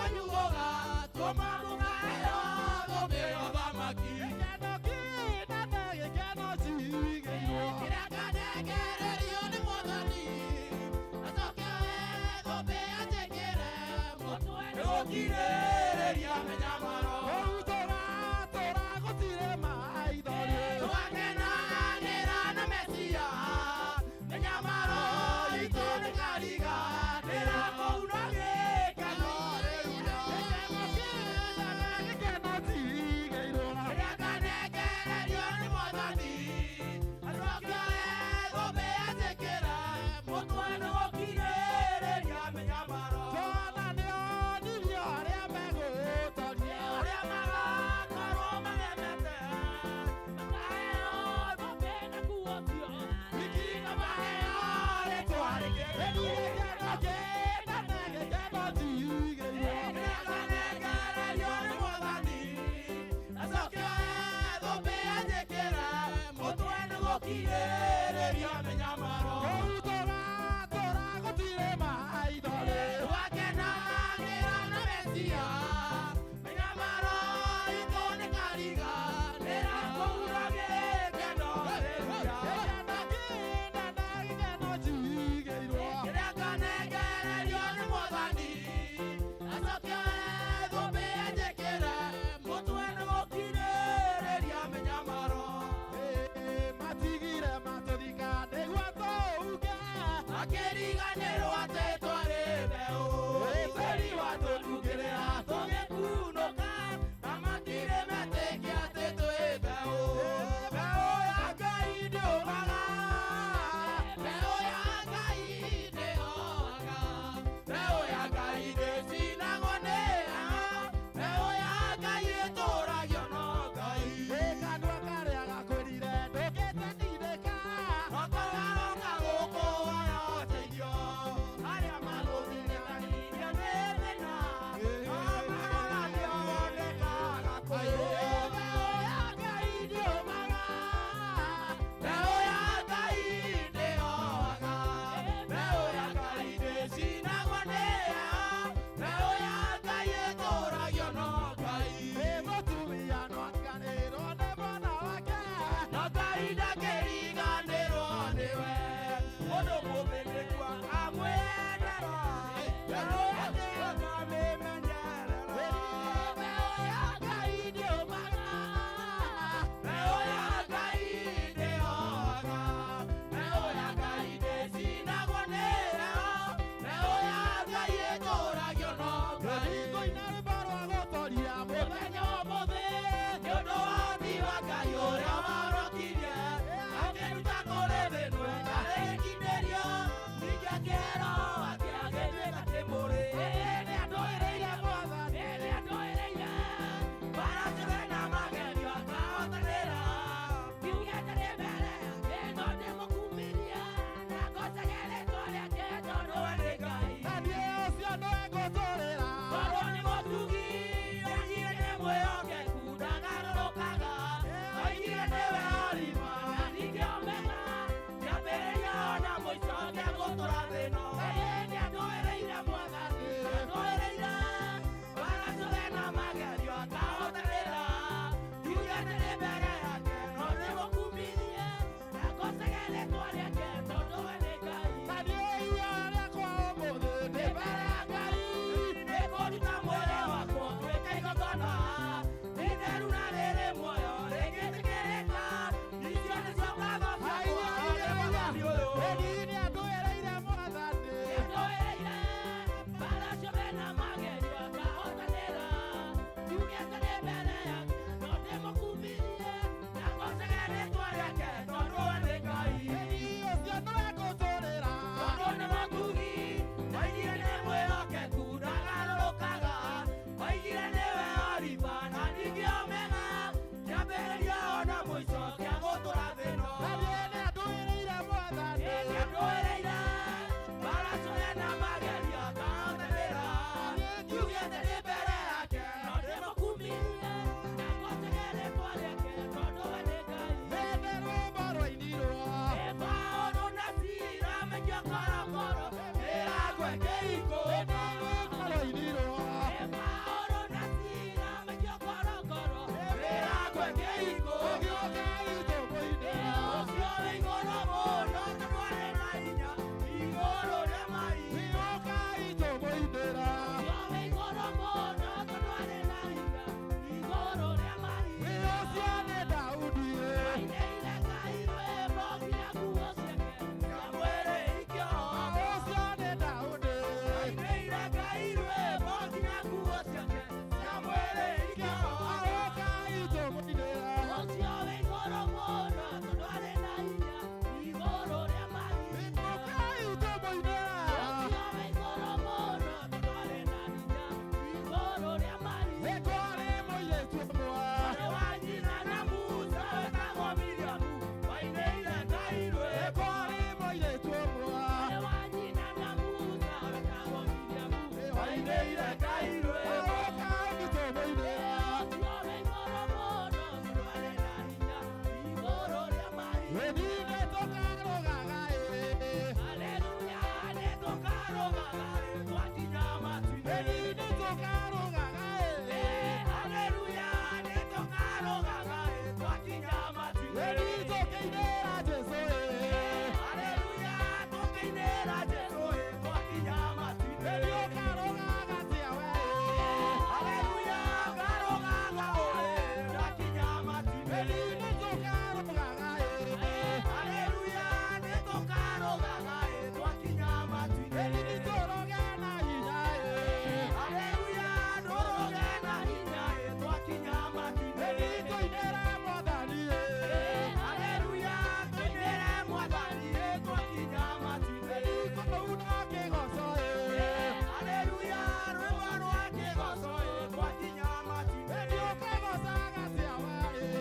kwanyu gũgatũma mũkaheo thũmbĩ ya ũthamaki. Gĩkeno kĩnene, gĩkeno njigĩirwo. Kĩrĩa nganengererio nĩ Mwathani, acoke oe thũmbĩ anjĩkĩre mũtwe. Nĩgũkirĩrĩria mĩnyamaro. Kũu tũratũra gũtirĩ maithori. Tũgakenanĩra na Mesia, mĩnyamaro itũ nĩkariganĩra kũu na gĩkeno. Gĩkeno kĩnene, gĩkeno njigĩirwo. Kĩrĩa nganengererio nĩ Mwathani, acoke oe thũmbĩ anjĩkĩre mũtwe. Nĩgũkirĩrĩria mĩnyamaro. Johana nĩonirio arĩa megũtoria. Arĩa magakorwo magemete makaheo thũmbĩ na kuotio Wiki na maheo rĩtwa rĩngĩ. Gĩkeno kĩnene, gĩkeno njigĩirwo. Kĩrĩa nganengererio nĩ Mwathani, acoke oe thũmbĩ anjĩkĩre mũtwe. Nĩgũkirĩrĩria mĩnyamaro. Kũu tũratũra gũtirĩ maithori. Tũgakenanĩra na Mesia, mĩnyamaro itũ nĩkariganĩra kũu na gĩkeno. Hallelujah. Gĩkeno kĩnene, gĩkeno njigĩirwo. Kĩrĩa nganengererio nĩ Mwathani, acoke oe thũmbĩ anjĩkĩre mũtwe. Nĩgũkirĩrĩria mĩnyamaro. Ĩ, matigire matũthika nĩguo tũuge. Akĩriganĩrwo atĩ twarĩ mbeũ, tĩri watũnungĩrĩra tũgĩkunũka, na matirĩ metĩkia atĩ twĩ mbeũ. Mbeũ ya Ngai ndĩũmaga, mbeũ ya Ngai ndĩhoaga, mbeũ ya Ngai ndĩcinagwo nĩ heho, mbeũ ya Ngai ĩtũragio no Ngai. Ĩ, kanua karĩa gakwĩrire ndũkĩte tindĩka. Roka gũkũhoya ũteithio, arĩa magũtindĩkanĩria nĩ thĩna, no maroneka kũu. Mbeũ ya Ngai ndĩũmaga, mbeũ ya Ngai ndĩhoaga, mbeũ ya Ngai ndĩcinagwo nĩ heho, mbeũ ya Ngai ĩtũragio no Ngai. Ĩ, mũtumia no atiganĩrwo nĩ mwana wake. No Ngai ndakĩriganĩrwo nĩwe, mũndũ mũthĩnĩku akamwendera, mbeũ yake akamĩmenyerera. Mbeũ ya Ngai ndĩũmaga, mbeũ ya Ngai ndĩhoaga, mbeũ ya Ngai ndĩcinagwo nĩ heho, mbeũ ya Ngai ĩtũragio no Ngai. Ngũina rwĩmbo rwa gũtoria. Mũthenya ũmũthĩ nĩ ũndũ wa ũhoti wa Ngai ũrĩa warokirie akĩruta kũrĩ thĩno ĩtarĩkindĩrio, ningĩ akĩhero atĩ agĩtuĩka kĩmũrĩ. Nĩ andũĩrĩire Mwathani, nĩ andũĩrĩire mbara ciothe na magerio akahotanĩra. Kiugĩte nĩ mbere yake no ndĩmũkumirie na ngocage rĩtwa rĩake tondũ we nĩ Ngai. Na niĩ ũcio nĩwe ngũtũrĩra. Tondũ nĩ mũtugi, oigire nĩ mwĩhokeku, ndagarũrũkaga. Oigire nĩwe Alifa na ningĩ Omega, kĩambĩrĩria ona mũico kĩa gũtũra thĩ ĩno. Ĩĩ, nĩandũĩrĩire Mwathani, nĩandũĩrĩire mbara ciothe na magerio akahotanĩra. Ngiugĩte nĩ mbere yake no ndĩmũkumirie na ngocage rĩtwa rĩake tondũ we nĩ Ngai. Na niĩ iria rĩakwa ũmũthĩ ndĩ mbere ya Ngai. Nĩngũruta mwĩrĩ wakwa ũtuĩke igongona rĩtheru na rĩrĩ muoyo rĩngĩtĩkĩrĩka. Icio nĩcio ngatho ciakwa harĩ Mwathani ũyũ. Ĩni nĩandũĩrĩire Mwathani. Nĩandũĩrĩire mbara ciothe na magerio akahotanĩra. Ngiugĩte nĩ mbere yake no ndĩmũkumirie na ngocage rĩtwa rĩake tondũ we nĩ Ngai. Ĩni ũcio nĩwe ngũtũrĩra. Tondũ nĩ mũtugi, oigire nĩ mwĩhokeku, ndagarũrũkaga. Oigire nĩwe Alifa na ningĩ Omega, kĩambĩrĩria ona mũico kĩa gũtũra thĩ ĩno. Na niĩ nĩandũĩrĩire Mwathani. Nĩandũĩrĩire mbara ciothe na magerio akahotanĩra. Ngiugĩte nĩ mbere yake no ndĩmũkumirie na ngocage rĩtwa rĩake tondũ we nĩ Ngai. Hĩndĩ rwĩmbo rwainirwo. Paũlũ na Sila maikio korokoro, mĩrango ĩkĩhingũka. Hĩndĩ rwĩmbo rwainirwo. Tũinĩire Ngai rwĩmbo. Ũkai tũmũinĩre. Ĩni nĩ tũkarũgaga ĩ. Ĩni nĩ tũkarũgaga ĩ. Ĩni tũkĩinĩra Jesũ ĩ. Ĩni ũkarũgaga atĩa we ĩ. Ĩni nĩ tũkarũgaga ĩ. Ĩni nĩ tũroge na hinya ĩ. Haleluya, ndũrũge na hinya ĩ, twakinya matu-inĩ. Ĩni tũinĩre Mwathani ĩ. Haleluya, tũinĩre Mwathani ĩ, twakinya matu-inĩ. Ĩni kũu no kĩgoco ĩ. Haleluya, rwĩmbo rwa kĩgoco ĩ, twakinya matu-inĩ. Ĩni ũkĩgocaga atĩa we ĩ.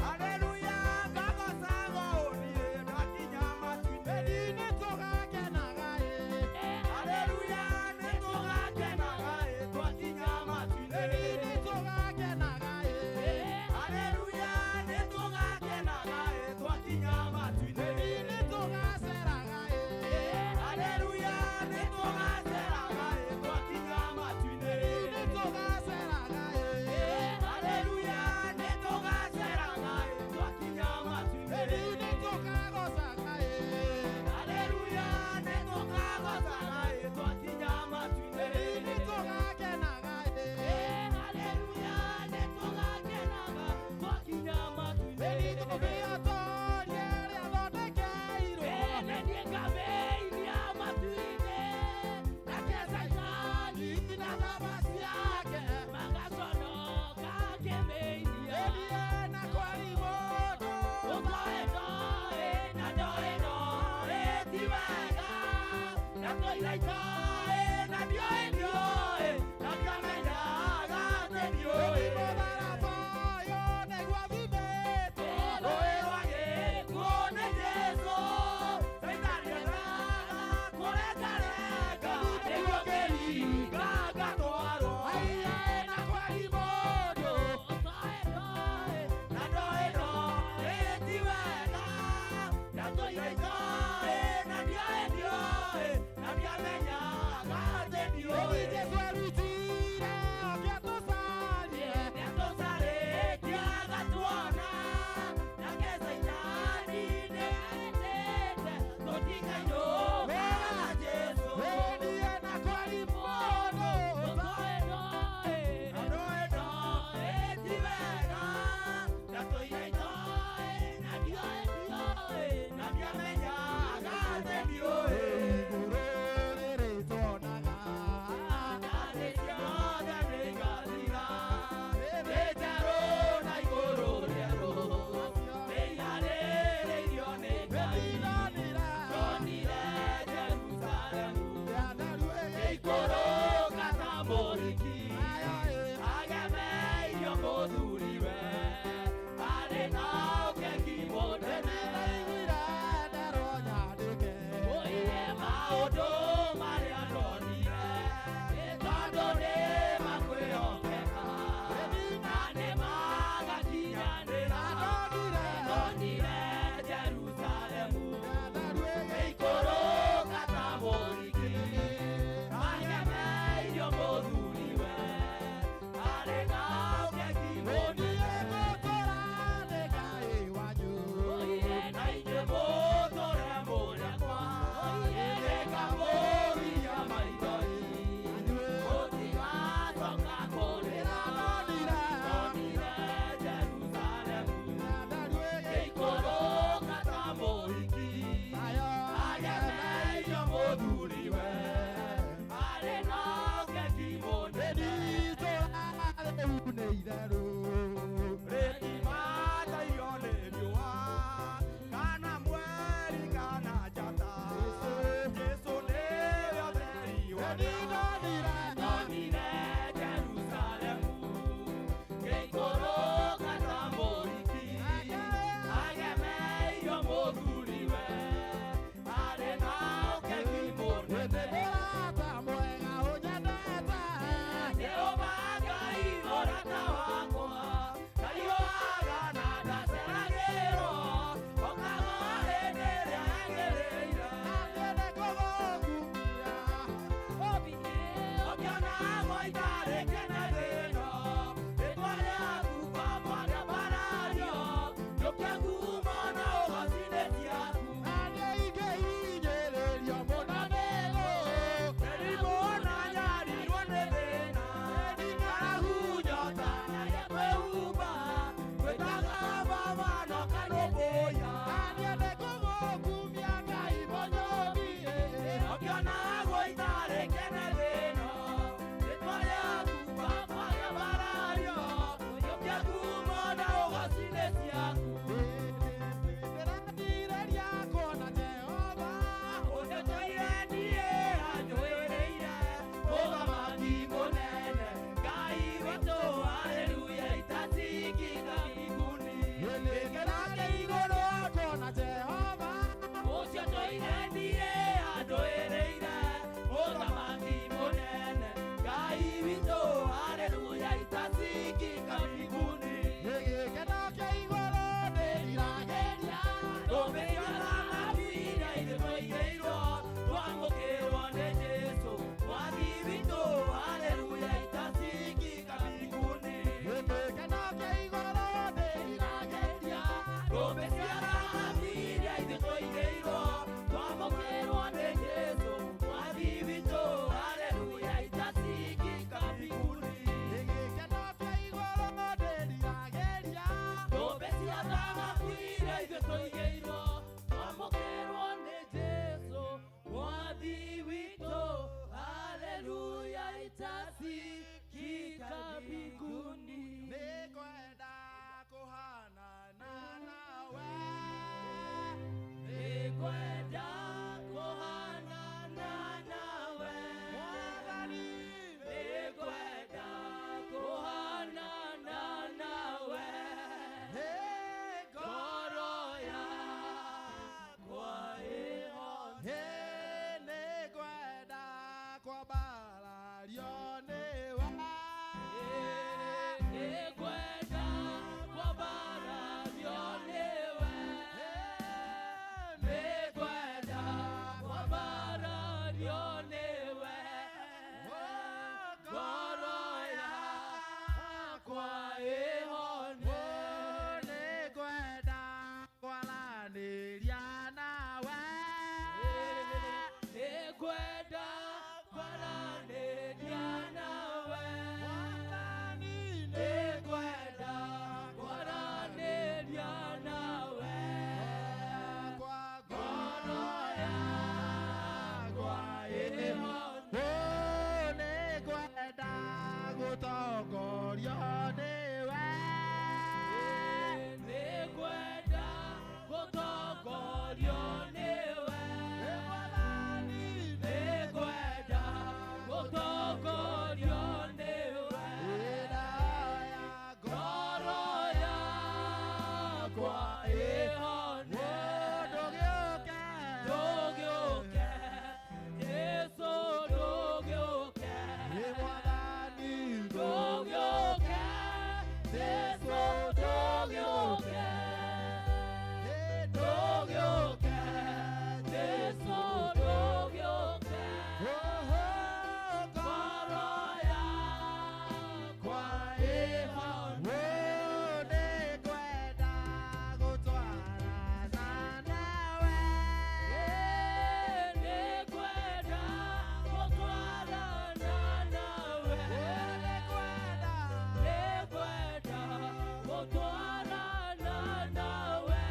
Haleluya, ngagocaga ũniĩ, ndakinya matu-inĩ. Ĩni nĩ tũgakenaga ĩ. Haleluya, nĩtũgakenaga ĩ, twakinya matu-inĩ. Ĩni nĩ tũgakenaga ĩ. Haleluya, nĩtũgakenaga ĩ, twakinya matu-inĩ. Ĩni nĩ tũgaceraga ĩ. Haleluya, nĩtũgaceraga ĩ, twakinya matu-inĩ. Ĩni nĩ tũgaceraga ĩ. Haleluya, nĩtũgaceraga ĩ, twakinya matu-inĩ. Ĩni nĩ tũkagocaga ĩ. Haleluya, nĩtũkagocaga ĩ, twakinya matu-inĩ. Ĩni nĩ tũgakenaga ĩ. Haleluya, nĩtũgakenaga twakinya matu-inĩ. Ĩni tũgĩatorie rĩa thondekeirwo. Nĩ niĩ ngamĩiria matu-inĩ, nake Caitani Na thama ciake. magaconoka akĩmĩiria. Ĩni ena kwari mũndũ. Ĩni mũtharaba ũyũ nĩguo thimĩtwo. Aiya ena kwari mũndũ. Mwathani. Ndũgĩũke, Jesũ ndũgĩũke. Ndũgĩũke, Jesũ ndũgĩũke. Ngoro yakwa ĩhone. Nĩngwenda gũtwarana nawe. Nĩngwenda gũtwarana nawe. Nĩngwenda. Nĩngwenda gũtwarana nawe.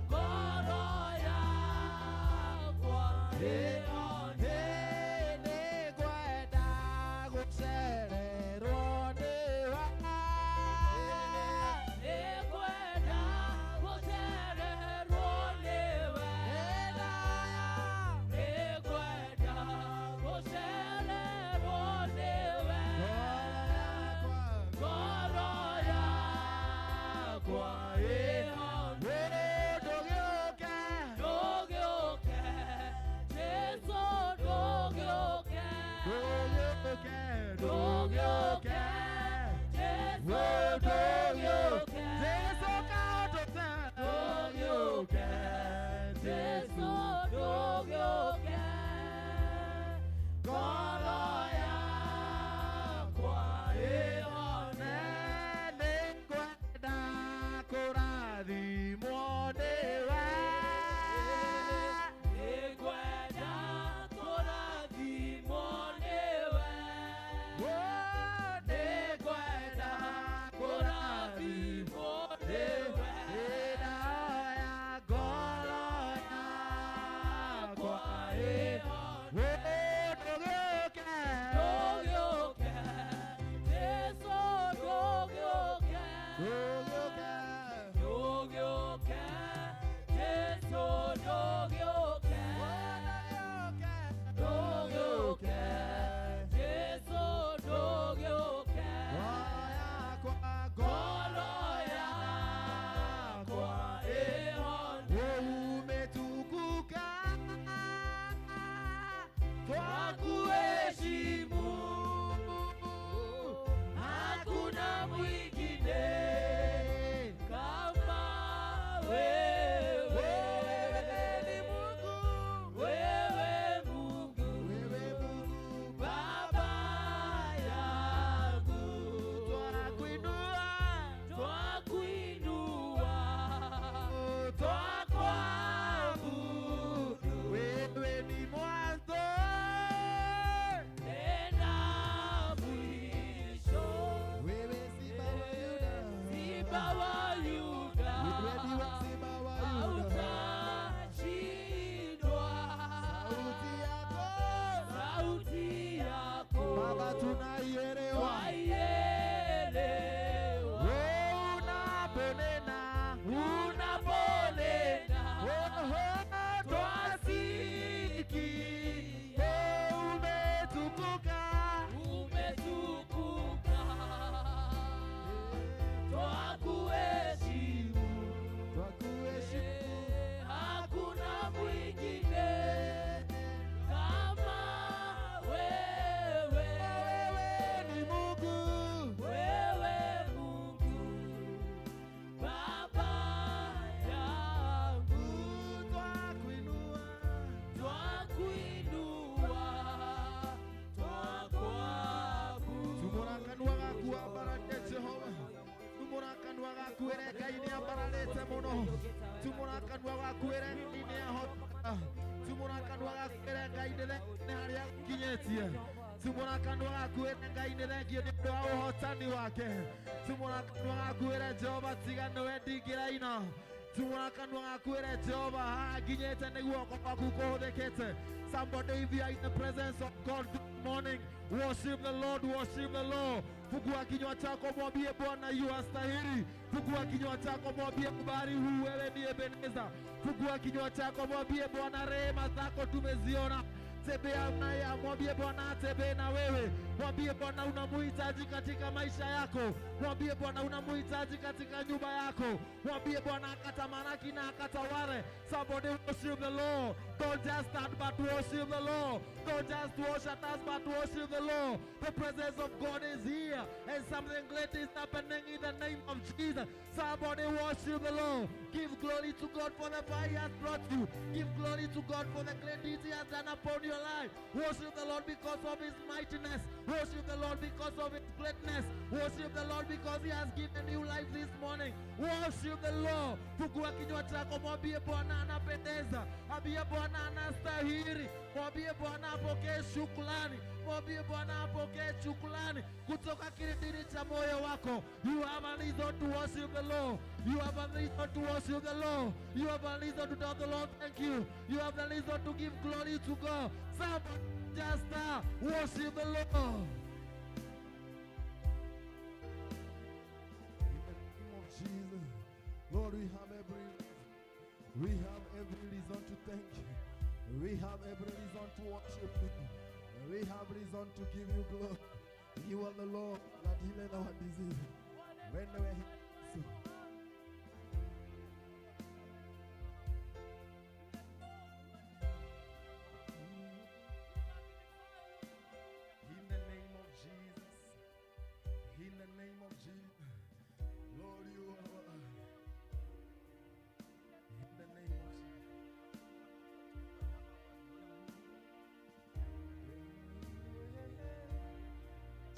Ngoro yakwa ĩhone. Nĩngwenda gũcererwo nĩwe. Nĩngwenda gũcererwo nĩwe. Nĩngwenda gũcererwo nĩwe. Ngoro yakwa ĩhone. Ndũgĩũke. Ndũgĩũke, Jesũ ndũgĩũke. Ndũgĩũke. Ndũgĩũke, Jesũ ndũgĩũke. Jesũ kaũndũte. Ndũgĩũke, Jesũ ndũgĩũke. Ngoro yakwa ĩhone. Nĩngwenda kũrathimwo nĩwe. Nĩngwenda kũrathimwo nĩwe. Nĩngwenda kũrathimwo nĩwe. Ndĩrahoya ngoro yakwa ĩhone. Ndũgĩũke. Ndũgĩũke, Jesũ ndũgĩũke. Ndũgĩũke. Ndũgĩũke, Jesũ ndũgĩũke. Ndũgĩũke, Jesũ ndũgĩũke. Ngoro yakwa ĩhone. Umetukuka, Twakuheshimu, hakuna mwingine kama wewe. Wewe ni Mungu. Wewe Mungu, Wewe Mungu. Baba yangu, Twakuinua. Twakuinua, twakuabudu. Wewe ni mwanzo Tena mwisho. Wewe Simba wa Yuda. Simba wa Yuda, Wewe ndiwe Simba wa Yuda. hautashindwa. Sauti yako Sauti yako Baba tunaielewa. twaielewa. Wewe unaponena, Unaponena, oh, twasikia. Umetukuka. Umetukuka, twakuheshimu. Twakuheshimu. Hakuna mwingine kama wewe. Wewe ni Mungu. Wewe Mungu, Baba yangu, Twakuinua. Twakuinua, twakuabudu. Tumũra kanua gaku wambararie Jehova. Tumũra kanua gaku ĩre Ngai nĩ ambararĩte mũno. Tumũra kanua gaku ĩre Ngai nĩ ahota. Tumũra kanua gaku ĩre Ngai nĩ harĩa akinyĩtie. Tumũra kanua gaku ĩre Ngai nĩ thengiũ nĩ ũndũ wa ũhotani wake. Tumũra kanua gaku ĩre Jehova tiga nĩwe ndingĩraina. Tumũra kanua gaku ĩre Jehova haha nginyĩte nĩ guoko gwaku kũhũthĩkĩte. Somebody, if you are in the presence of God this morning, worship the Lord, worship the Lord. Fungua kinywa chako mwambie Bwana yu astahili. Fungua kinywa chako mwambie kubali huu wewe ni Ebeneza. Fungua kinywa chako mwambie Bwana rehema zako tumeziona. Tembea naye, mwambie Bwana atembee na wewe. Mwambie Bwana unamuhitaji katika maisha yako. Mwambie Bwana unamuhitaji katika nyumba yako. Mwambie Bwana akatamalaki na akatawale. Somebody worship the Lord. Don't just stand but worship the Lord. Don't just worship us but worship the Lord. The presence of God is here and something great is happening in the name of Jesus. Somebody worship the Lord. Give glory to God for the fire he has brought you. Give glory to God for the great deeds he has done upon your life. Worship the Lord because of his mightiness. Worship the Lord because of his greatness. Worship the Lord because he has given you life this morning. Worship the Lord. Fungua kinywa chako, mwambie Bwana anapendeza. Ambie Bwana anastahili. Mwambie Bwana apokee shukrani. Mwambie Bwana apokee shukrani kutoka kilindini cha moyo wako. You have a reason to worship the Lord. You have a reason to worship the Lord. You have a reason to tell the Lord thank you. You have a reason to give glory to God. Somebody just worship the Lord. In the name of Jesus, Lord, we have every reason to thank you. We have every reason to worship you. We have reason to give you glory. You are the Lord that healed our disease. When we were healed, in the name of Jesus, in the name of Jesus, Lord, you are our, in the name of Jesus.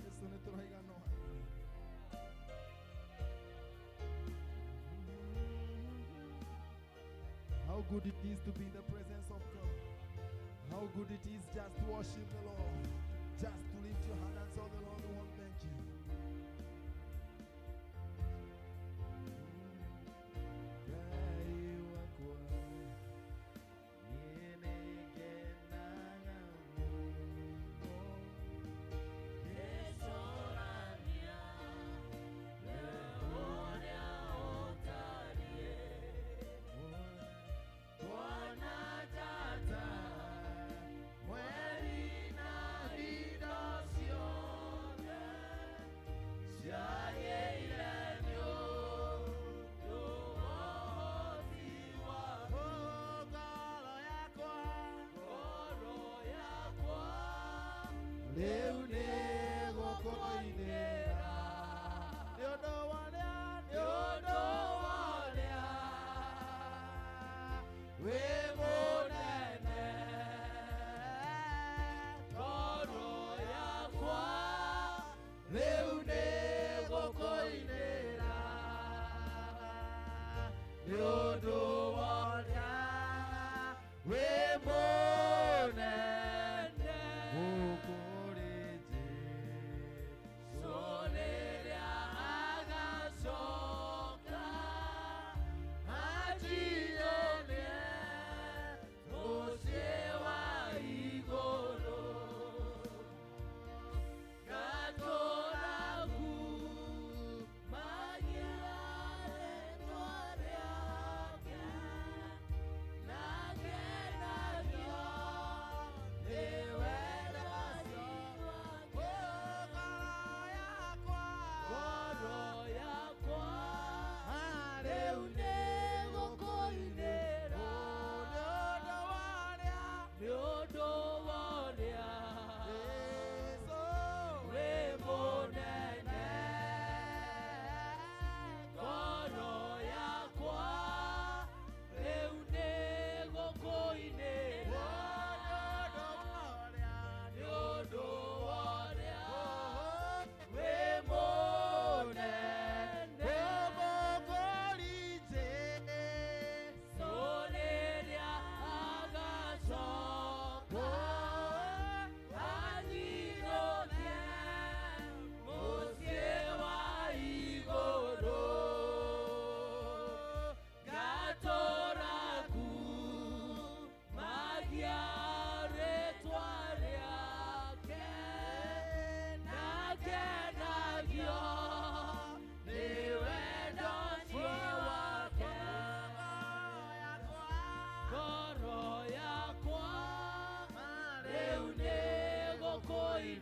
Jesu nĩtũraigana. How good it is to be in the presence of God. How good it is just to worship the Lord. Just to lift your hand and tell the Lord, we want thank you. Ngai wakwa, niĩ nĩngenaga mũno. Ngĩcũrania ũrĩa ũtariĩ, kuona njata, mweri na indo ciothe ciagĩire nĩ ũndũ wa ũhoti waku. Ngoro yakwa Ngoro yakwa rĩu nĩgũkũinĩra nĩ ũndũ wa ũrĩa, nĩ ũndũ wa ũrĩa wĩ mũnene. Ngoro yakwa Rĩu nĩgũkũinĩra nĩ ũndũ wa ũrĩa wĩ mũnene. Gũkũ rĩ.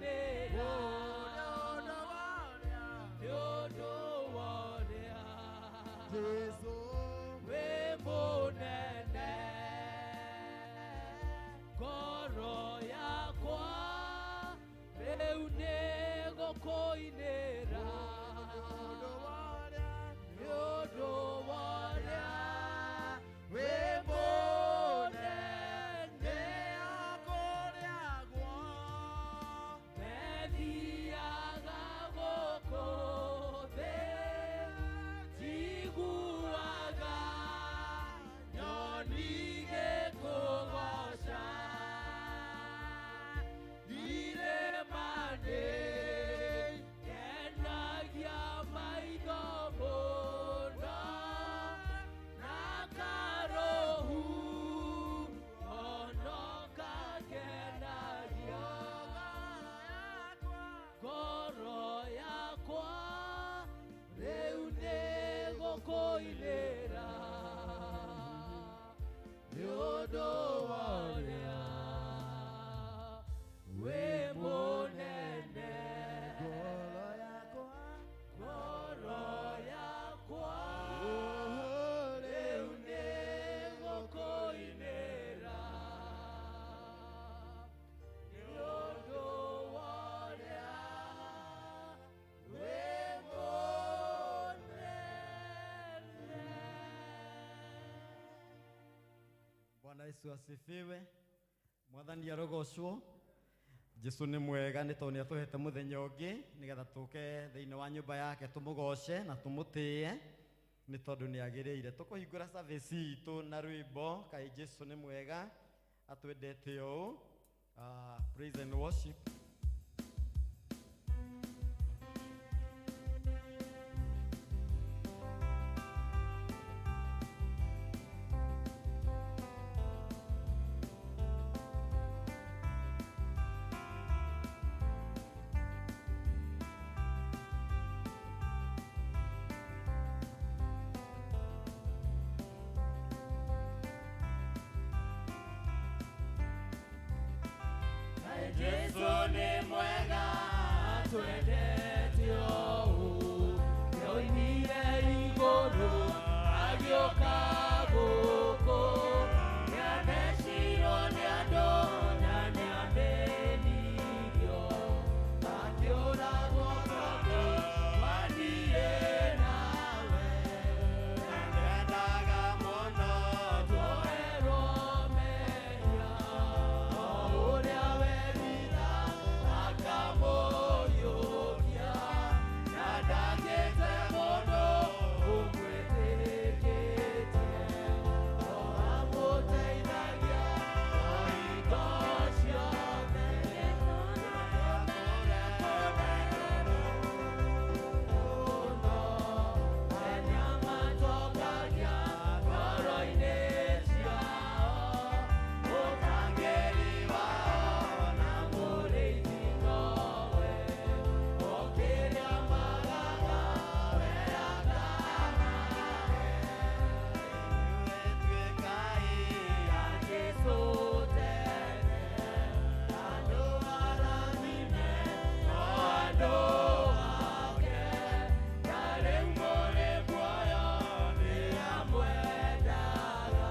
Nĩgũkũinĩra nĩ ũndũ wa ũrĩa Jesu wĩ mũnene. Ngoro yakwa rĩu nĩgũkũinĩra nĩ ũndũ wa ũrĩa wĩ mũnene. Methiaga gũkũ thĩ njiguaga nyoni igĩkũgooca irĩma-inĩ kenagia maitho mũno na karũhu ono kakenagia ngoro yakwa rĩu nĩgũkũinĩra nĩ ũndũ wa ũrĩa wĩ mũnene. Ngoro yakwa rĩu nĩgũkũinĩra nĩ ũndũ wa ũrĩa wĩ mũnene. Bwana Yesu asifiwe. Mwathani arogocwo. Jesu nĩ mwega nĩ tondũ nĩ atũhete mũthenya ũngĩ nĩgetha tũke thĩinĩ wa nyũmba yake tũmũgoce na tũmũtĩe nĩ tondũ nĩ agĩrĩire. Tũkũhingũra service itũ na rwĩmbo kaĩ Jesu nĩ mwega atwendete ũũ. Praise and worship. Jesu nĩ mwega twendete ũũ nĩoimire igũrũ agĩũka gũkũ nĩathecirwo nĩ andũ na nĩathĩnirio akĩũragwo tondũ wa niĩ nawe. Ndendaga mũno Twoherwo mehia o ũrĩa werira akamũriũkia na ndangĩte mũndũ ũmwĩtĩkĩtie o amũteithagia o hingo ciothe. Mũno nĩamatokagia ngoro-inĩ ciao mũtangĩri wao na mũrĩithi nowe o kĩrĩa magaga we akamahe. Ya Jesu tene andũ arathime no andũ ake na rĩu mũrĩ muoyo nĩamwendaga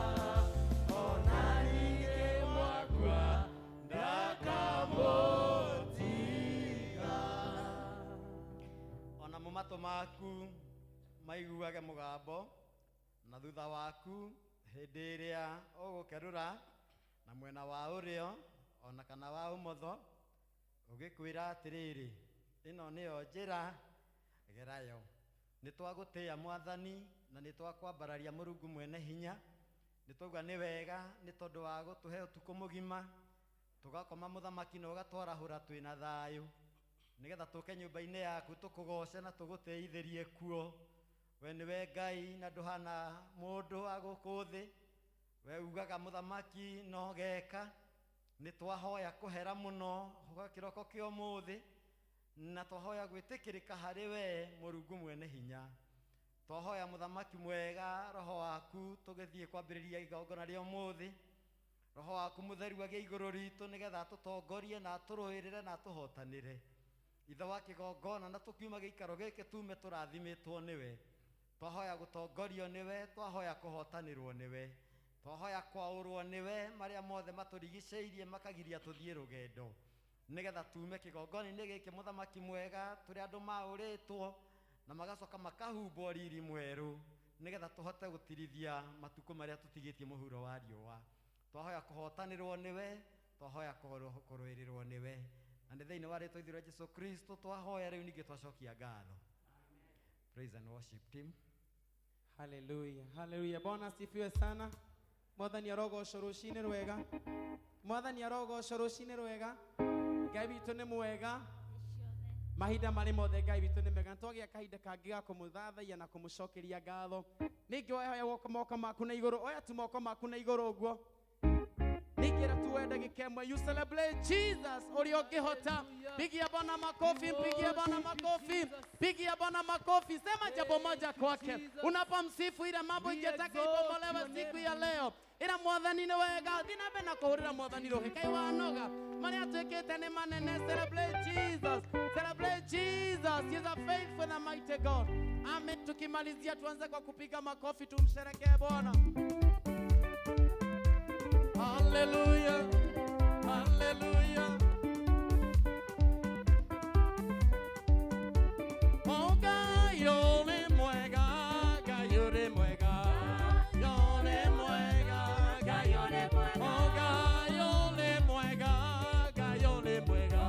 ona ningĩ mwakua ndakamũtiga. Onamo matũ maku maiguage mũgambo na thutha waku hĩndĩ ĩrĩa ũgũkerũra na mwena wa ũrĩo ona kana wa ũmotho ũgĩkwĩra atĩrĩrĩ ĩno nĩyo njĩra gerayo. Nĩ twagũtĩĩa Mwathani na nĩ twakwambararia Mũrungu mwene hinya. Nĩ twauga nĩ wega nĩ tondũ wa gũtũhe ũtukũ mũgima tũgakoma mũthamaki na ũgatwarahũra twĩna thayũ nĩgetha tũke nyũmba-inĩ yaku tũkũgoce na tũgũtĩithĩrie kuo. We nĩwe Ngai na ndũhana mũndũ wa gũkũ thĩ. We ugaga mũthamaki no geka. Nĩ twahoya kũhera mũno gwa kĩroko kĩa ũmũthĩ na twahoya gwĩtĩkĩrĩka harĩ we Mũrungu mwene hinya. Twahoya mũthamaki mwega roho waku tũgĩthiĩ kwambĩrĩria igongona rĩa ũmũthĩ. Roho waku mũtheru agĩe igũrũ ritũ nĩgetha atũtongorie na atũrũĩrĩre na atũhotanĩre. Ithe wa kĩgongona, na tũkiuma gĩikaro gĩkĩ tume tũrathimĩtwo nĩwe. Twahoya gũtongorio nĩwe, twahoya kũhotanĩrwo nĩwe, twahoya kwaũrwo nĩwe marĩa mothe matũrigicĩirie makagiria tũthiĩ rũgendo, nĩgetha tume kĩgongona-inĩ gĩkĩ, mũthamaki mwega, tũrĩ andũ maũrĩtwo na magacoka makahumbwo riri mwerũ, nĩgetha tũhote gũtirithia matukũ marĩa tũtigĩtie mũhuro wa riũa. Twahoya kũhotanĩrwo nĩwe, twahoya kũrũĩrĩrwo nĩwe, na nĩ thĩinĩ wa rĩtwa itheru rĩa Jesu Kristo twahoya rĩu, ningĩ twacokia ngatho. Praise and worship team. Haleluya, haleluya! Bwana asifiwe sana. Mwathani arogocwo rũcinĩ rwega. Mwathani arogocwo rũcinĩ rwega. Ngai witũ nĩ mwega mahinda marĩ mothe. Ngai witũ nĩ mega. Twagĩa kahinda kangĩ ga kũmũthathaia na kũmũcokeria ngatho. Ningĩ woya guoko, moko maku na igũrũ. Oya tu moko maku na igũrũ ũguo. Ningĩ tuwe ndagĩka ĩmwe, you celebrate Jesus ũrĩa ũngĩhota. Pigia Bwana makofi, mpigie Bwana makofi, pigia Bwana makofi. Sema jambo moja kwake unapomsifu, ile mambo ingetaka ibomolewe siku ya leo. Ĩra Mwathani nĩ wega. Thiĩ na mbere na kũhũrĩra Mwathani rũhĩ. Kaĩ wanoga, marĩa twĩkĩte nĩ manene. Celebrate Jesus, celebrate Jesus. He is a faithful and mighty God. Amen. Tukimalizia tuanze kwa kupiga makofi, tumsherekee Bwana. Hallelujah. Hallelujah. Oh, Ngai ũrĩ mwega, Ngai ũrĩ mwega, Ngai ũrĩ mwega, Ngai ũrĩ mwega. Oh, Ngai ũrĩ mwega, Ngai ũrĩ mwega,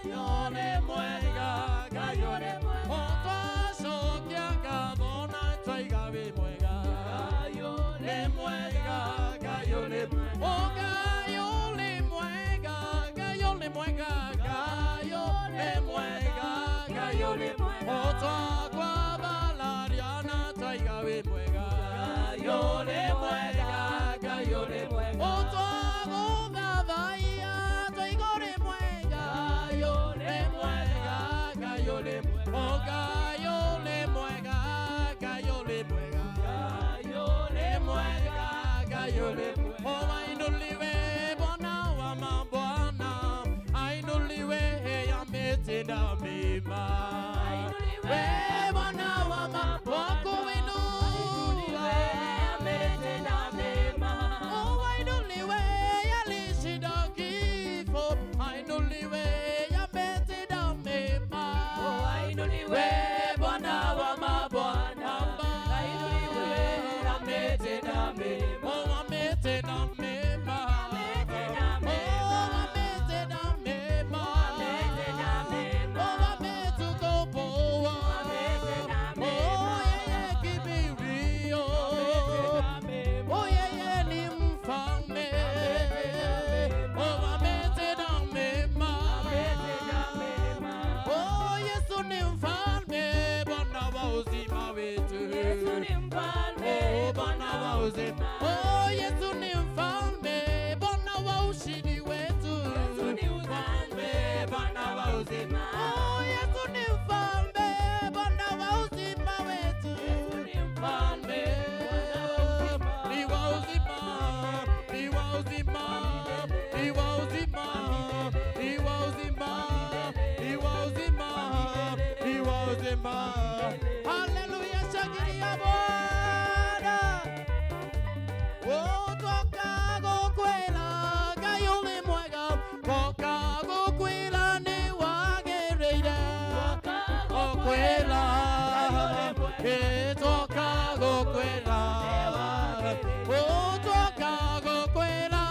Ngai ũrĩ mwega, Ngai ũrĩ mwega. Oh, twacokia ngatho na twaiga wĩ mwega. Ngai ũrĩ mwega, Ngai ũrĩ mwega. Oh, Ngai ũrĩ mwega, Ngai ũrĩ mwega, Ngai ũrĩ mwega, Ngai ũrĩ mwega. Oh, twakwambararia na twaiga wĩ mwega. Ngai ũrĩ mwega, Ngai ũrĩ mwega. Oh, twagũthathaiya twaiga ũrĩ mwega. Ngai ũrĩ mwega, Ngai ũrĩ mwega. Oh, Ngai ũrĩ mwega, Ngai ũrĩ mwega. Ngai ũrĩ mwega, Ngai ũrĩ mwega. Oh, ainuliwe Bwana wa mabwana, ainuliwe, ametenda mema. We Bwana wa mabwana, Oh, ainuliwe, alishinda kifo, ainuliwe, ametenda mema. We Bwana wa mabwana, ametenda mema. Oh, ametenda mema. Oh, ametenda mema. Oh, ametukomboa. Oh, yeye kimbilio. Oh, yeye ni mfalme. Oh, ametenda mema. Oh, Yesu ni mfalme, Bwana wa uzima wetu. Oh, Bwana wa uzima. Oh, Yesu ni mfalme, Bwana wa ushindi wetu. Mfalme, Bwana wa uzima. Oh, Yesu ni mfalme, Bwana wa uzima wetu. Mfalme, ni wa uzima, ni wa uzima, ni wa uzima, ni wa uzima, ni wa uzima, ni wa uzima. Haleluya, shangilia Bwana. Oh, twoka gũkwĩra Ngai ũrĩ mwega, twoka gũkwĩra nĩ wagĩrĩire. Gũkwĩra, ĩ twoka gũkwĩra, oh, twoka gũkwĩra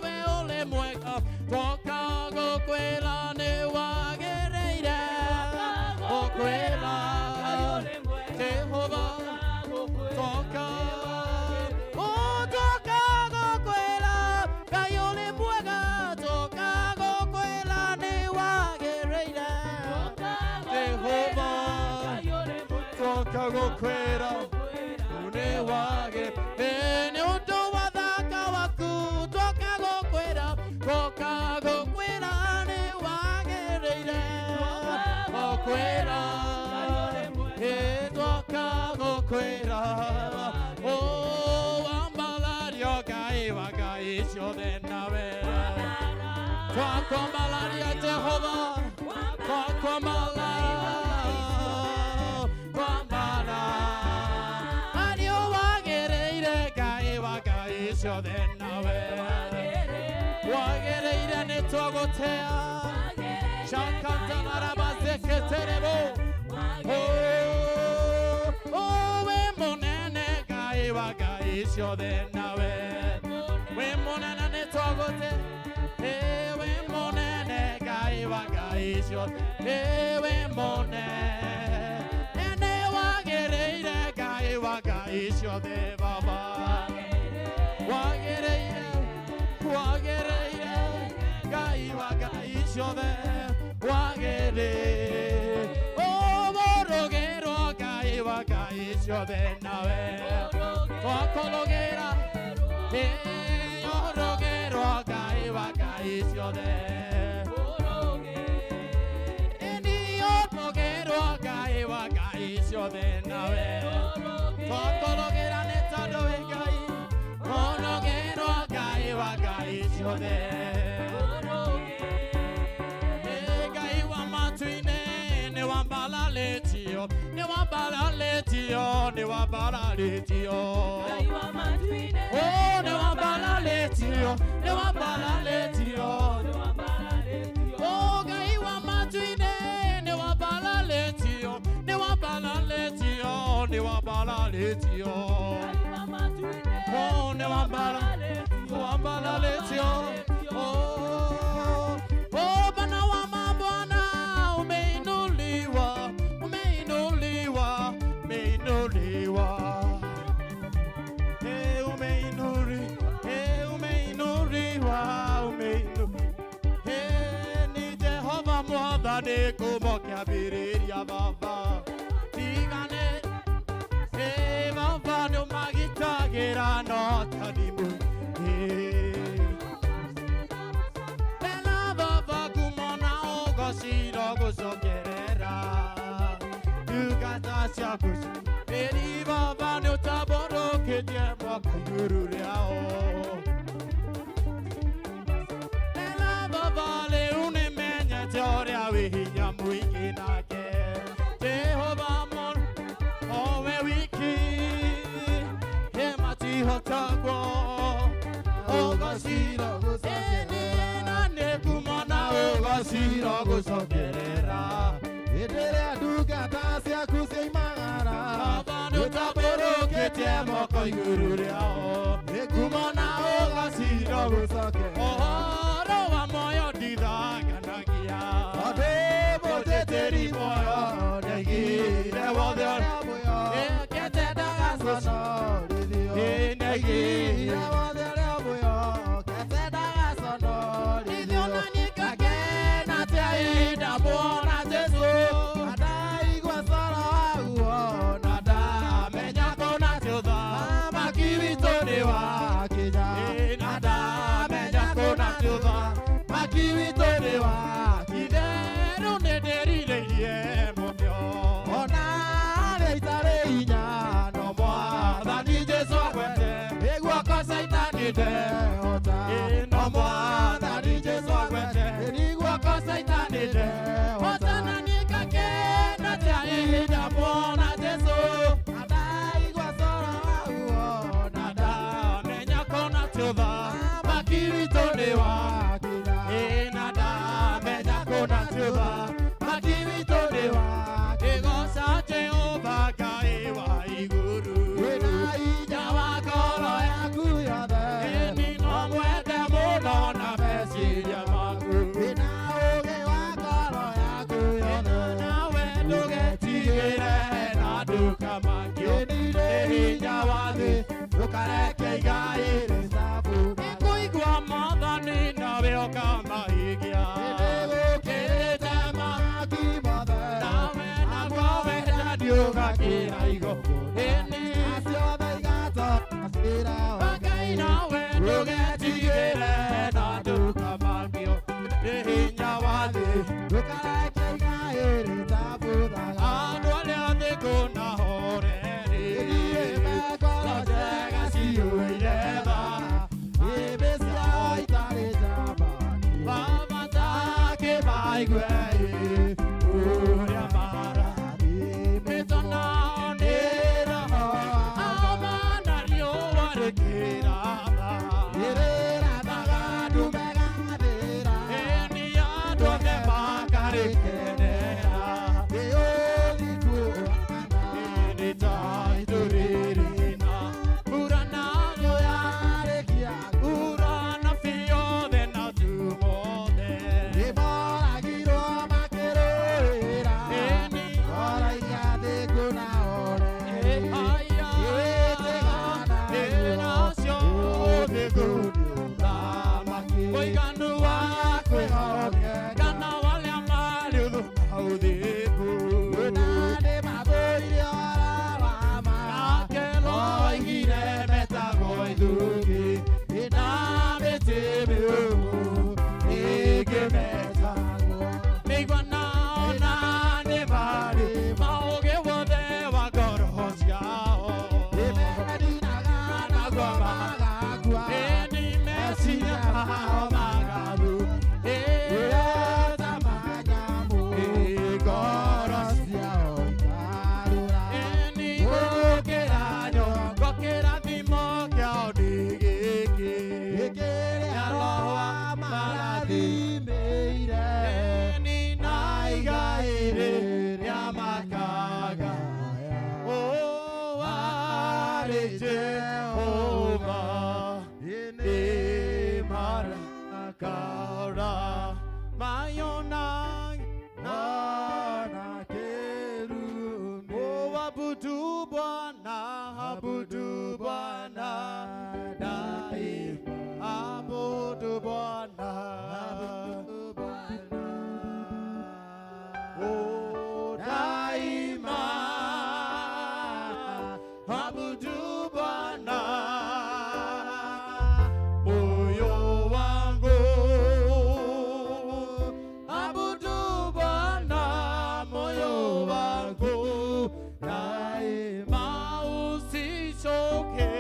we ũrĩ mwega, twoka gũkwĩra nĩ wagĩrĩire. Gũkwĩra Jehova, twoka, oh, twoka gũkwĩra Ngai ũrĩ mwega, twoka gũkwĩra nĩ wagĩrĩire. Jehova, twoka gũkwĩra nĩ wagĩ nĩ ũndũ wa thaka waku, twoka gũkwĩra, twoka gũkwĩra nĩ wagĩrĩire. Gũkwĩra, ĩ twoka gũkwĩra, oh, wambarario Ngai wa ngai ciothe. Twambararia Jehova, twakwambara, twambara. Ariũ wagĩrĩire Ngai wa Ngai ciothe nawe. Wagĩrĩire nĩ twagũtĩa. Shakantanarabazeketerebo. Oh, oh, wĩ mũnene Ngai wa Ngai ciothe nawe. Wĩ mũnene nĩ twagũtĩa. Ĩ, wĩ mũnene Ngai wa Ngai ciothe. Ĩ, wĩ mũnene. Nĩ wagĩrĩire Ngai wa Ngai ciothe Baba. Wagĩrĩire, wagĩrĩire Ngai wa Ngai ciothe. Wagĩrĩire. Oh, mũrũgĩrwo Ngai wa Ngai ciothe nawe. Twakorogera, ĩ, ũrũgĩrwo Ngai wa Ngai ciothe. Ĩni ũrũgĩrwo Ngai wa Ngai ciothe nawe. Twakorogera nĩ tondũ wĩ Ngai, ũrũgĩrwo Ngai wa Ngai ciothe. Ĩ, Ngai wa matu-inĩ nĩ wambararĩtio, nĩ wambararĩtio, nĩ wambararĩtio. Oh, nĩ wambararĩtio, nĩ wambararĩtio. Oh, Ngai wa matu-inĩ nĩ wambararĩtio, nĩ wambararĩtio, nĩ wambararĩtio. Oh, nĩ wambararĩtio. Oh, oh, Bwana wa mabwana umeinuliwa, umeinuliwa, umeinuliwa. Eh, eh, umeinuliwa, Eh, ni Jehova mwathani kuma kĩambĩrĩria Baba. Tigane, eh, Baba nĩũmagitagĩra no ta ndimũ. Eh, Nena Baba kumona ũgociro gũcokerera. Ndungata ciaku ĩri Baba nĩũtambũrũkĩtie moko igũrũ rĩao. Nena Baba rĩu nĩmenyete ũrĩa wĩ hinya mũingĩ nake. Jehova mũno owe wiki ĩ matihotagwo ũgociro ĩni na nĩ kumona ũgociro gũcokerera. Hĩndĩ ĩrĩa ndungata ciaku ciaimagara, Baba nĩũtambũrũkĩtie moko igũrũ rĩao kumona ũgociro gũcokerera. ũhoro wa muoyo ndithanganagia Tondũ mũtĩtĩri muoyo ndaigire wothe ũrĩa muoyo ĩkĩte ndagaconorithio conorithio. Ĩ, ndaigire Ndaigire wothe ũrĩa muoyo, kete ndagaconorithio. Ithio na niĩ ngakena atĩa ĩ ndamuona Jesũ. Na ndaigua coro waguo, Na ndamenya kũna ti ũthamaki witũ nĩ wa wakinya. Ĩ, na ndamenya kũna ti ũthamaki witũ nĩ wa Itherũ nĩndĩrirĩirie mũno. Ona arĩa itarĩ hinya, No Mwathani Jesũ agwete, Ĩ guoko Caitani ndehota. Ĩ, no Mwathani Jesũ agwete, Ĩ guoko Caitani ndehota. Na niĩ ngakena atĩa ĩ ndamuona Jesũ. Na ndaigua coro waguo, Na ndamenya kũna ti ũthamaki witũ nĩ wa wakinya. Ĩ, na ndamenya kũna ti ũthamaki witũ nĩ wa Ĩgoca Jehova Ngai wa igũrũ. Wĩna hinya Hinya wa ngoro yaku yothe. Ĩni no mwende mũno na meciria maku. Wĩna ũũgĩ wa ngoro yaku yothe. Nawe ndũgetigĩre na ndũkamakio nĩ hinya wa thĩ, ndũkareke igai Nĩngũigua Mwathani nawe ũkamahigia. Ũkĩrĩte nawe naguo wendani ũgakĩra igũrũ. Ĩni Ngai nawe ndũgetigĩre na ndũkamakio nĩ hinya wa thĩ. Andũ arĩa athĩku na horeri, ngoro njega ciyũire tha. Baba ta Ũthingu. Nake loigire metagwo ithũngĩ na mĩtĩ mĩũmũ ĩngĩmetagwo mĩigua nao na nĩ marĩ maũgĩ wothe wa ngoro ciao ĩni meciria mao maganu ĩta ngoro ĩni gũkĩra nyongo kĩrathimo kĩao nĩ gĩkĩ kĩa Roho ĩni na igai rĩrĩa makaga arĩ Jehova nĩ marakara mayona Abudu Bwana, abudu Bwana, daima abudu Bwana, oh daima abudu Bwana, moyo wangu abudu Bwana, moyo wangu daima usichoke,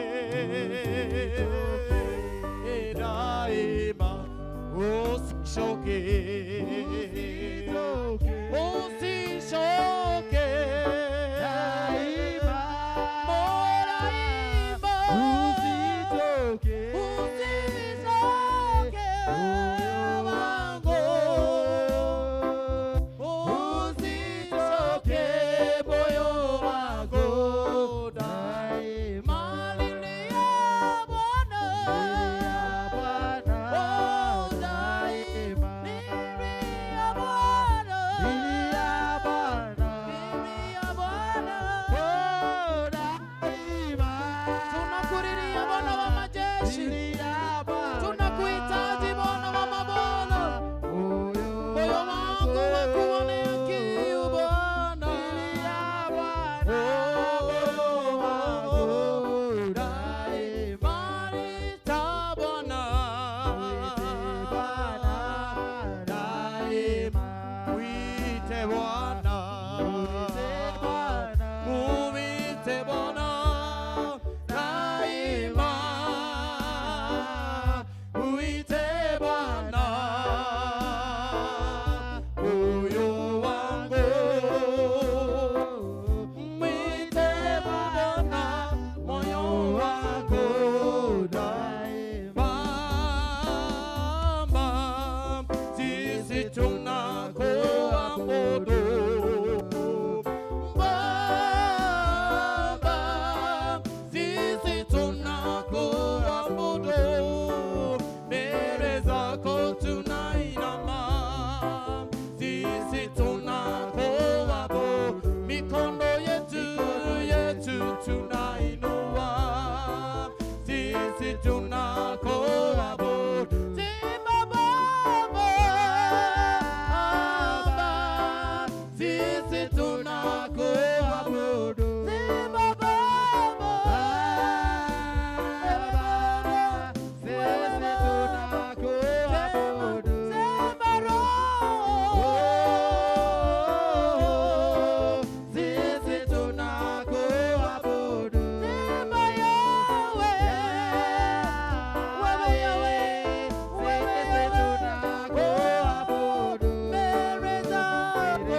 daima usichoke, usichoke, daima usichoke wangu, usichoke moyo wangu, daima lilia Bwana, oh daima lilia Bwana, lilia Bwana, tunakulilia Bwana wa majeshi, tunakuhitaji Bwana wa mabwana, moyo wangu wakuonea kiu Bwana, moyo wangu daima ita Bwana, daima mwite Bwana, mwite Bwana daima, mwite Bwana moyo wangu, mwite Bwana moyo wangu daima. Baba, sisi tunakuabudu Baba, sisi tunakuabudu, mbele zako tunainama, sisi tunakuabudu, mikono yetu tunainua, sisi tunakuabudu. Simba Baba, sisi tunakuabudu. Simba Baba, sisi tunakuabudu. Simba Roho, sisi tunakuabudu. Simba Yahweh, wewe Yahweh, wewe tunakuabudu. Mbele zako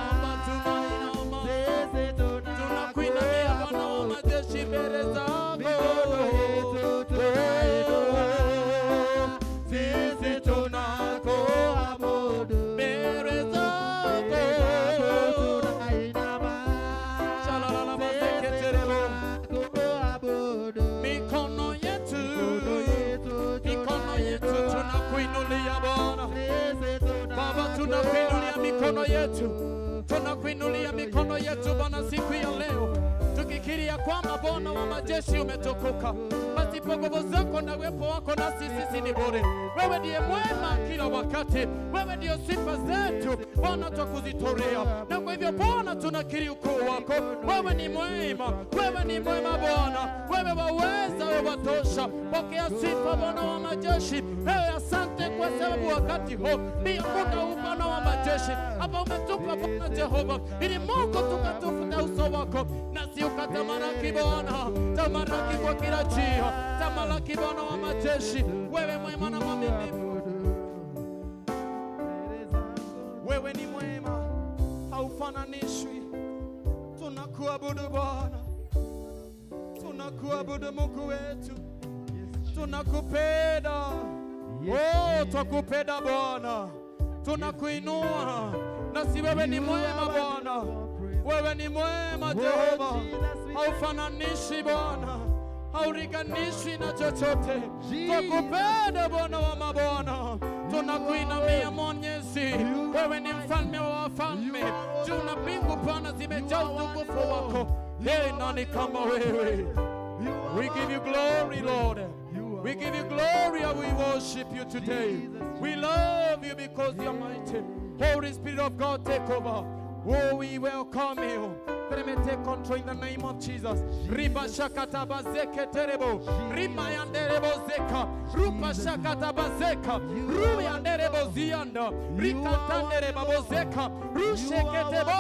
Baba tunainama, tunakuinamia Bwana wa majeshi mbele zako. Sisi tunakuabudu mbele zako. Shalalalabaseketerebo. Mikono yetu, mikono yetu tunakuinulia Bwana. Baba, tunakuinulia mikono yetu, tunakuinulia mikono yetu Bwana siku ya leo. tukikiri ya kwamba Bwana wa majeshi umetukuka. Pasipo nguvu zako na uwepo wako nasi sisi ni bure. Wewe ndiye mwema kila wakati, wewe ndiyo sifa zetu Bwana, twakuzitolea. Na kwa hivyo Bwana, tunakiri ukuu wako. Wewe ni mwema, wewe ni mwema Bwana, wewe waweza, wewe watosha. Pokea sifa Bwana wa majeshi. Wewe asante kwa sababu wakati huu pia muda huu Bwana wa majeshi hapa umetupa Bwana Jehova, ili Mungu tukatafuta uso wako, nasi ukatamalaki Bwana, tamalaki kwa kila njia, tamalaki Bwana wa majeshi. Wewe mwema na mwaminifu, wewe ni mwema, haufananishwi. Tunakuabudu Bwana, tunakuabudu Mungu wetu, tunakupenda. Oh, twakupenda Bwana, tunakuinua nasi wewe ni mwema Bwana, wewe ni mwema Jehova, haufananishi Bwana, haulinganishwi na chochote. Twakupenda Bwana wa mabwana, tunakuinamia Mwenyezi, wewe ni mfalme wa wafalme, juu na mbingu Bwana zimejaa utukufu wako. Hey, nani kama wewe? We give you glory, Lord. We give you glory and we worship you today. We love you because you are mighty. Holy Spirit of God, take over. Oh, we welcome you. Let me take control in the name of Jesus. Riba shakata bazeke terebo. Rima yanderebo zeka. Rupa shakata bazeka. Ruyanderebo zianda. Rikatanderebo zeka. Rusheketebo.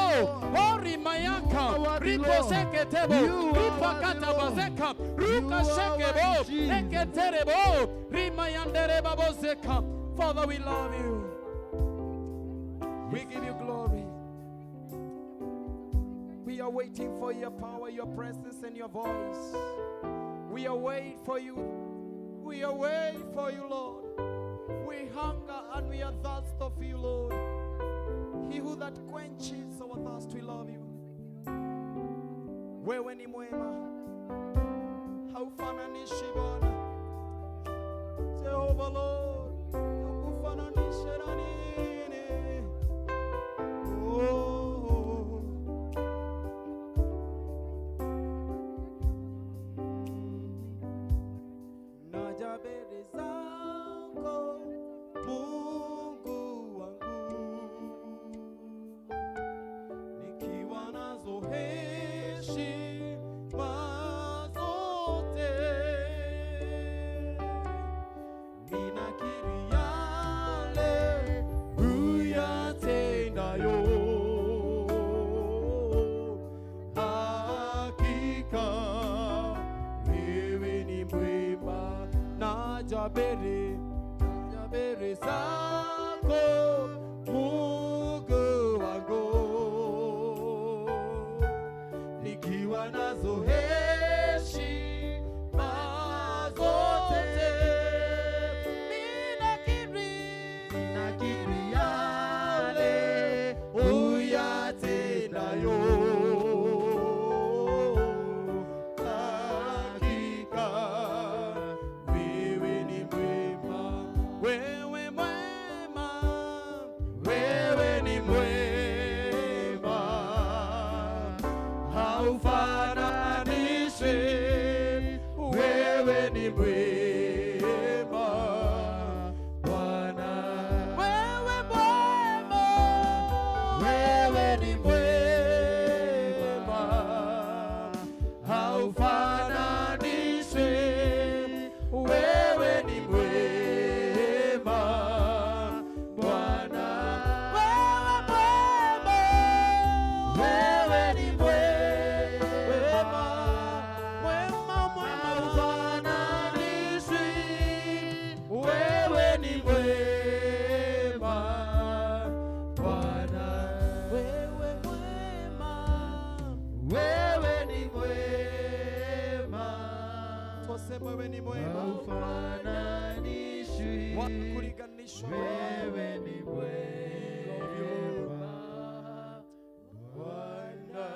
Ori mayanka. Ripo seketebo. Ripa kata bazeka. Ruka shekebo. Eketerebo. Rima yanderebo zeka. Father, we love you. We give you glory. We are waiting for your power, your presence, and your voice. We are waiting for you. We are waiting for you, Lord. We hunger and we are thirst of you, Lord. He who that quenches our thirst, we love you. Wewe ni mwema, haufananishi Bwana. Jehovah Lord, tukufananishe na nini? Oh. Naja mbele zako Mungu wangu, nikiwa nazo heshima zote, ninakiri yale uyatendayo, hakika wewe ni mwema. Naja mbele zako Mungu wangu, nikiwa nazo heshima zote, ninakiri, ninakiri yale uyatendayo, hakika wewe ni mwema, wewe mwema, wewe ni mwema, haufananishwi, wewe ni mwema Bwana, wewe mwema, wewe ni mwema, haufananishwi, wewe ni mwema Bwana, wewe mwema, wewe ni mwema, mwema, mwema, haufananishwi, wewe ni mwema Bwana, wewe mwema, wewe ni mwema, twasema wewe ni mwema, Haufananishwi, wa kulinganishwa wewe ni mwema Bwana.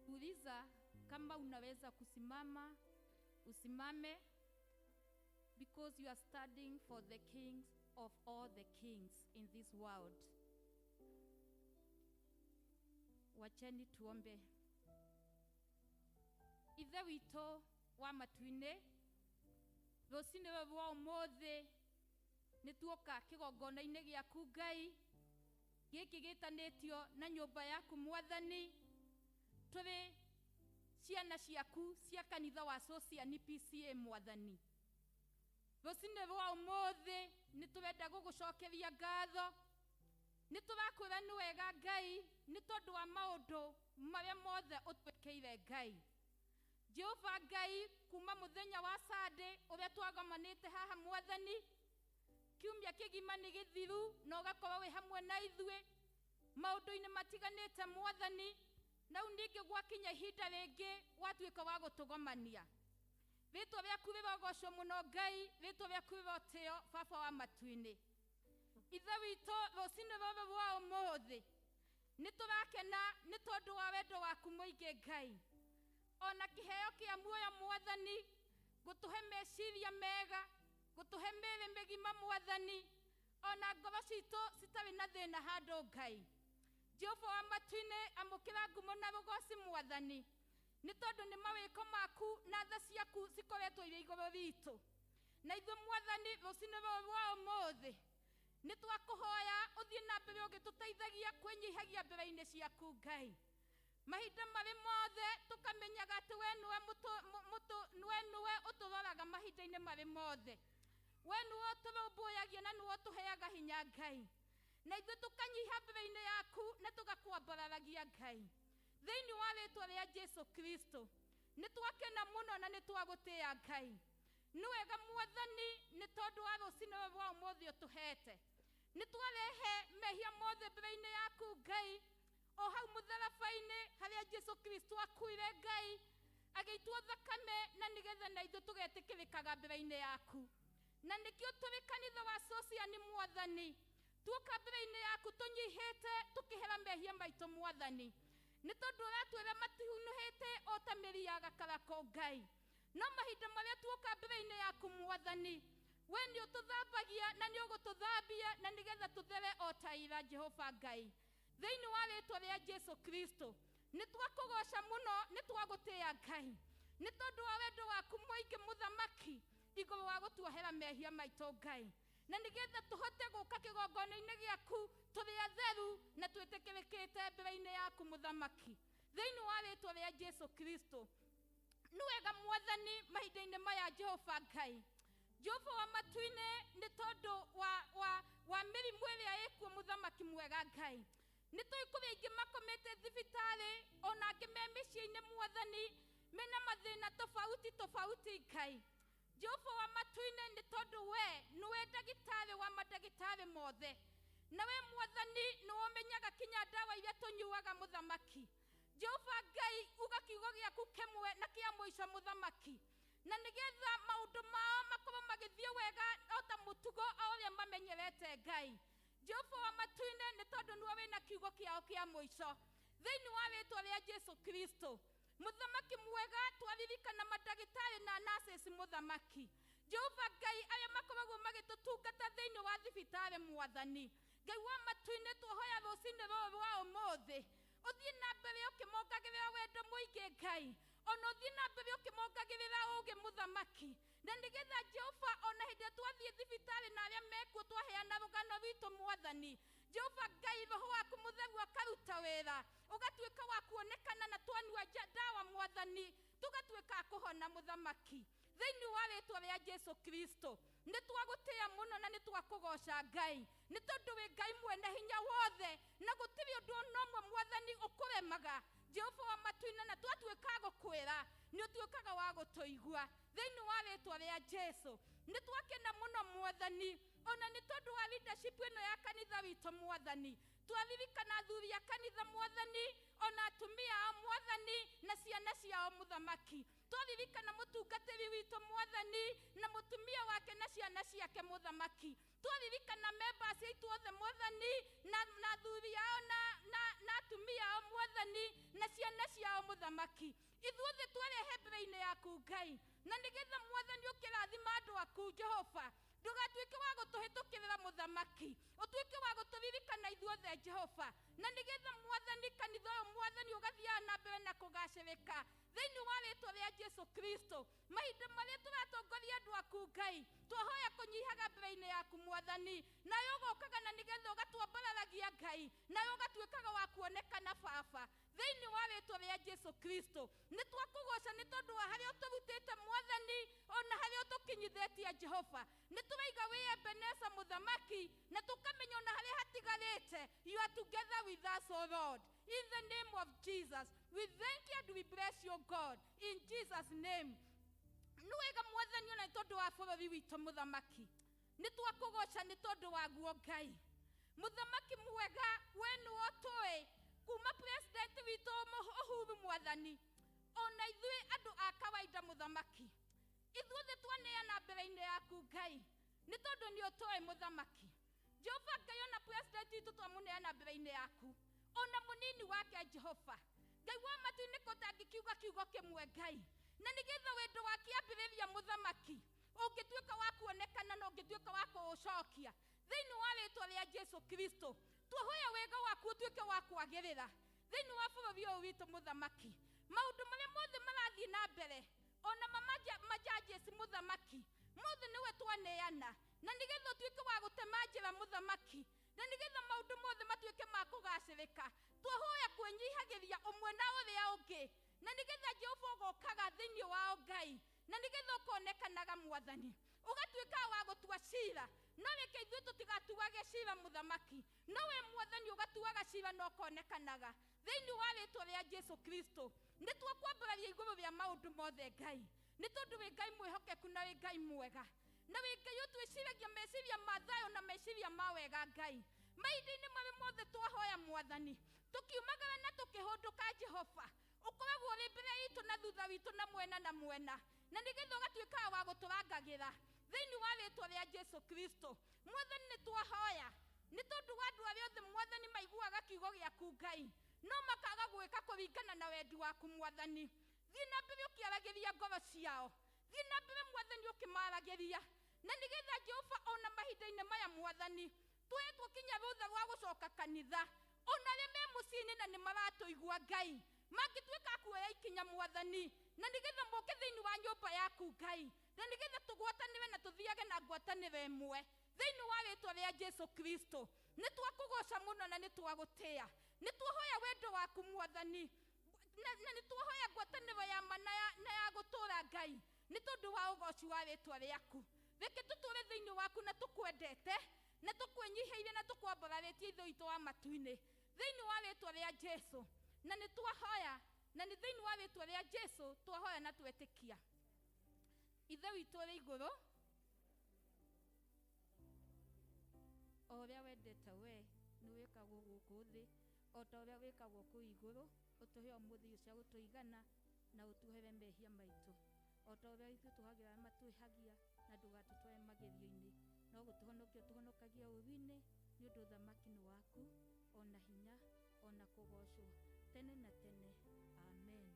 Uliza kama unaweza kusimama, usimame. because you are standing for the kings of all the kings in this world. Wacheni tuombe. Ithe witũ wa matu-inĩ, rũcinĩ rũrũ rwa ũmũthĩ nĩ tuoka kĩgongona-inĩ gĩaku Ngai, gĩkĩ gĩtanĩtio na nyũmba yaku Mwathani. Tũrĩ ciana ciaku cia kanitha wa Sociani PCA Mwathani. Rũcinĩ rwa ũmũthĩ nĩ tũrenda gũgũcokeria ngatho, nĩ tũrakwĩra nĩ wega Ngai nĩ tondũ wa maũndũ marĩa mothe ũtwĩkĩire Ngai. Jehova Ngai, kuma mũthenya wa Sunday ũrĩa twagomanĩte haha Mwathani, kiumia kĩgima nĩ gĩthiru na ũgakorwo wĩ hamwe na ithuĩ maũndũ-inĩ matiganĩte Mwathani. Na rĩu ningĩ gwakinya ihinda rĩngĩ watuĩka wa gũtũgomania. Rĩtwa rĩaku rĩrogocwo mũno Ngai, rĩtwa rĩaku rĩrotĩo Baba wa matu-inĩ. Ithe witũ, rũcinĩ rũrũ rwa ũmũthĩ nĩ tũrakena nĩ tondũ wa wendo waku mũingĩ Ngai, ona kĩheo kĩa muoyo Mwathani, gũtũhe meciria mega, gũtũhe mĩĩrĩ mĩgima Mwathani, ona ngoro citũ citarĩ na thĩna handũ Ngai. Jehova wa matu-inĩ, amũkĩra ngumo na rũgoci Mwathani, nĩ tondũ nĩ mawĩko maku na tha ciaku cikoretwo irĩ igũrũ ritũ. Na ithuĩ Mwathani, rũcinĩ rũrũ rwa ũmũthĩ nĩ twakũhoya ũthiĩ na mbere ũgĩtũteithagia kwĩnyihagia mbere-inĩ ciaku Ngai. Mahinda marĩ mothe tũkamenyaga atĩ we nĩwe ũtũroraga mahinda-inĩ marĩ mothe, we nĩwe ũtũrũmbũyagia na nĩwe ũtũheaga hinya Ngai. Na ithuĩ tũkanyiha mbere-inĩ yaku na tũgakwambararagia Ngai. Thĩinĩ wa rĩtwa rĩa Jesu Kristo nĩ twakena mũno na nĩ twagũtĩĩa Ngai. Nĩ wega Mwathani nĩ tondũ wa rũcinĩ rwa ũmũthĩ ũtũhete. Nĩ twarehe mehia mothe mbere-inĩ yaku Ngai, o hau mũtharaba-inĩ harĩa Jesu Kristo akuire Ngai, agĩitwo thakame na nĩgetha na ithuĩ tũgetĩkĩrĩkaga mbere-inĩ yaku. Na nĩkĩo tũrĩ kanitha wa Sociani Mwathani, tuoka mbere-inĩ yaku tũnyihĩte tũkĩhera mehia maitũ Mwathani, nĩ tondũ ũratwĩra matihunũhĩte o ta mĩri ya gakarako Ngai. No mahinda marĩa tuoka mbere-inĩ yaku Mwathani, we nĩ ũtũthambagia na nĩ ũgũtũthambia na nĩgetha tũthere o ta ira Jehova Ngai. Thĩinĩ wa rĩtwa rĩa Jesu Kristo nĩ twakũgoca mũno, nĩ twagũtĩĩa Ngai, nĩ tondũ wa wendo waku mũingĩ Mũthamaki igũrũ wa gũtuohera mehia maitũ Ngai, na nĩgetha tũhote gũka kĩgongona-inĩ gĩaku tũrĩ atheru na twĩtĩkĩrĩkĩte mbere-inĩ yaku Mũthamaki. Thĩinĩ wa rĩtwa rĩa Jesu Kristo nĩ wega Mwathani mahinda-inĩ maya Jehova Ngai, Jehova wa matu-inĩ, nĩ tondũ wa mĩrimũ ĩrĩa ĩkuo Mũthamaki mwega Ngai. Nĩ tũĩ kũrĩ aingĩ makomete thibitarĩ ona angĩ me mĩciĩ-inĩ Mwathani, mena mathĩna tofauti tofauti Ngai. Jehova wa matu-inĩ, nĩ tondũ we nĩwe ndagĩtarĩ wa mandagĩtarĩ mothe, na we Mwathani nĩwe ũmenyaga kinya ndawa iria tũnyuaga Mũthamaki. Jehova Ngai, uga kiugo gĩaku kĩmwe na kĩa mũico Mũthamaki, na nĩgetha maũndũ mao makorwo magĩthiĩ wega o ta mũtugo o ũrĩa mamenyerete Ngai. Jehova wa matu-inĩ, nĩ tondũ nĩwe wĩna kiugo kĩao kĩa mũico. Thĩinĩ wa rĩtwa rĩa Jesu Kristo Mũthamaki mwega, twaririkana mandagĩtarĩ na nurses Mũthamaki. Jehova Ngai, arĩa makoragwo magĩtũtungata thĩinĩ wa thibitarĩ Mwathani Ngai wa matu-inĩ, twohoya rũcinĩ rũrũ rwa ũmũthĩ ũthiĩ na mbere ũkĩmongagĩrĩra wendo mũingĩ Ngai, ona ũthiĩ na mbere ũkĩmongagĩrĩra ũũgĩ Mũthamaki, na nĩgetha Jehova ona hĩndĩ ĩrĩa twathiĩ thibitarĩ na arĩa mekuo twaheana rũgano rwitũ Mwathani Jehova Ngai, roho waku mũtheru akaruta wĩra, ũgatuĩka wa kuonekana na twanyua ndawa Mwathani, tũgatuĩka a kũhona Mũthamaki. Thĩinĩ wa rĩtwa rĩa Jesu Kristo nĩ twagũtĩĩa mũno na nĩ twakũgoca Ngai, nĩ tondũ wĩ Ngai mwene hinya wothe na gũtirĩ ũndũ ona ũmwe Mwathani ũkũremaga. Jehova wa matu-inĩ, na twatuĩka a gũkwĩra nĩ ũtuĩkaga wa gũtũigua. Thĩinĩ wa rĩtwa rĩa Jesu nĩ twakena mũno Mwathani, ona nĩ tondũ wa leadership ĩno ya kanitha witũ Mwathani. Twaririkana athuri a kanitha Mwathani, ona atumia ao Mwathani na ciana ciao Mũthamaki. Twaririkana mũtungatĩri witũ Mwathani na mũtumia wake na ciana ciake Mũthamaki. Twaririkana members aitũ othe Mwathani na athuri ao na atumia ao Mwathani na ciana ciao Mũthamaki. Ithuothe twarehe mbere-inĩ yaku Ngai na nĩgetha mwathani ũkĩrathima andũ aku Jehova ndũgatuĩke wa gũtũhĩtũkĩrĩra mũthamaki ũtuĩke wa gũtũririkana ithuothe Jehova na nĩgetha mwathani kanitha ũyũ mwathani ũgathiaga na mbere na kũgacĩrĩka thĩinĩ wa rĩtwa rĩa Jesu Kristo mahinda marĩa tũratongoria andũ aku Ngai twahoya kũnyihaga mbere-inĩ yaku mwathani nawe ũgokaga na nĩgetha ũgatwambararagia Ngai nawe ũgatuĩkaga wa kuonekana baba thĩinĩ wa rĩtwa rĩa Jesu Kristo nĩ twakũgoca nĩ tondũ wa harĩa ũtũrutĩte mwathani ona harĩa ũtũkinyithĩtie Jehova nĩ tũraiga wĩ Ebeneza mũthamaki na tũkamenya ona harĩa hatigarĩte. You are together with us, O Lord. In the name of Jesus, we thank you and we bless you, God. In Jesus' name. Nĩ wega mwathani ona nĩ tondũ wa bũrũri witũ mũthamaki nĩ twakũgoca nĩ tondũ waguo Ngai mũthamaki mwega we nĩwe ũtũĩ kuma president witũ Uhuru mwathani ona ithuĩ andũ a kawaida mũthamaki ithuothe twaneana mbere-inĩ yaku Ngai nĩ tondũ nĩ ũtũĩ mũthamaki Jehova Ngai ona president witũ twamũneana mbere-inĩ yaku ona mũnini wake Jehova Ngai wa matu-inĩ kũtangĩkiuga kiugo kĩmwe Ngai na nĩgetha wendo wa kĩambĩrĩria mũthamaki ũngĩtuĩka wa kuonekana na ũngĩtuĩka wa kũũcokia thĩinĩ wa rĩtwa rĩa Jesu Kristo twahoya wega waku ũtuĩke wa kwagĩrĩra thĩinĩ wa bũrũri ũyũ witũ mũthamaki maũndũ marĩa mothe marathiĩ na mbere ona majajesi mũthamaki mothe nĩwe twaneana na nĩgetha ũtuĩke wa gũtema njĩra mũthamaki na nĩgetha maũndũ mothe matuĩke ma kũgacĩrĩka twahoya kwĩnyihagĩria ũmwe na ũrĩa ũngĩ na nĩgetha Jehova ũgokaga thĩinĩ wao Ngai na nĩgetha ũkonekanaga mwathani ũgatuĩka wa gũtua cira no reke ithuĩ tũtigatuage cira mũthamaki no we mwathani ũgatuaga cira na ũkonekanaga thĩinĩ wa rĩtwa rĩa Jesu Kristo nĩ twakwambararia igũrũ rĩa maũndũ mothe Ngai nĩ tondũ wĩ Ngai mwĩhokeku na wĩ Ngai mwega na wĩ Ngai ũtwĩciragia meciria ma thayũ na meciria ma wega Ngai mahinda-inĩ marĩ mothe twahoya mwathani tũkiumagara na tũkĩhũndũka Jehova ũkoragwo ũrĩ mbere itũ na thutha witũ na mwena na mwena na nĩgetha ũgatuĩkaga wa gũtũrangagĩra thĩinĩ wa rĩtwa rĩa Jesu Kristo mwathani nĩ twahoya nĩ tondũ wa andũ arĩa othe mwathani maiguaga kiugo gĩaku Ngai no makaga gwĩka kũringana na wendi waku mwathani thiĩ na mbere ũkĩaragĩria ngoro ciao thiĩ na mbere mwathani ũkĩmaragĩria na nĩgetha Jehova ona mahinda-inĩ maya mwathani twetwo kinya rũtha rwa gũcoka kanitha ona arĩa me mũciĩ-inĩ na nĩ maratũigua Ngai mangĩtuĩka a kuoya ikinya mwathani na nĩgetha moke thĩinĩ wa nyũmba yaku Ngai na nĩgetha tũgwatanĩre na tũthiage na ngwatanĩro ĩmwe thĩinĩ wa rĩtwa rĩa Jesu Kristo nĩ twakũgoca mũno na nĩ twagũtĩa nĩ twahoya wendo waku mwathani na nĩ twahoya ngwatanĩro ya ma na ya gũtũũra Ngai nĩ tondũ wa ũgoci wa rĩtwa rĩaku reke tũtũũre thĩinĩ waku na tũkwendete na tũkwĩnyihĩire na tũkwambararĩtie ithe witũ wa matu-inĩ thĩinĩ wa rĩtwa rĩa Jesu na nĩ twahoya na nĩ thĩinĩ wa rĩtwa rĩa Jesu twahoya na twetĩkia ithe witũ ũrĩ igũrũ o ũrĩa wendete we nĩ wĩkagwo gũkũ thĩ o ta ũrĩa wĩkagwo kũu igũrũ ũtũhe ũmũthĩ irio cia gũtũigana na ũtuohere mehia maitũ o ta ũrĩa ithuĩ tũhagĩra arĩa matwĩhagia na ndũgatũtware magerio-inĩ no gũtũhonokia ũtũhonokagia ũũru-inĩ nĩ ũndũ ũthamaki nĩ waku ona hinya ona kũgocwo tene na tene amen.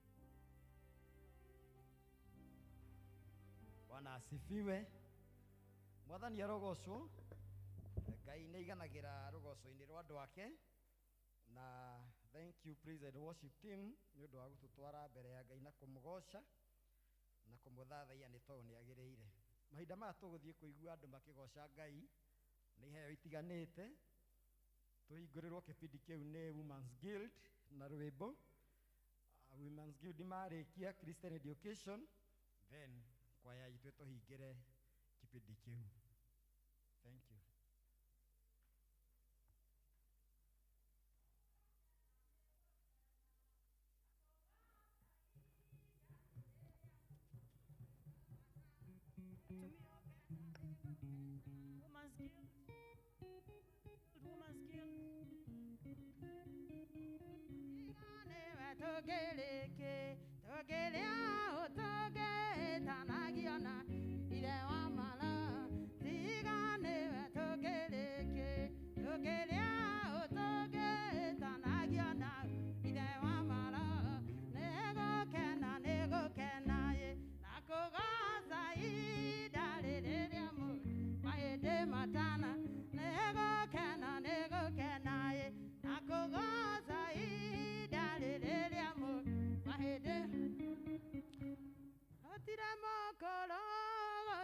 Bwana asifiwe. Mwathani arogocwo. Ngai nĩ aiganagĩra rũgoco-inĩ rwa andũ ake na thank you praise and worship team nĩ ũndũ wa gũtũtwara mbere ya Ngai na kũmũgoca na kũmũthathaiya nĩ tondũ nĩ agĩrĩire. Mahinda maya tũgũthiĩ kũigua andũ makĩgoca Ngai nĩ iheo itiganĩte tũhingũrĩrwo kĩbindi kĩu nĩ Women's Guild na rwĩmbo. Women's Guild marĩkia Christian Education then kwaya itũ tũhingĩre kĩbindi kĩu. Thank you. Women's Guild. Women's Guild.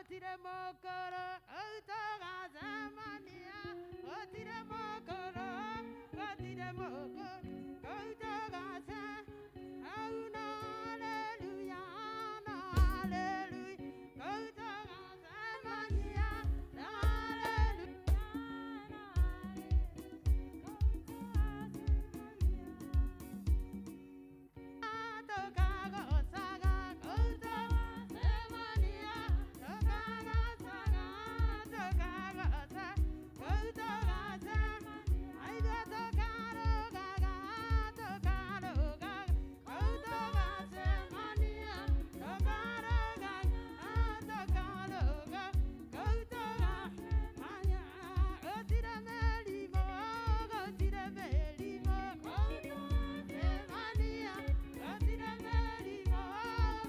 Gũtirĩ mũkũrũ kũu tũgacemania, gũtirĩ mũkũrũ, gũtirĩ mũkũrũ kũu tũgace. Au na haleluya, na haleluya, kũu tũgacemania, na haleluya, na tũkagocaga kũu tũgacemania, tũkagocaga, tũkagoca kũu tũgacemania, aithuĩ tũkarũgaga, tũkarũgaga kũu tũgacemania, tũkarũgaga, tũkarũga kũu tũgacemania, gũtirĩ mĩrimũ, gũtirĩ mĩrimũ kũu tũgacemania, gũtirĩ mĩrimũ,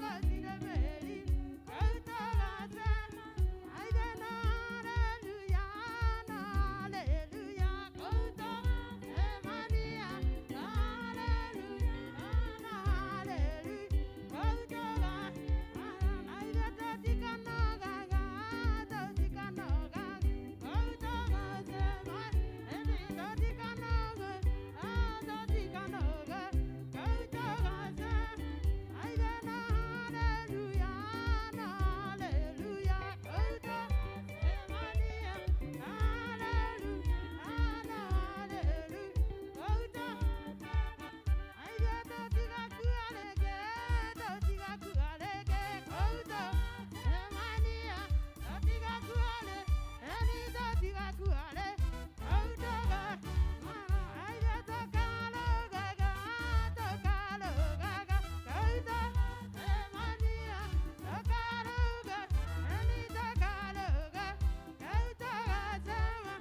gũtirĩ mĩrimũ kũu tũgacemania, aithuĩ na haleluya, na haleluya kũu tũgacemania, na haleluya, na haleluya kũu tũgacemania, aithuĩ tũtikanogaga, tũtikanogaga kũu tũgacemania, ĩni tũtikanoga, tũtikanoga kũu tũgacemania, aithuĩ na haleluya, na haleluya kũu tũgacemania, na haleluya, na haleluya kũu tũgacemania, aithuĩ tũtigakua rĩngĩ, tũtigakua rĩngĩ kũu tũgacemania, tũtigakua rĩngĩ, ĩni tũtigakua rĩngĩ kũu tũgacemania, aithuĩ tũkarũgaga, tũkarũgaga kũu tũgacemania, tũkarũga, ĩni tũkarũga kũu tũgacemania,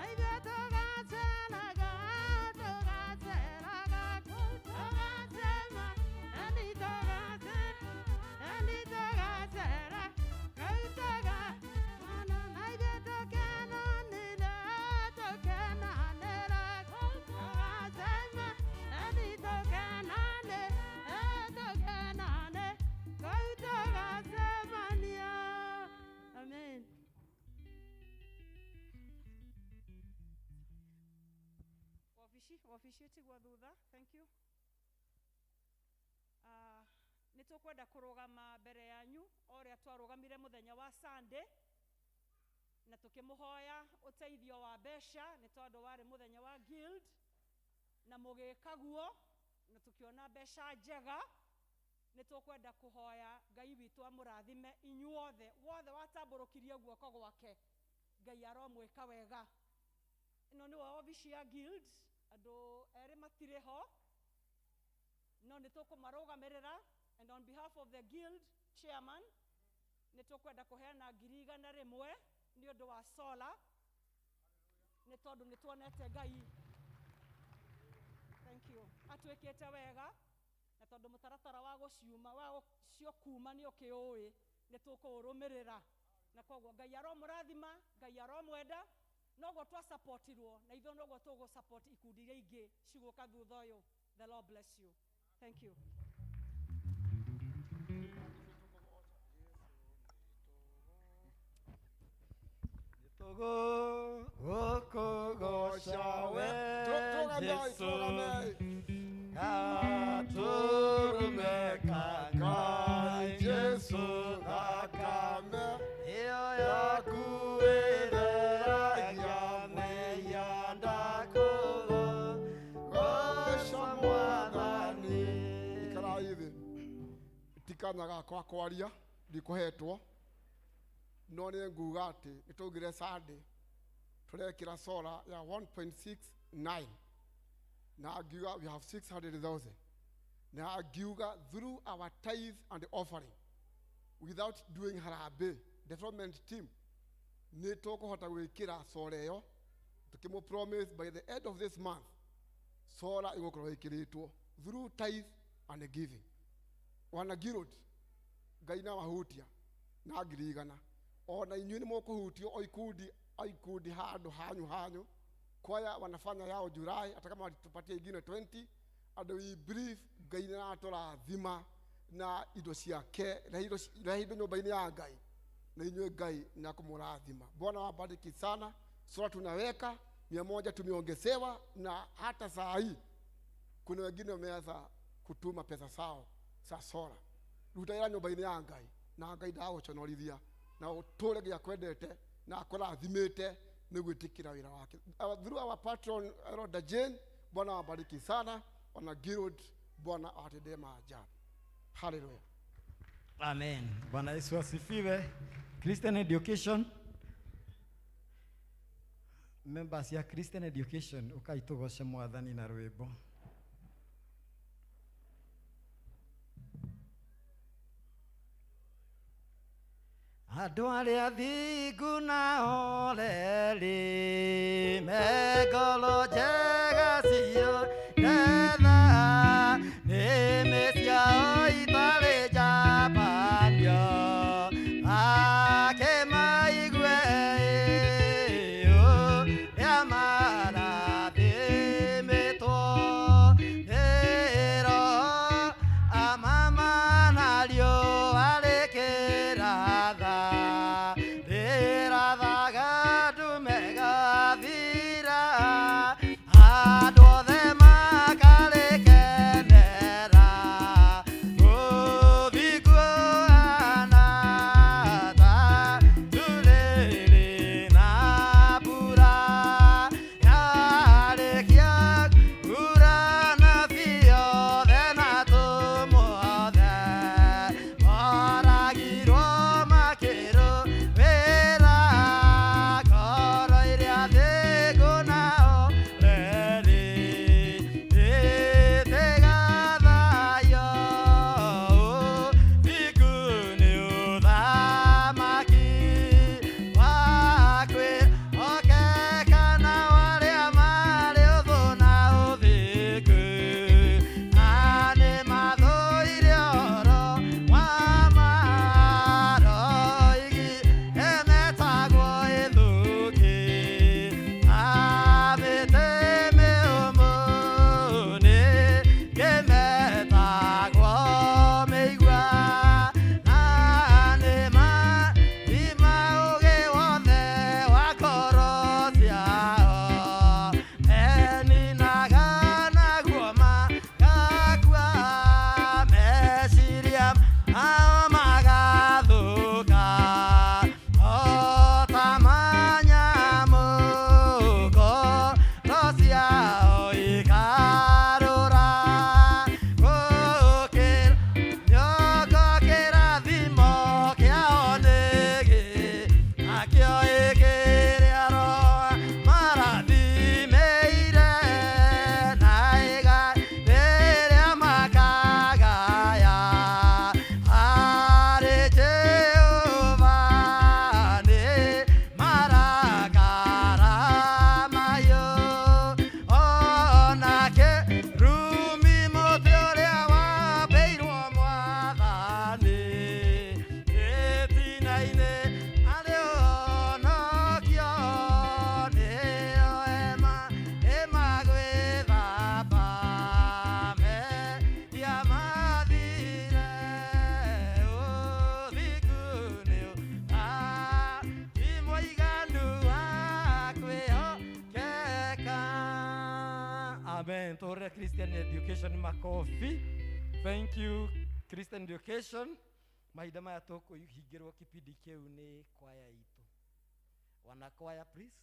aithuĩ tũgaceraga, tũgaceraga kũu tũgacemania, ĩni tũgacera, ĩni tũgacera kũu tũgacemania, aithuĩ tũkenanĩre, tũkenanĩre kũu tũgacemania, ĩni tũkenanĩre, tũkenanĩre kũu tũgacemania. Amen. Wabici, wabici ĩtigwo thutha. Thank you. Nĩ tũkwenda kũrũgama mbere yanyu o ũrĩa twarũgamire mũthenya wa Sunday na tũkĩmũhoya ũteithio wa mbeca nĩ tondũ warĩ mũthenya wa guild, na mũgĩka guo na tũkĩona mbeca njega. Nĩ tũkwenda kũhoya Ngai witũ amũrathime inyuothe wothe watambũrũkirie guoko gwake. Ngai aromwĩka wega. Ĩno nĩwe obici ya guild. Andũ erĩ matirĩ ho, no nĩ tũkũmarũgamĩrĩra, and on behalf of the guild chairman nĩ tũkwenda kũheana 100,000 nĩ ũndũ wa solar, nĩ tondũ nĩ tuonete Ngai, thank you, atwĩkĩte wega, na tondũ mũtaratara wa gũciuma wa cio kuma nĩ ũkĩũĩ, nĩ tũkũũrũmĩrĩra, na koguo Ngai aromũrathima, Ngai aromwenda. Noguo twasapotirwo na ithuĩ noguo tũgũ support ikundi iria ingĩ cigũka thutha ũyũ. The Lord bless you. Thank you. Tũgũkũgoca we Tũrũgamei, Jesũ, tũrũgamei. Gatũrũme ka Ngai, Jesũ, thakame ĩyo yaku ĩtheragia mehia, ndakũgoca Mwathani. Ikarai thĩ. Tikanya gakwa kwaria ndikũhetwo, no nĩ nguga atĩ nĩ twaugire Sunday tũrekĩra solar ya 1.69, na ngiuga we have 600,000, na ngiuga through our tithe and offering, without doing harambee, development team nĩ tũkũhota gwĩkĩra solar ĩyo. Tũkĩmũ promise by the end of this month solar ĩgũkorwo ĩkĩrĩtwo through tithe and giving. Wana guild, Ngai na wahutia na 100,000, ona inyuĩ nĩ mũkũhutio o ikundi o ikundi handũ hanyu hanyu. Kwaya wanafanya yao Julai, hata kama walitupatia ingine 20, and we believe Ngai nĩ aratũrathima na indo ciake, rehe indo nyũmba-inĩ ya Ngai. Na inyuĩ Ngai nĩ akũmũrathima. Bwana wabariki sana. Sura tunaweka 100 tumeongezewa, na hata saa hii kuna wengine wameanza kutuma pesa zao za sora. Ruta ĩra nyũmba-inĩ ya Ngai na Ngai ndagũconorithia na ũtũre gĩa kwendete na akũrathimĩte nĩ gwĩtĩkĩra wĩra wake. Through our patron Rhoda Jane, Bwana wabariki sana. Wana Guild, Bwana awatendee maajabu. Haleluya. Amen. Bwana Yesu asifiwe. Christian Education, members ya Christian Education, ukai tugoce mwathani na rwimbo. Andũ arĩa thingu na oreri me ngoro njega ciũre tha, nĩmĩ ciao itarĩ njabanio, akĩmaigue ũrĩa marathimĩtwo nĩ Roho, amama na riũa rĩkĩratha, rĩrathaga ndume ĩgathira, andũ othe makarĩkenera, ũthingu ũhaana ta ndũrĩrĩ na mbura, yarĩkia kuura nabii othe na atũmwo othe, moragirwo makĩrũĩra ngoro iria thingu na oreri, ĩtigathayo, ũthingu nĩ ũthamaki wa kwĩhokeka na arĩa marĩ ũthũ na ũthingu, na nĩmathũire ũhoro wa ma, roigi ĩmetagwo ĩthũki, na mĩtĩ mĩũmũ nĩngĩmetagwo mĩigua, na nĩmathima ũũgĩ wothe wa ngoro ciao, meninaga naguo magakua, meciria mao magathũka, o ta manyamũ ngoro ciao ikarũra, gũkĩra nyongo kĩrathimo kĩao nĩgĩ, nakĩo ĩkĩrĩa Roho marathimĩire, na igai rĩrĩa makagaya harĩ Jehova nĩ marakara mahiũ, onake rumi mũtĩ ũrĩa wambĩirwo mwathani, gĩtina-inĩ arĩ ũhonokio, nĩyo hema ĩmagwĩthamba, mehia mathire, ũthingu nĩ ũthamaki mũiganu wa kwĩhokeka. Amen. Tũhũrĩre Christian Education makobi. Thank you Christian Education. Mahinda maya tũkũhingĩrwo kipindi kĩu nĩ kwaya itũ. Wanakwaya please.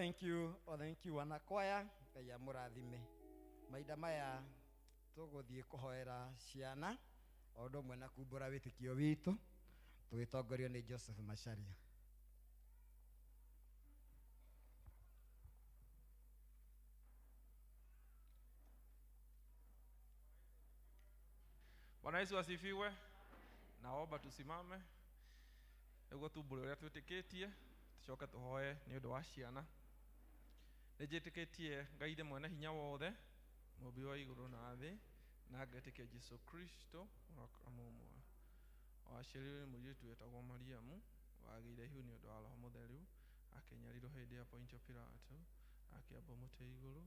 Thank you, oh, thank you wanakwaya. Ngai amũrathime. Mahinda maya tũgũthiĩ kũhoera ciana o ũndũ ũmwe na kumbũra wĩtĩkio witũ tũgĩtongorio nĩ Joseph Macharia. Bwana Yesu asifiwe. Naomba tusimame nĩguo tumbũre ũrĩa twĩtĩkĩtie, tũcoke tũhoe nĩ ũndũ wa ciana. Nĩ njĩtĩkĩtie Ngai Ithe mwene hinya wothe, mũmbi wa igũrũ na thĩ, na ngetĩkia Jesu Kristo mũrũ wa mũmwe waciarirwo nĩ mũirĩtu wetagwo Mariamu, wagĩire ihu nĩ ũndũ wa Roho Mũtheru, akĩnyarirwo hĩndĩ ya Pontio Pilato, akĩambwo mũtĩ igũrũ,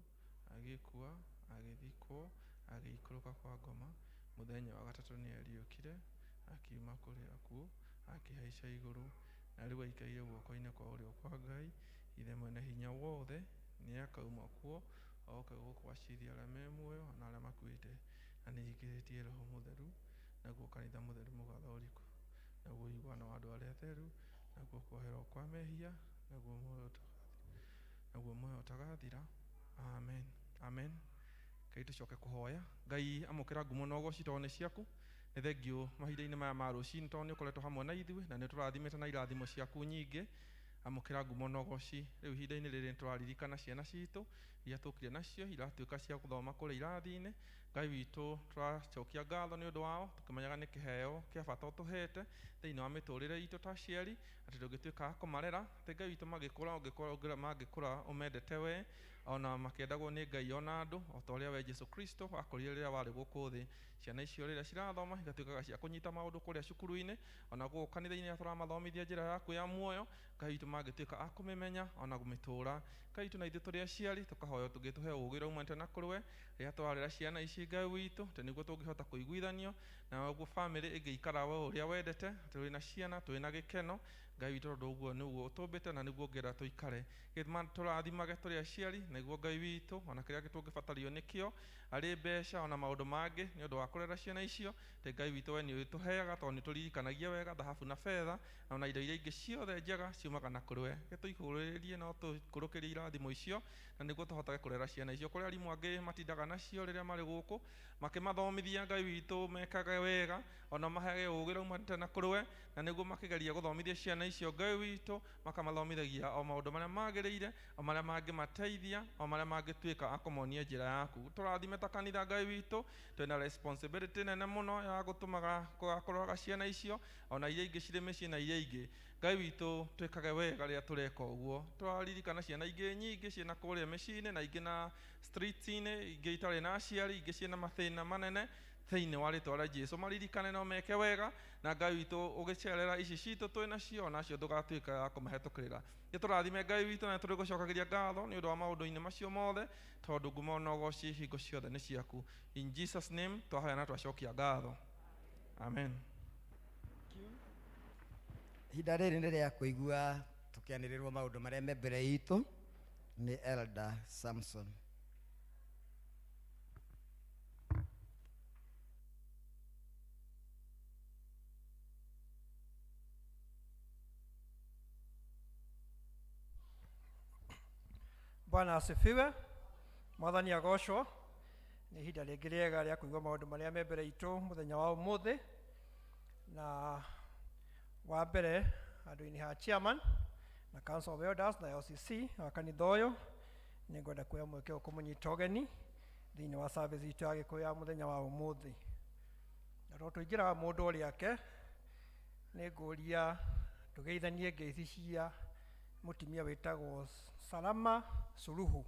agĩkua, agĩthikwo, agĩikũrũka kwa ngoma. Mũthenya wa gatatũ nĩ ariũkire, akiuma kũrĩ akuũ, akĩhaica igũrũ, na rĩu aikaire guoko-inĩ kwa ũrĩo kwa Ngai Ithe mwene hinya wothe. Nĩ akauma kuo oke gũkũ acirie arĩa me muoyo na arĩa makuĩte. Na nĩ njĩtĩkĩtie Roho Mũtheru, naguo kanitha mũtheru mũgathoriku, naguo ũiguano wa andũ arĩa atheru, naguo kuoherwo kwa mehia, naguo muoyo ũtagathira. Amen, amen. Ngai tũcoke kũhoya. Ngai amũkĩra ngumo na ũgoci tondũ nĩ ciaku. Nĩ thengiũ mahinda-inĩ maya ma rũcinĩ tondũ nĩ ũkoretwo hamwe na ithuĩ na nĩ ũtũrathimĩte na irathimo ciaku nyingĩ. Amũkĩra ngumo na ũgoci. Rĩu ihinda-inĩ rĩrĩ nĩ tũraririkana ciana citũ iria tũkire nacio iratuĩka cia gũthoma kũrĩa irathi-inĩ. Ngai witũ tũracokia ngatho nĩ ũndũ wao, tũkĩmenyaga nĩ kĩheo kĩa bata ũtũhete thĩinĩ wa mĩtũrĩre itũ ta aciari, atĩ tũngĩtuĩka a kũmarera, atĩ Ngai witũ magĩkũra, mangĩkũra ũmendete we, ona makĩendagwo nĩ Ngai ona andũ, o ta ũrĩa we Jesu Kristo wakũrire rĩrĩa warĩ gũkũ thĩ. Ciana icio rĩrĩa cirathoma igatuĩkaga cia kũnyita maũndũ kũrĩa cukuru-inĩ, ona gũkũ kanitha-inĩ rĩrĩa tũramathomithia njĩra yaku ya muoyo, Ngai witũ mangĩtuĩka a kũmĩmenya ona kũmĩtũũra. Ngai witũ na ithuĩ tũrĩ aciari tũkahoya tũngĩtũhe ũũgĩ ũrĩa umanĩte na kũrĩ we rĩrĩa tũrarera ciana ici Ngai witũ, atĩ nĩguo tũngĩhota kũiguithanio na ũguo bamĩrĩ ĩngĩikara we ũrĩa wendete, tũrĩ na ciana twĩ na gĩkeno. Ngai witũ tondũ ũguo nĩguo ũtũmbĩte na nĩguo ũngĩenda tũikare. Tũrathimage tũrĩ aciari nĩguo Ngai witũ ona kĩrĩa tũngĩbatario nĩkĩo arĩ mbeca ona maũndũ mangĩ nĩ ũndũ wa kũrera ciana icio, atĩ Ngai witũ we nĩ ũtũheaga tondũ nĩ tũririkanagia wega thahabu na betha ona indo iria ingĩ ciothe njega ciumaga na kũrĩ we. Gĩtũihũrĩrĩrie na ũtũikũrũkĩrie irathimo icio na nĩguo tũhotage kũrera ciana icio. Kũrĩ arimũ angĩ matindaga nacio rĩrĩa marĩ gũkũ makĩmathomithia Ngai witũ mekage wega ona maheage ũũgĩ ũrĩa umanĩte na kũrĩ we, na nĩguo makĩgeria gũthomithia ciana icio Ngai witũ makamathomithagia o maũndũ marĩa magĩrĩire, o marĩa mangĩmateithia, o marĩa mangĩtuĩka a kũmonia njĩra yaku. Tũrathime ta kanitha Ngai witũ, twĩna responsibility nene mũno ya gũtũmaga kũroraga ciana icio ona iria ingĩ cirĩ mĩciĩ na iria ingĩ. Ngai witũ twĩkage wega rĩrĩa tũreka ũguo. Tũraririkana ciana ingĩ nyingĩ ciĩna kũrĩa mĩciĩ-inĩ na ingĩ na street-inĩ, ingĩ itarĩ na aciari, ingĩ ciĩna mathĩna manene. Thĩinĩ wa rĩtwa rĩa Jesu maririkane no meke wega, na Ngai witũ ũgĩcerera ici citũ twĩ nacio onacio ndũgatuĩka ya kũmahĩtũkĩrĩra. Gĩtũrathime Ngai witũ na tũrĩgũcokagĩria ngatho nĩ ũndũ wa maũndũ-inĩ macio mothe, tondũ ngumo na ũgoci hingo ciothe nĩ ciaku. In Jesus name twahoya na twacokia ngatho. Amen. Ihinda rĩrĩ nĩ rĩa kũigua tũkĩanĩrĩrwo maũndũ marĩa me mbere itũ nĩ Elder Samson. Bwana asifiwe. Mwathani agocwo. Nĩ ihinda rĩngĩ rĩega rĩa kũigua maũndũ marĩa me mbere itũ mũthenya wa ũmũthĩ. Na wa mbere handũ-inĩ ha chairman na Council of Elders na LCC wa kanitha ũyũ, nĩ ngwenda kuoya mweke ũyũ kũmũnyita ũgeni thĩinĩ wa service itũ ya Gĩkũyũ ya mũthenya wa ũmũthĩ. Na tondũ tũingĩraga mũndũ o rĩake, nĩ ngũria tũgeithanie ngeithi cia mũtumia wĩtagwo Salama Suluhu.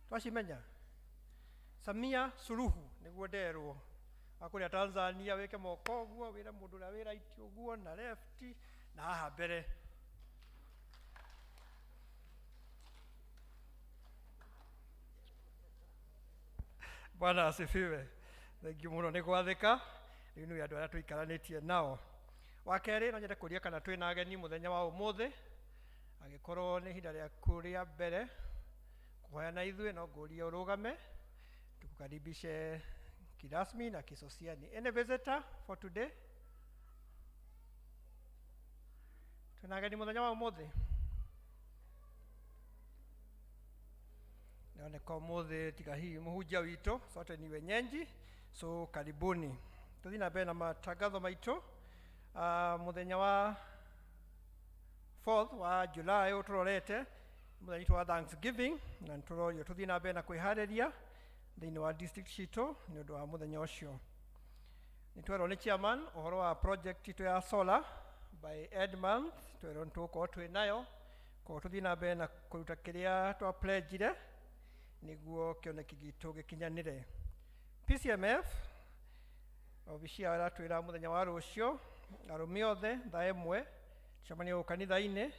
Twacimenya? Samia Suluhu nĩguo nderwo. Akũrĩa Tanzania wĩke moko ũguo, wĩre mũndũ ũrĩa wĩ right ũguo na left na haha mbere. Bwana asifiwe. Thank you mũno nĩ gwathĩka. Rĩu nĩ andũ arĩa tũikaranĩtie nao. Wa kerĩ no nyende kũria kana twĩna ageni mũthenya wa ũmũthĩ. Angĩkorwo nĩ ihinda rĩaku rĩa mbere kũhoya na ithuĩ, no ngũrie ũrũgame tukukaribishe kirasmi na kisosiani. Any visitor for today? Twĩna ageni mũthenya wa ũmũthĩ? Nĩoneka ũmũthĩ tiga hihi mũhunjia witũ, sote ni wenyeji, so karibuni. Tũthiĩ na mbere na matangatho maitũ. Mũthenya wa 4th wa July ũyũ tũrorete mũthenya witũ wa Thanksgiving, na nĩtũrorio tũthiĩ na mbere na kwĩharĩria thĩinĩ wa district citũ nĩ ũndũ wa mũthenya ũcio. Nĩ twerwo nĩ chairman ũhoro wa project itũ ya solar by end month, twerwo nĩ tũgũkorwo twĩ nayo, koguo tũthiĩ na mbere na kũruta kĩrĩa twa pledgire nĩguo kĩoneki gitũ gĩkinyanĩre. PCMF obici yao ĩratwĩra mũthenya wa rũciũ arũme othe thaa 1 tucemanie gũkũ kanitha-inĩ,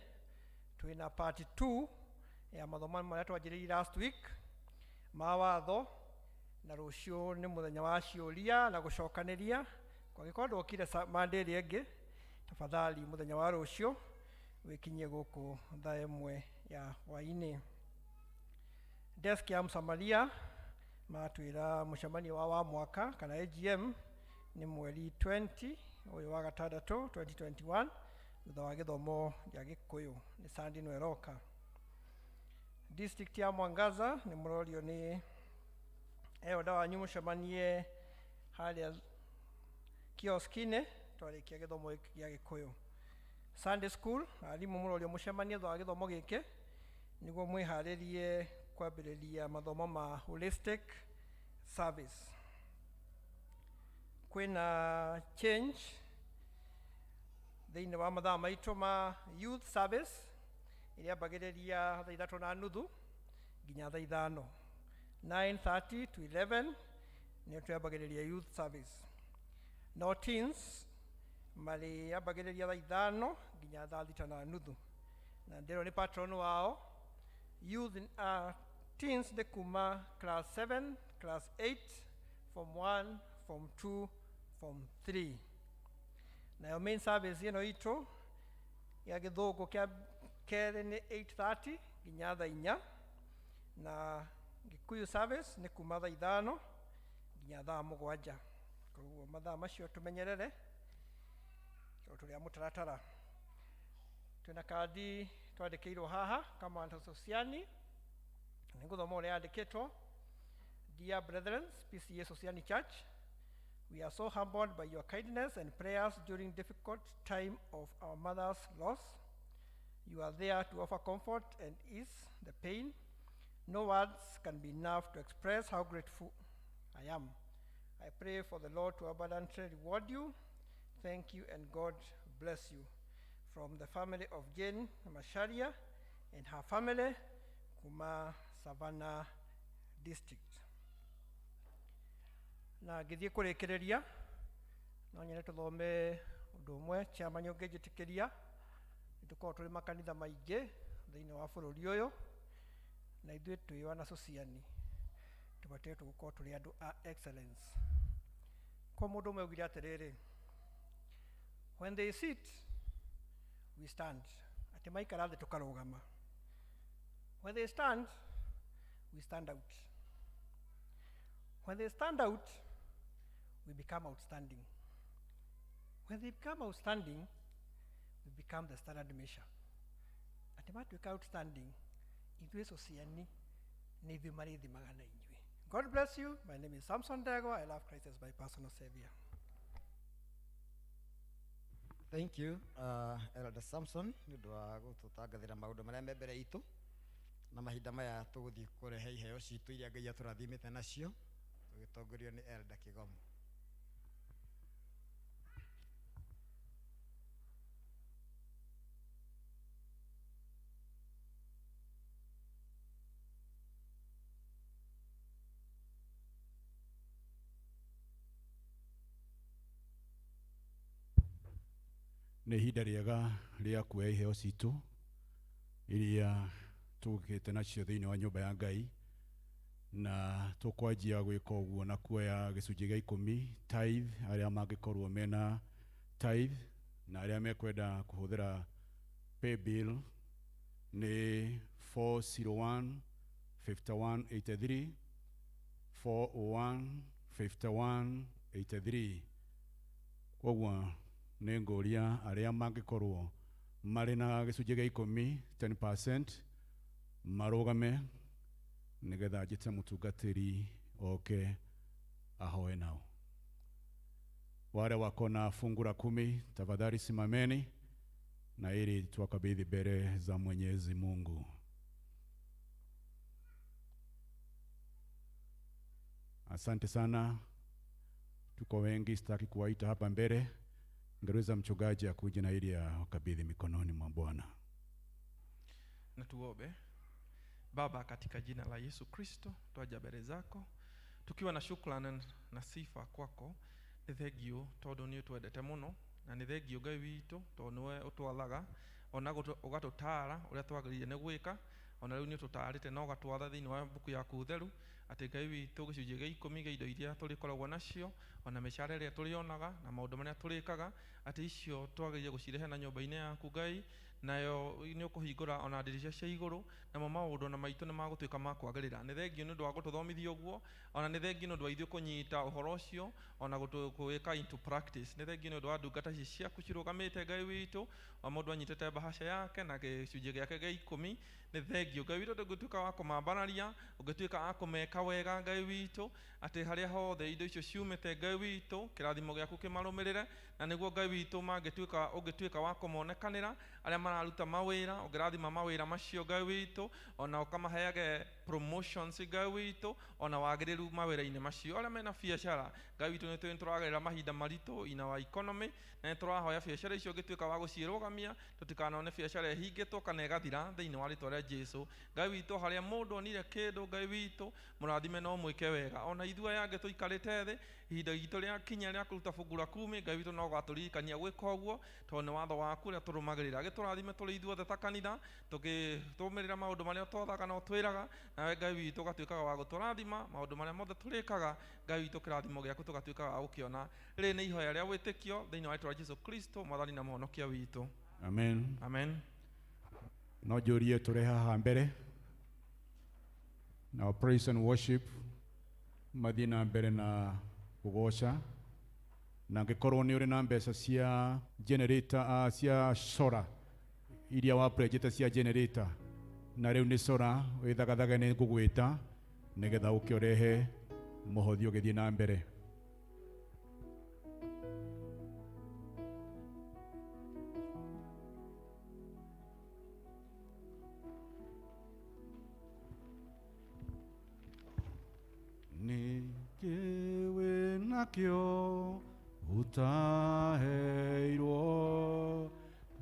twĩna part 2 ya mathomo marĩa twanjĩrĩirie last week ma watho, na rũciũ nĩ mũthenya wa ciũria na gũcokanĩria. Kwangĩkorwo ndwokire Monday ĩrĩa ĩngĩ, tafadhali mũthenya wa rũciũ wĩkinyie gũkũ thaa 1 ya hwaĩ-inĩ. Desk ya Msamaria matwĩra mũcemanio wa mwaka kana AGM nĩ mweri 20 ũyũ wa gatandatũ 2021 thutha wa gĩthomo gĩa Gĩkũyũ, nĩ Sunday ĩno ĩroka. District ya Mwangaza nĩ mũrorio nĩ elder wanyu mũcemanie harĩa kiosk-inĩ twarĩkia gĩthomo gĩkĩ gĩa Gĩkũyũ. Sunday school arimũ mũrorio mũcemanie thutha wa gĩthomo gĩkĩ nĩguo mwĩharĩrie kwambĩrĩria mathomo ma holistic service. Kwĩna change thĩinĩ wa mathaa maitũ ma youth service ĩrĩa ambagĩrĩria thaa 3:30 nginya thaa 5, 9:30 to 11 nĩyo twambagĩrĩria youth service. No teens marĩambagĩrĩria thaa 5 nginya thaa 6:30, na ndĩrwo nĩ patron wao. Youth, teens nĩ kuma class 7, class 8, form 1, form 2, form 3. Nayo main service ĩno itũ ya gĩthũngũ kĩa kerĩ nĩ 8:30 nginya thaa 4, na Gĩkũyũ service nĩ kuma thaa 5 nginya thaa 7. Koguo mathaa macio tũmenyerere tondũ tũrĩ a mũtaratara. Twĩna kandi twandĩkĩirwo haha kama Sosiani, nĩngũthoma ũrĩa yandĩkĩtwo. Dear brethren, PCEA Sosiani Church, we are so humbled by your kindness and prayers during difficult time of our mother's loss. You are there to offer comfort and ease the pain. No words can be enough to express how grateful I am. I pray for the Lord to abundantly reward you. Thank you and God bless you. From the family of Jane Macharia and her family, kuma Savannah District. Na ngĩthiĩ kũrĩkĩrĩria, no nyende tũthome ũndũ ũmwe chairman ũngĩnjĩtĩkĩria. Nĩ tũkoragwo tũrĩ makanitha maingĩ thĩinĩ wa bũrũri ũyũ, na ithuĩ twĩ wana Sosiani tũbatiĩ tũgũkorwo tũrĩ andũ a excellence. Kwa mũndũ ũmwe augire atĩrĩrĩ, when they sit we stand, atĩ maikara thĩ tũkarũgama. When they stand we stand out. When they stand out we become outstanding. When they become outstanding we become the standard measure. Atĩ matuĩka outstanding, ithuĩ Sosiani nĩ ithuĩ marĩthimaga na inyuĩ. God bless you. My name is Samson Dego. I love Christ as my personal savior. Thank you, Elder Samson, nĩ ũndũ wa gũtũtangathĩra maũndũ marĩa me mbere itũ, na mahinda maya tũgũthiĩ kũrehe iheo citũ iria Ngai atũrathimĩte nacio, tũgĩtongorio nĩ Elder Kĩgomo. Nĩ ihinda rĩega rĩa kuoya iheo citũ iria tũgĩte nacio thĩinĩ wa nyũmba ya Ngai, na tũkwanjia gwĩka ũguo na kuoya gĩcunjĩ gĩa 10 tithe, arĩa mangĩkorwo mena tithe na arĩa mekwenda kũhũthĩra pay bill nĩ 401 5183, 401 5183. Koguo nĩ ngũria arĩa mangĩkorwo marĩ na gĩcunjĩ gĩa 10, 10% marũgame Nĩgetha njĩte mũtungatĩri oke ahoe nao. Wale wako na fungu la 10, tafadhali simameni na ili tuwakabidhi mbele za Mwenyezi Mungu. Asante sana, tuko wengi, sitaki kuwaita hapa mbele. Ngeweza mchungaji akuje na ili akabidhi mikononi mwa Bwana. Na tuombe. Baba, katika jina la Yesu Kristo twaja mbele zako tukiwa na shukrani na sifa kwako. Nĩ thengio tondũ nĩ ũtwendete mũno, na nĩ thengio Ngai witũ tondũ nĩwe ũtwathaga ona ũgatũtaara ũrĩa twagĩrĩire nĩ gwĩka. Ona rĩu nĩ ũtũtaarĩte na ũgatwatha thĩinĩ wa mbuku yaku theru atĩ Ngai witũ gĩcunjĩ gĩa 10 gĩa indo iria tũrĩkoragwo nacio, ona mĩcara ĩrĩa tũrĩonaga na maũndũ marĩa tũrĩkaga, atĩ icio twagĩrĩire gũcirehe na nyũmba-inĩ yaku Ngai, nayo nĩ ũkũhingũra ona ndirica cia igũrũ, namo maũndũ na maitũ nĩ magũtuĩka ma kwagĩrĩra. Nĩ thengio nĩ ũndũ wa gũtũthomithia ũguo, ona nĩ thengio nĩ ũndũ wa ithuĩ kũnyita ũhoro ũcio, ona kũwĩka into practice. Nĩ thengio nĩ ũndũ wa ndungata ici ciaku cirũgamĩte Ngai witũ, o mũndũ anyitĩte mbahaca yake na gĩcunjĩ gĩake gĩa 10. Nĩ thengio Ngai witũ ndũngĩtuĩka wa kũmambararia, ũngĩtuĩka wa kũmeka wega Ngai witũ, atĩ harĩa hothe indo icio ciumĩte Ngai witũ, kĩrathimo gĩaku kĩmarũmĩrĩre, na nĩguo Ngai witũ mangĩtuĩka, ũngĩtuĩka wa kũmonekanĩra arĩa mararuta mawĩra, ũngĩrathima mawĩra macio Ngai witũ, ona ũkamaheage promotions Ngai witũ, ona wagĩrĩru mawĩra-inĩ macio. Arĩa mena biacara Ngai witũ, nĩ tũragerera mahinda maritũ in our economy, na nĩ tũrahoya biacara icio ũngĩtuĩka wa gũciĩrũgamia, tũtikanone biacara ĩhingĩtwo kana ĩgathira thĩinĩ wa rĩtwa rĩa Jesu. Ngai witũ, harĩa mũndũ onire kĩndũ Ngai witũ, mũrathime no mwĩke wega. Ona ithuĩ aya angĩ tũikarĩte thĩ, ihinda ritũ rĩakinya rĩa kũruta fungu la 10, Ngai witũ no ũgatũririkania gwĩka ũguo, tondũ nĩ watho waku ũrĩa tũrũmagĩrĩra. Gĩtũrathime tũrĩ ithuothe ta kanitha, tũkĩtũmĩrĩra maũndũ marĩa twathaga na ũtwĩraga, nawe Ngai witũ ũgatuĩkaga wa gũtũrathima maũndũ marĩa mothe tũrĩkaga. Ngai witũ, kĩrathimo gĩaku tũgatuĩkaga wa gũkĩona. Rĩrĩ nĩ ihoya rĩa wĩtĩkio thĩinĩ wa rĩtwa rĩa Jesu Kristo, Mwathani na Mũhonokia witũ. Amen. Amen. No njũrie tũrĩ haha mbere na praise and worship mathiĩ na mbere na kũgoca, na angĩkorwo nĩ ũrĩ na mbeca cia generator, cia solar iria wapledgete cia generator, na rĩu nĩ solar wĩthagathage, nĩ ngũgwĩta nĩgetha ũke ũrehe mũhothi ũgĩthiĩ na mbere. Nĩkĩ wĩnakĩo ũtaheirwo?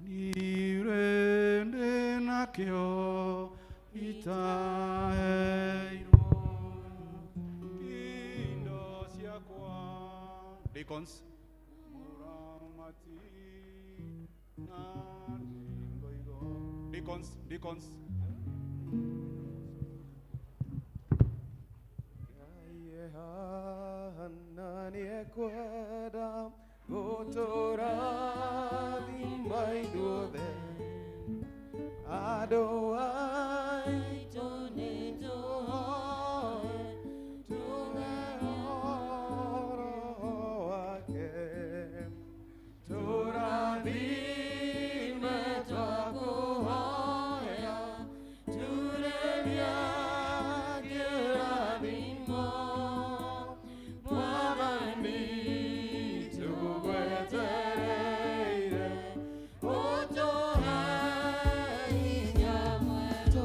Nirĩ ndĩ nakĩo itaheirwo. Indo ciakwa. Deacons. Mũramati na nĩngoigo. Deacons, deacons. Hana nĩekwenda gũtũrathima ithuothe, andũ aitũ nĩtũhoe tũhe Roho wake, tũrathime twakũhoya, tũreria kĩrathimo. Mwathani tũgwetereire, ũtũhe hinya mwerũ.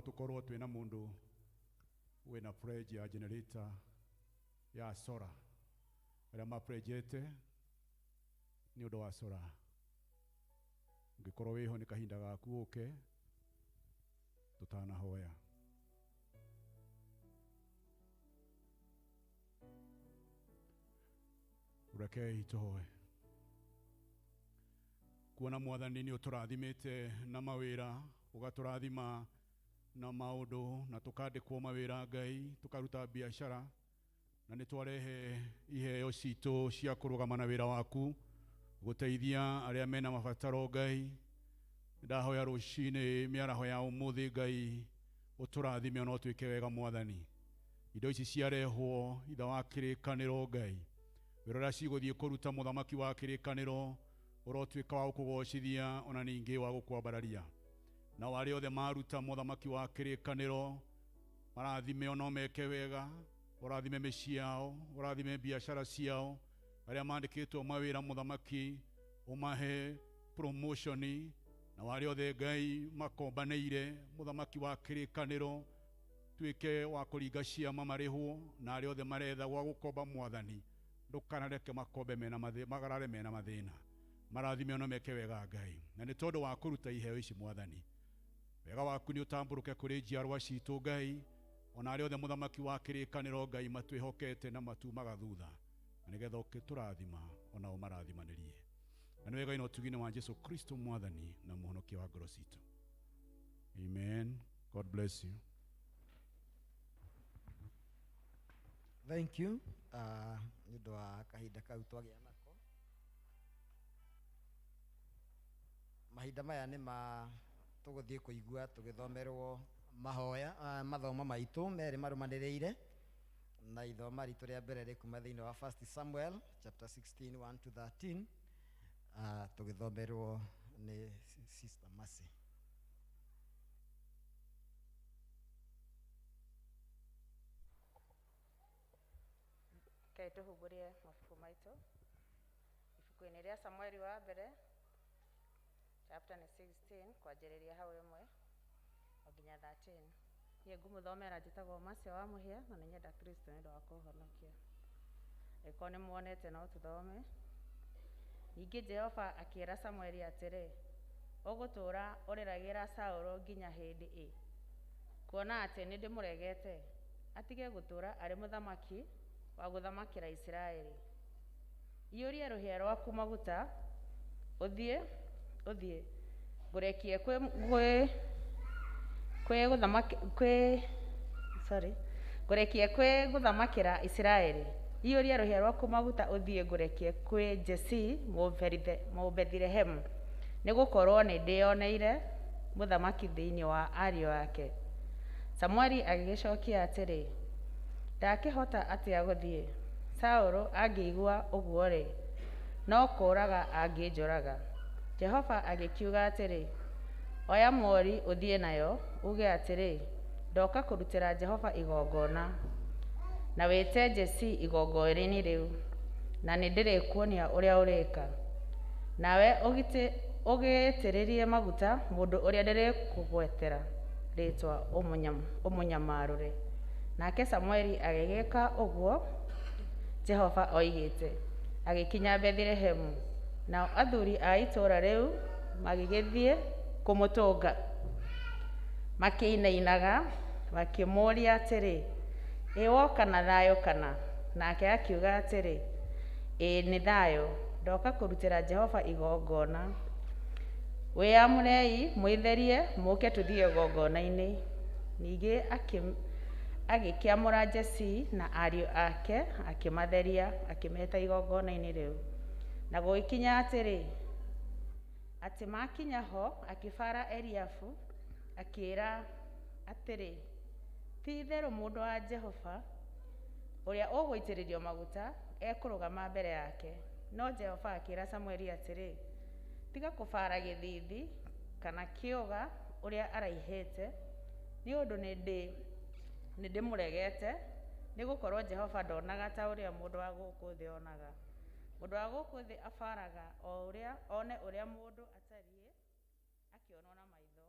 tũkorwo twĩna mũndũ wĩna pledge ya generator ya sora, arĩa mapledgete nĩ ũndũ wa sora. Ũngĩkorwo wĩho nĩ kahinda gaku ũke tũtanahoya. Rekei tũhoe. Kuona Mwathani nĩ ũtũrathimĩte na mawĩra, ũgatũrathima na maũndũ, na tũkandĩkwo mawĩra Ngai, tũkaruta biacara, na nĩ twarehe iheo citũ cia kũrũgama na wĩra waku, gũteithia arĩa mena mabataro Ngai. Ndahoya rũcinĩ mĩaraho ya ũmũthĩ Ngai ũtũrathime ona ũtwĩke wega Mwathani. Indo ici ciarehwo itha wa kĩrĩkanĩro Ngai, wĩra ũrĩa cigũthiĩ kũruta mũthamaki wa kĩrĩkanĩro ũrotuĩka wa gũkũgocithia ona ningĩ wa gũkwambararia. Na arĩa othe maruta mũthamaki wa kĩrĩkanĩro marathime ona meke wega, ũrathime mĩciĩ yao, ũrathime biacara ciao, arĩa mandĩkĩtwo mawĩra mũthamaki ũmahe promotion, na arĩa othe Ngai makombanĩire mũthamaki wa kĩrĩkanĩro tuĩke wa kũringa ciama marĩhwo, na arĩa othe maretha gwa gũkomba Mwathani ndũkanareke makombe mena mathĩna, magarare mena mathĩna, marathime ona meke wega Ngai. Na nĩ tondũ wa kũruta iheo ici Mwathani, wega waku nĩ ũtambũrũke kũrĩ njiarwa citũ Ngai, ona arĩa othe mũthamaki wa kĩrĩkanĩro Ngai matwĩhokete na matumaga thutha, na nĩgetha ũkĩtũrathima ona ũmarathimanĩrie. Na nĩ wega-inĩ ũtugi-inĩ wa Jesu Kristo Mwathani na mũhonokia wa ngoro citũ. Amen. God bless you. Thank you. Nĩ ũndũ wa kahinda kau twagĩa nako. Mahinda maya nĩ ma tũgũthiĩ kũigua tũgĩthomerwo mahoya, mathomo maitũ merĩ marũmanĩrĩire, na ithoma ritũ rĩa mbere rĩkuma thĩinĩ wa 1 Samuel chapter 16 1 to 13, tũgĩthomerwo nĩ Sister Mercy. Rekei tũhumbũrie mabuku maitũ. Ibuku-inĩ rĩa Samueli wa mbere chapter nĩ 16 kwanjĩrĩria hau ĩmwe o nginya 13. Niĩ ngũmũthomera njĩtagwo Mercy wa Mũhĩa na nĩ nyenda Kristo nĩ ũndũ wa kũhonokia. Angĩkorwo nĩ muonete no tũthome. Ningĩ Jehova akĩĩra Samueli atĩrĩ, ũgũtũũra ũrĩragĩra Saũlũ nginya hĩndĩ ĩ? Kuona atĩ nĩndĩmũregete, atige gũtũũra arĩ mũthamaki wa gũthamakĩra Isiraeli. Iyũria rũhĩa rwaku maguta, ũthiĩ, ngũrekie ngũrekie kwĩ gũthamakĩra Isiraeli. Iyũria rũhĩa rwaku maguta ũthiĩ ngũrekie kwĩ Jesii Mũbethilehemu, nĩgũkorwo nĩndĩoneire mũthamaki thĩinĩ wa ariũ ake. Samueli agĩgĩcokia atĩrĩ, ndakĩhota atĩa gũthiĩ? Saũlũ angĩigua ũguo-rĩ, no kũũraga angĩnjũraga. Jehova agĩkiuga atĩrĩ, oya mwori ũthiĩ nayo, uge atĩrĩ, ndoka kũrutĩra Jehova igongona, na wĩte Jesii igongona-inĩ rĩu, na nĩndĩrĩkuonia ũrĩa ũrĩka. Nawe ũgĩitĩrĩrie maguta mũndũ ũrĩa ndĩrĩkũgwetera rĩĩtwa ũmũnyamarũre. Nake Samueli agĩgĩka ũguo Jehova oigĩte, agĩkinya Bethilehemu. Nao athuri a itũũra rĩu magĩgĩthiĩ kũmũtũnga, makĩinainaga, makĩmũũria atĩrĩ, ĩ woka na thayũ kana? Nake akiuga atĩrĩ, ĩĩ nĩ thayũ, ndoka kũrutĩra Jehova igongona. Wĩyamũrei mwĩtherie mũũke tũthiĩ igongona-inĩ. Ningĩ agĩkĩamũra Jesii na ariũ ake, akĩmatheria, akĩmeta igongona-inĩ rĩu. Na gũgĩkinya atĩrĩ, atĩ makinya ho, akĩbara Eliabu, akĩĩra atĩrĩ, ti-itherũ mũndũ wa Jehova ũrĩa ũgũitĩrĩrio maguta ekũrũgama mbere yake. No Jehova akĩĩra Samueli atĩrĩ, tiga kũbara gĩthiithi kana kĩũga ũrĩa araihĩte, nĩ ũndũ nĩndĩmũregete, nĩgũkorwo Jehova ndonaga ta ũrĩa mũndũ wa gũkũ thĩ onaga. Mũndũ wa gũkũ thĩ abaraga one ũrĩa mũndũ atariĩ akĩonwo na maitho,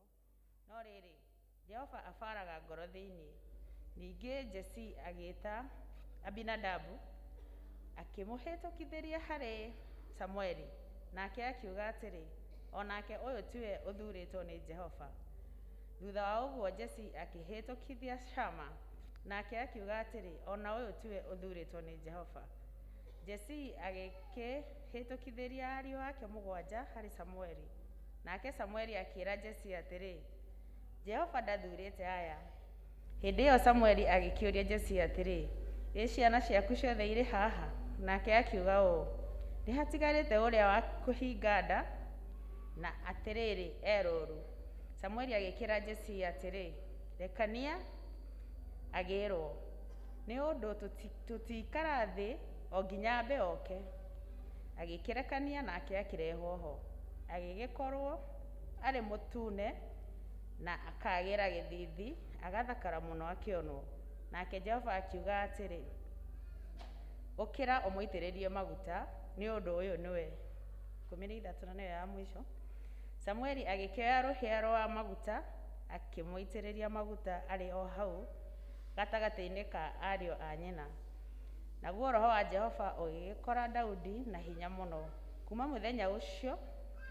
no rĩrĩ, Jehova abaraga ngoro thĩinĩ. Ningĩ Jesii agĩĩta Abinadabu, akĩmũhĩtũkithĩria harĩ Samueli, nake akiuga atĩrĩ, O nake ũyũ tiwe ũthuurĩtwo nĩ Jehova. Thutha wa ũguo Jesii akĩhĩtũkithia Shama, nake akiuga atĩrĩ, O na ũyũ tiwe ũthuurĩtwo nĩ Jehova. Jesii agĩkĩhĩtũkithĩria ariũ ake mũgwanja harĩ Samueli. Nake Samueli akĩĩra Jesii atĩrĩ, Jehova ndathuurĩte aya. Hĩndĩ ĩyo Samueli agĩkĩũria Jesii atĩrĩ, Ĩ ciana ciaku ciothe irĩ haha? Nake akiuga ũũ, Nĩ hatigarĩte ũrĩa wa kũhinga nda, na atĩrĩrĩ, e rũũru. Samueli agĩkĩra Jesii atĩrĩ, Rekania agĩĩrwo, nĩ ũndũ tũtiikara thĩ o nginya ambe oke. Agĩkĩrekania nake akĩrehwo ho. Agĩgĩkorwo arĩ mũtune na akagĩra gĩthiithi, agathakara mũno akĩonwo. Nake Jehova akiuga atĩrĩ, Ũkĩra ũmũitĩrĩrie maguta, nĩ ũndũ ũyũ nĩwe. 13 na nĩyo ya mũico. Samueli agĩkĩoya rũhĩa rwa maguta, akĩmũitĩrĩria maguta arĩ o hau gatagatĩ-inĩ ka ariũ a nyina. Naguo roho wa Jehova ũgĩgĩkora Daudi na hinya mũno kuma mũthenya ũcio,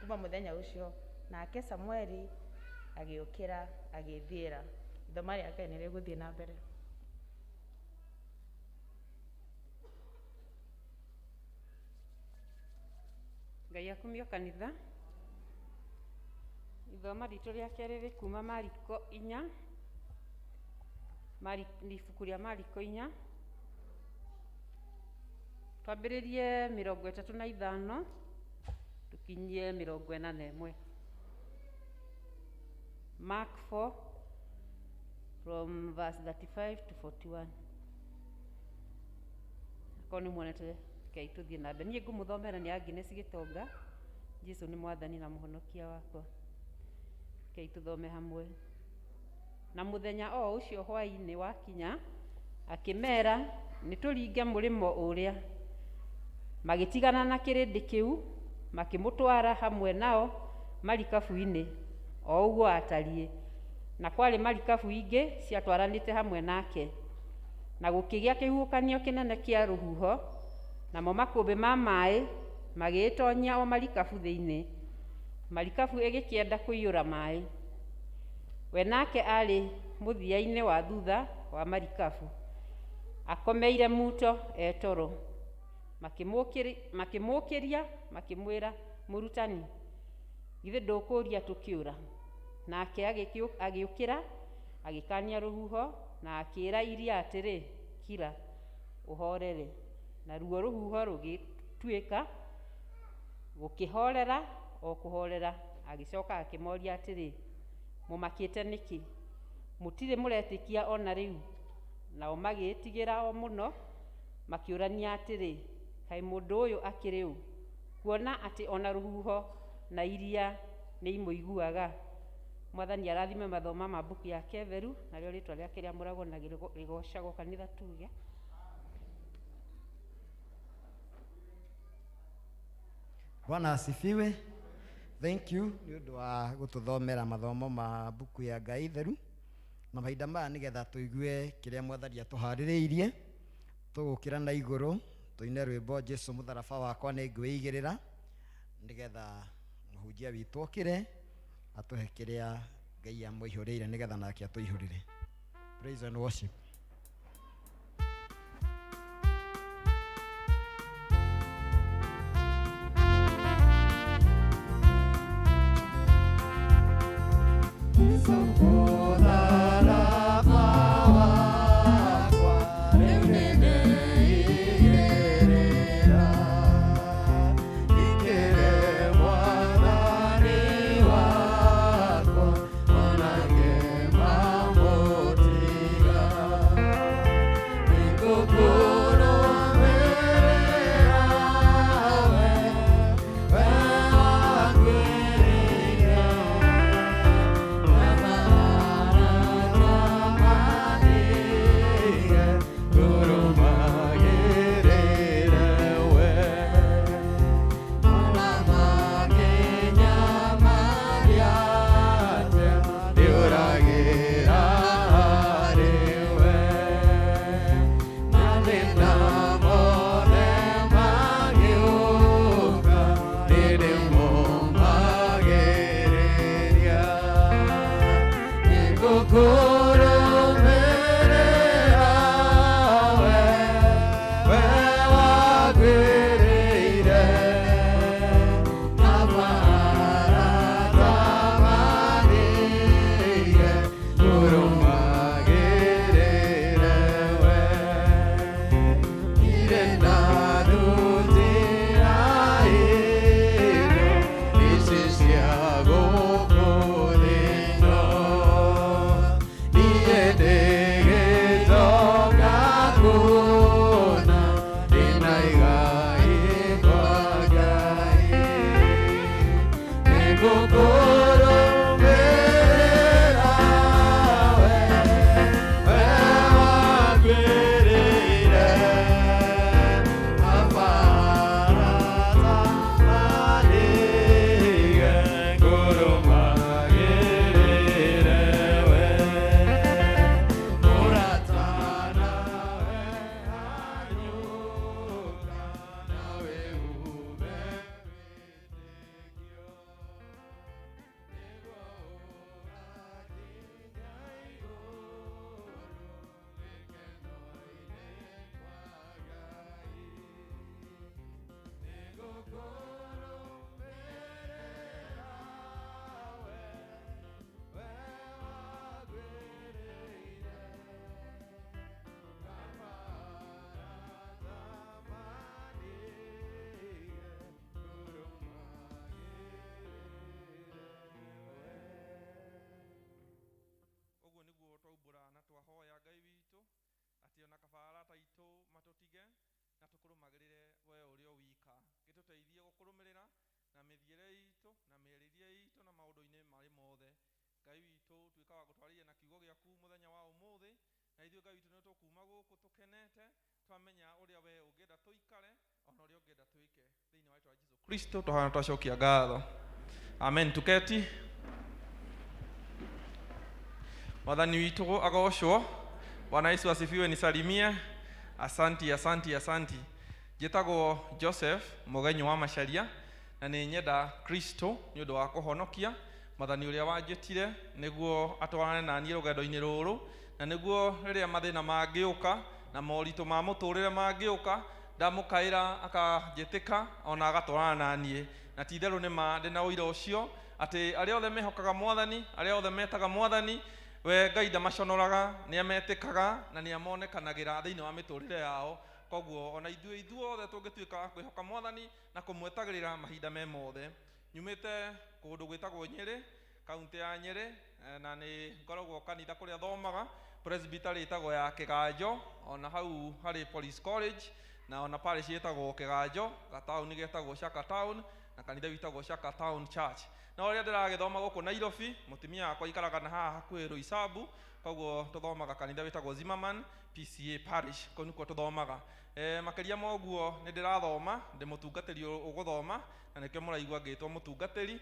kuma mũthenya ũcio. Nake Samueli agĩũkĩra agĩĩthiĩra. Ithoma rĩa Ngai nĩ rĩgũthiĩ na mbere. Ngai akumio kanitha. Ithoma ritũ rĩa kerĩ rĩ kuma Mariko inya, nĩ ibuku rĩa Mariko inya. Twambĩrĩrie 35 tũkinyie 41. Mark 4 from verse 35 to 41. Akorwo nĩ muonete rekei tũthiĩ na mbere. Niĩ ngũmũthomera nĩ Agnes Gĩtonga. Jesu nĩ mwathani na mũhonokia wakwa. Rekei tũthome hamwe. Na mũthenya o ũcio hwaĩ-inĩ wakinya, akĩmeera, nĩ tũringe mũrĩmo ũrĩa. Magĩtigana na kĩrĩndĩ kĩu, makĩmũtwara hamwe nao marikabu-inĩ, o ũguo aatariĩ. Na kwarĩ marikabu ingĩ ciatwaranĩte hamwe nake. Na gũkĩgĩa kĩhuhũkanio kĩnene kĩa rũhuho, namo makũmbĩ ma maĩ magĩĩtonyia o marikabu thĩinĩ, marikabu ĩgĩkĩenda kũiyũra maĩ. We nake aarĩ mũthia-inĩ wa thutha wa marikabu, akomeire muto e toro. Makĩmũũkĩria makĩmwĩra, Mũrutani, githĩ ndũkũũria tũkĩũra? Nake agĩũkĩra, agĩkaania rũhuho, na akĩĩra iria atĩrĩ, Kira, ũhoorere. Naruo rũhuho rũgĩtuĩka, gũkĩhoorera o kũhoorera. Agĩcoka akĩmoria atĩrĩ, Mũmakĩte nĩkĩ? Mũtirĩ mũretĩkia o na rĩu? Nao magĩĩtigĩra o mũno, makĩũrania atĩrĩ, Kaĩ mũndũ ũyũ akĩrĩ ũ, kuona atĩ o na rũhuho na iria nĩ imũiguaga? Mwathani arathime mathoma ma mbuku yake theru, narĩo rĩtwa rĩake rĩamũragwo na rĩgocagwo. Kanitha tuge. Bwana asifiwe. Thank you nĩ ũndũ wa gũtũthomera mathomo ma mbuku ya Ngai theru na mahinda maya nĩgetha tũigue kĩrĩa mwathani atũharĩrĩirie. Tũgũkĩra na igũrũ tũine rwĩmbo Jesu mũtharaba wakwa nĩ ngwĩigĩrĩra, nĩgetha mũhunjia witũ okĩre atũhe kĩrĩa Ngai amũihũrĩire nĩgetha nake atũihũrĩre. Praise and worship. Gĩtũmagĩrĩre we ũrĩ o wika, gĩtũteithie gũkũrũmĩrĩra na mĩthiĩre itũ na mĩarĩrie itũ na maũndũ-inĩ marĩ mothe. Ngai witũ, tuĩka wa gũtwarĩria na kiugo gĩaku mũthenya wa ũmũthĩ, na ithuĩ Ngai witũ nĩ tũkuma gũkũ tũkenete twamenya ũrĩa we ũngĩenda tũikare ona ũrĩa ũngĩenda twĩke thĩinĩ wa rĩtwa Jesu Kristo twahana twacokia ngatho. Amen. Tuketi. Mwathani witũ agocwo. Bwana Yesu asifiwe. Nisalimie. Asanti, asanti, asanti. Njĩtagwo Joseph Mũgenyo wa Macharia, na nĩ nyenda Kristo nĩ ũndũ wa kũhonokia. Mwathani ũrĩa wanjĩtire nĩguo atwarane na niĩ rũgendo-inĩ rũrũ, na nĩguo rĩrĩa mathĩna mangĩũka na moritũ ma mũtũrĩre mangĩũka, ndamũkaĩra akanjĩtĩka ona agatwarana na niĩ. Na ti itherũ nĩ ma ndĩna ũira ũcio atĩ arĩa othe mehokaga Mwathani, arĩa othe metaga Mwathani, we Ngai ndamaconoraga, nĩ ametĩkaga na nĩ amonekanagĩra thĩinĩ wa mĩtũrĩre yao. Koguo ona ithuĩ ithuothe tũngĩtuĩka a kwĩhoka Mwathani na kũmwetagĩrĩra mahinda me mothe. Nyumĩte kũndũ gwĩtagwo Nyĩrĩ, kaunti ya Nyĩrĩ, na nĩ ngoragwo kanitha kũrĩa thomaga presbytery ĩtagwo ya Kĩganjo, ona hau harĩ Police College, na ona parish ĩtagwo Kĩganjo, gataũni getagwo Shaka Town, na kanitha witagwo Shaka Town Church. No rĩrĩa ndĩragĩthoma gũkũ Nairobi, mũtumia wakwa aikaraga na haha hakuhĩ Roysambu, koguo tũthomaga kanitha wĩtagwo Zimmerman PCA Parish, kũu nĩkuo tũthomaga. Makĩria ma ũguo nĩ ndĩrathoma, ndĩ mũtungatĩri ũgũthoma, na nĩkĩo mũraigua ngĩtwo mũtungatĩri.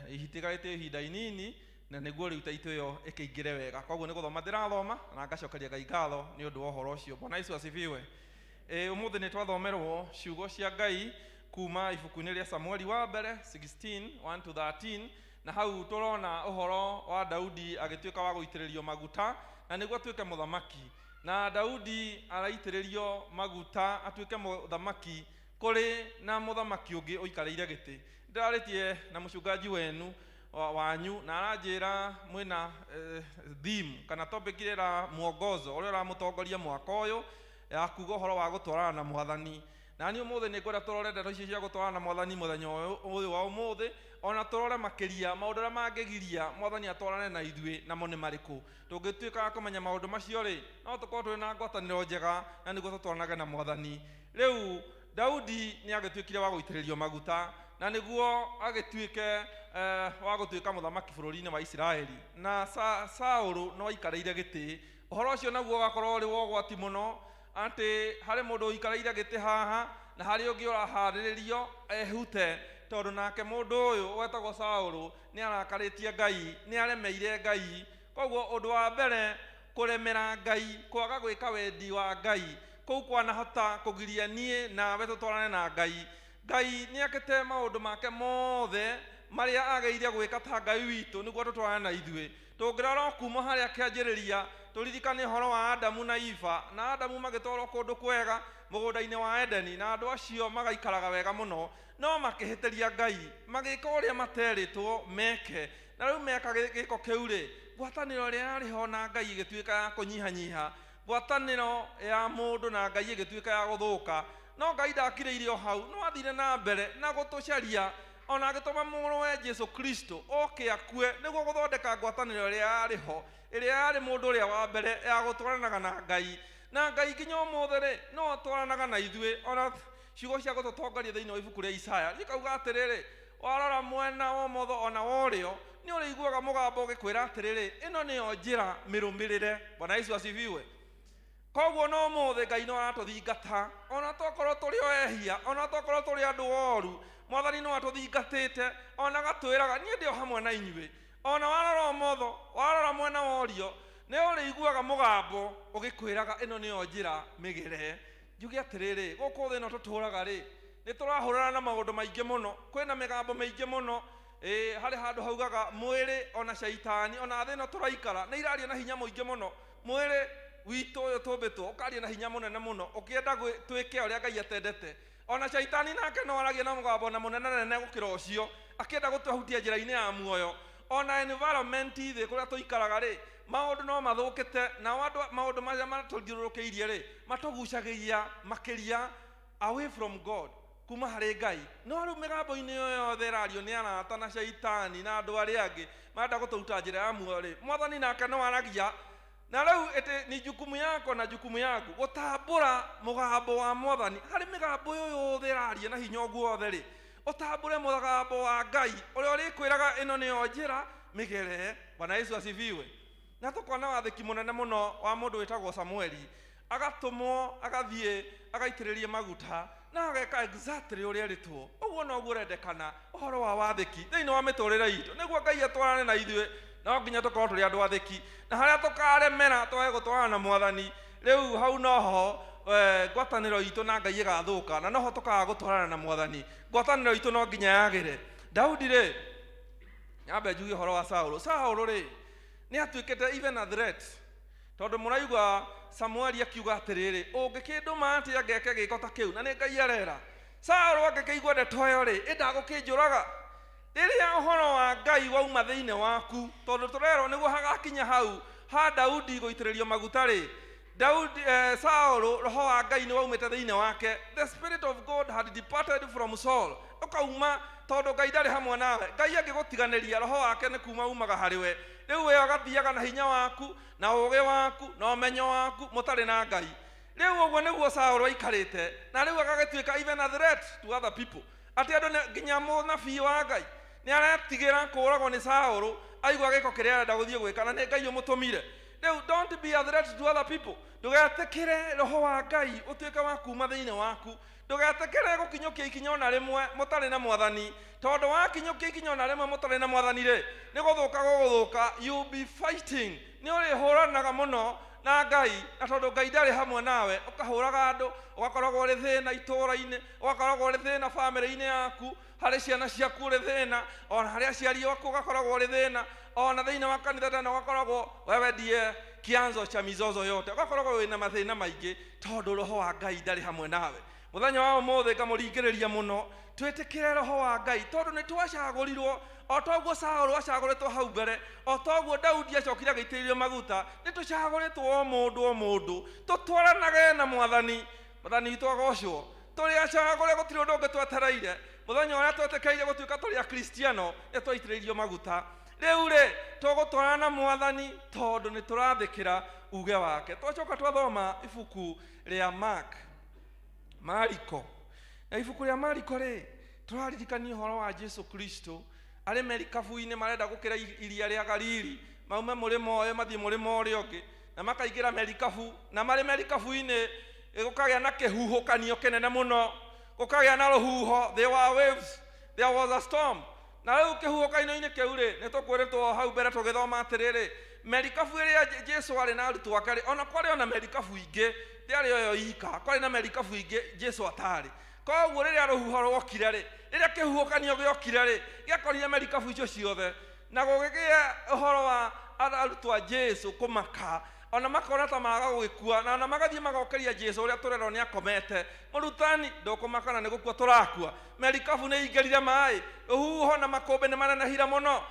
Itigarĩte ihinda inini na nĩguo rĩu taitũ ĩyo ĩkĩingĩre wega. Koguo nĩ gũthoma ndĩrathoma na ngacokeria Ngai ngatho nĩ ũndũ wa ũhoro ũcio. Bwana Yesu asifiwe. Ũmũthĩ nĩ twathomerwo ciugo cia Ngai kuma ibuku-inĩ rĩa Samueli wa mbere 16 1 to 13, na hau tũrona ũhoro wa Daudi agĩtuĩka wa gũitĩrĩrio maguta na nĩguo atuĩke mũthamaki. Na Daudi araitĩrĩrio maguta atuĩke mũthamaki kũrĩ na mũthamaki ũngĩ ũikarĩire gĩtĩ. Ndĩrarĩtie na mũcungaji wenu wanyu na aranjĩra mwĩna theme kana topic ĩrĩa ĩra mwongozo ũrĩa ũramũtongoria mwaka ũyũ ya kuga ũhoro wa gũtwarana na Mwathani. Na niĩ ũmũthĩ nĩ ngwenda tũrore ndeto icio cia gũtwarana na Mwathani mũthenya ũyũ wa ũmũthĩ, ona tũrore makĩria maũndũ marĩa mangĩgiria Mwathani atwarane na ithuĩ namo nĩ marĩkũ. Tũngĩtuĩka a kũmenya maũndũ macio rĩ, no tũkorwo twĩ na ngwatanĩro njega na nĩguo tũtwaranage na Mwathani. Rĩu Daudi nĩ agĩtuĩkire wa gũitĩrĩrio maguta na nĩguo agĩtuĩke wa gũtuĩka mũthamaki bũrũri-inĩ wa Isiraeli, na Saũlũ no aikarĩire gĩtĩ. Ũhoro ũcio naguo ũgakorwo ũrĩ wa ũgwati mũno, atĩ harĩ mũndũ ũikarĩire gĩtĩ haha na harĩ ũngĩ ũraharĩrĩrio ehute, tondũ nake mũndũ ũyũ wetagwo Saũlũ nĩ arakarĩtie Ngai, nĩ aremeire Ngai. Koguo ũndũ wa mbere, kũremera Ngai, kwaga gwĩka wendi wa Ngai, kũu kwanahota kũgiria niĩ nawe tũtwarane na Ngai. Ngai nĩ akĩte maũndũ make mothe marĩa agĩrĩire gwĩka ta Ngai witũ nĩguo tũtwarane na ithuĩ. Tũngĩrora kuma harĩa kĩanjĩrĩria, tũririkane ũhoro wa Adamu na Eva, na Adamu magĩtwarwo kũndũ kwega mũgũnda-inĩ wa Edeni, na andũ acio magaikaraga wega mũno, no makĩhĩtĩria Ngai, magĩka ũrĩa materĩtwo meke. Na rĩu meka gĩko kĩu rĩ, ngwatanĩro ĩrĩa yarĩ ho na Ngai ĩgĩtuĩka ya kũnyihanyiha, ngwatanĩro ya mũndũ na Ngai ĩgĩtuĩka ya gũthũka. No Ngai ndakirĩire o hau, no athire na mbere na gũtũcaria, ona agĩtũma mũrũwe Jesu Kristo oke akue nĩguo gũthondeka ngwatanĩro ĩrĩa yarĩ ho, ĩrĩa yarĩ mũndũ ũrĩa wa mbere ya gũtwaranaga na Ngai. Na Ngai nginya ũmũthĩ rĩ, no atwaranaga na ithuĩ. Ona ciugo cia gũtũtongoria thĩinĩ wa ibuku rĩa Isaya cikauga atĩrĩrĩ, warora mwena wa ũmotho ona wa ũrĩo, nĩ ũrĩiguaga mũgambo ũgĩkwĩra atĩrĩrĩ, ĩno nĩyo njĩra, mĩrũmĩrĩre. Bwana Yesu asifiwe. Koguo no ũmũthĩ Ngai no aratũthingata, ona tokorwo tũrĩ o ehia, ona tokorwo tũrĩ andũ oru, Mwathani no atũthingatĩte, ona agatwĩraga niĩ ndĩ o hamwe na inyuĩ. Ona warora ũmotho, warora mwena wa ũrĩo, nĩ ũrĩiguaga mũgambo ũgĩkwĩraga ĩno nĩyo njĩra, mĩgere. Njuge atĩrĩrĩ, gũkũ thĩ ĩno tũtũraga rĩ, nĩ tũrahũrana na maũndũ maingĩ mũno, kwĩna mĩgambo mĩingĩ mũno. Harĩ handũ haugaga mwĩrĩ ona caitani ona thĩ ĩno tũraikara nĩ iraria na hinya mũingĩ mũno. Mwĩrĩ witũ ũyũ tũmbĩtwo ũkaria na hinya mũnene mũno, ũkĩenda twĩke ũrĩa Ngai atendete. Ona caitani nake no aragia na mũgambo na mũnene nene gũkĩra ũcio, akĩenda gũtũhutia njĩra-inĩ ya muoyo. Ona environment thĩ kũrĩa tũikaraga rĩ, maũndũ no mathũkĩte, nao andũ maũndũ marĩa matũthiũrũrũkĩirie rĩ, matũgucagĩria makĩria away from God, kuma harĩ Ngai. No rĩu mĩgambo-inĩ ĩyo yothe ĩrario nĩ arata na caitani na andũ arĩa angĩ marenda gũtũruta njĩra ya muoyo rĩ, Mwathani nake no aragia Na rĩu ĩtĩ ni jukumu yako na jukumu yaku gũtambũra mũgambo wa mwathani harĩ mĩgambo ĩyo yothe ĩraria na hinya ũguo wothe rĩ, ũtambũre mũgambo wa Ngai ũrĩa ũrĩkwĩraga ĩno nĩyo njĩra mĩgere. Bwana Yesu asifiwe. Na tũkona wathĩki mũnene mũno wa mũndũ wĩtagwo Samueli, agatũmwo agathiĩ agaitĩrĩrie maguta na ageka exactly ũrĩa erĩtwo. Ũguo noguo ũrendekana ũhoro wa wathĩki thĩinĩ wa mĩtũrĩre itũ, nĩguo Ngai atwarane na ithuĩ no nginya tũkorwo tũrĩ andũ athĩki, na harĩa tũkaremera twage gũtwarana na mwathani, rĩu hau noho ngwatanĩro itũ na Ngai ĩgathũka, na noho tũkaga gũtwarana na mwathani. Ngwatanĩro itũ no nginya yagĩre. Daudi rĩ, nyambe njuge ũhoro wa Saũlũ. Saũlũ rĩ, nĩ atuĩkĩte even a threat, tondũ mũraigua Samueli akiuga atĩrĩrĩ, ũngĩkĩndũma atĩa ngeke gĩko ta kĩu, na nĩ Ngai arera. Saũlũ angĩkĩigua ndeto ĩyo rĩ, ĩndagũkĩnjũraga. Rĩrĩa ũhoro wa Ngai wauma thĩinĩ waku, tondũ tũrerwo nĩguo hagakinya hau ha Daudi gũitĩrĩrio maguta rĩ, Daudi, Saũlũ roho wa Ngai nĩ waumĩte thĩinĩ wake. The spirit of God had departed from Saul, ũkauma tondũ Ngai ndarĩ hamwe nawe. Ngai angĩgũtiganĩria, roho wake nĩ kuma umaga harĩ we. Rĩu we ũgathiaga na hinya waku na ũũgĩ waku na ũmenyo waku mũtarĩ na Ngai. Rĩu ũguo nĩguo Saũlũ aikarĩte, na rĩu agagĩtuĩka even a threat to other people, atĩ andũ nginya mũnabii wa Ngai nĩ aretigĩra kũũragwo nĩ Saũlũ aigua gĩko kĩrĩa arenda gũthiĩ gwĩka, na nĩ Ngai ũmũtũmire. Rĩu don't be a threat to other people. Ndũgetĩkĩre roho wa Ngai ũtuĩke wa kuma thĩinĩ waku. Ndũgetĩkĩre gũkinyũkia ikinya ona rĩmwe mũtarĩ na mwathani, tondũ wakinyũkia ikinya ona rĩmwe mũtarĩ na mwathani rĩ, nĩ gũthũka gũgũthũka. You be fighting, nĩ ũrĩhũranaga mũno na Ngai, na tondũ Ngai ndarĩ hamwe nawe, ũkahũraga andũ, ũgakoragwo ũrĩ thĩna itũũra-inĩ, ũgakoragwo ũrĩ thĩna bamĩrĩ-inĩ yaku, harĩ ciana ciaku ũrĩ thĩna, ona harĩ aciari aku ũgakoragwo ũrĩ thĩna, ona thĩinĩ wa kanitha tena ũgakoragwo wewe ndiye kianzo cha mizozo yote, ũgakoragwo wĩna mathĩna maingĩ tondũ roho wa Ngai ndarĩ hamwe nawe. Mũthenya wa ũmũthĩ ngamũringĩrĩria mũno twĩtĩkĩre roho wa Ngai, tondũ nĩ twacagũrirwo o toguo Saũlũ acagũrĩtwo hau mbere, o toguo Daudi acokire agĩitĩrĩrio maguta. Nĩ tũcagũrĩtwo o mũndũ o mũndũ tũtwaranage na mwathani. Mwathani witũ agocwo. Tũrĩ acagũre, gũtirĩ ũndũ ũngĩ twetereire. Mũthenya ũrĩa twetĩkĩire gũtuĩka tũrĩ akristiano nĩ twaitĩrĩirio maguta. Rĩu rĩ, tũgũtwarana na mwathani tondũ nĩ tũrathĩkĩra uge wake. Twacoka twathoma ibuku rĩa Mark, Mariko, na ibuku rĩa Mariko rĩ, tũraririkania ũhoro wa Jesu Kristo arĩ merikabu-inĩ marenda gũkĩra iria rĩa Galili, maume mũrĩmo ũyũ mathiĩ mũrĩmo ũrĩa ũngĩ, na makaingĩra merikabu, na marĩ merikabu-inĩ gũkagĩa na kĩhuhũkanio kĩnene mũno, gũkagĩa na rũhuho, there were waves, there was a storm. Na rĩu kĩhuhũkanio-inĩ kĩu rĩ, nĩ tũkwĩrĩtwo hau mbere tũgĩthoma atĩrĩrĩ, merikabu ĩrĩa Jesu arĩ na arutwo ake rĩ, ona kwarĩ ona merikabu ingĩ, ndĩarĩ o yo ika, kwarĩ na merikabu ingĩ Jesu atarĩ. Koguo rĩrĩa rũhuho rwokire rĩ, rĩrĩa kĩhuhũkanio gĩokire rĩ, gĩakorire merikabu icio ciothe, na gũgĩgĩa ũhoro wa arutwo a Jesu kũmaka, ona makona ta maga gũgĩkua, na ona magathiĩ magokeria Jesu ũrĩa tũrerwo nĩ akomete. Mũrutani, ndũkũmaka na nĩ gũkua tũrakua. Merikabu nĩ ingĩrire maĩ, rũhuho na makũmbĩ nĩ manenehire mũno.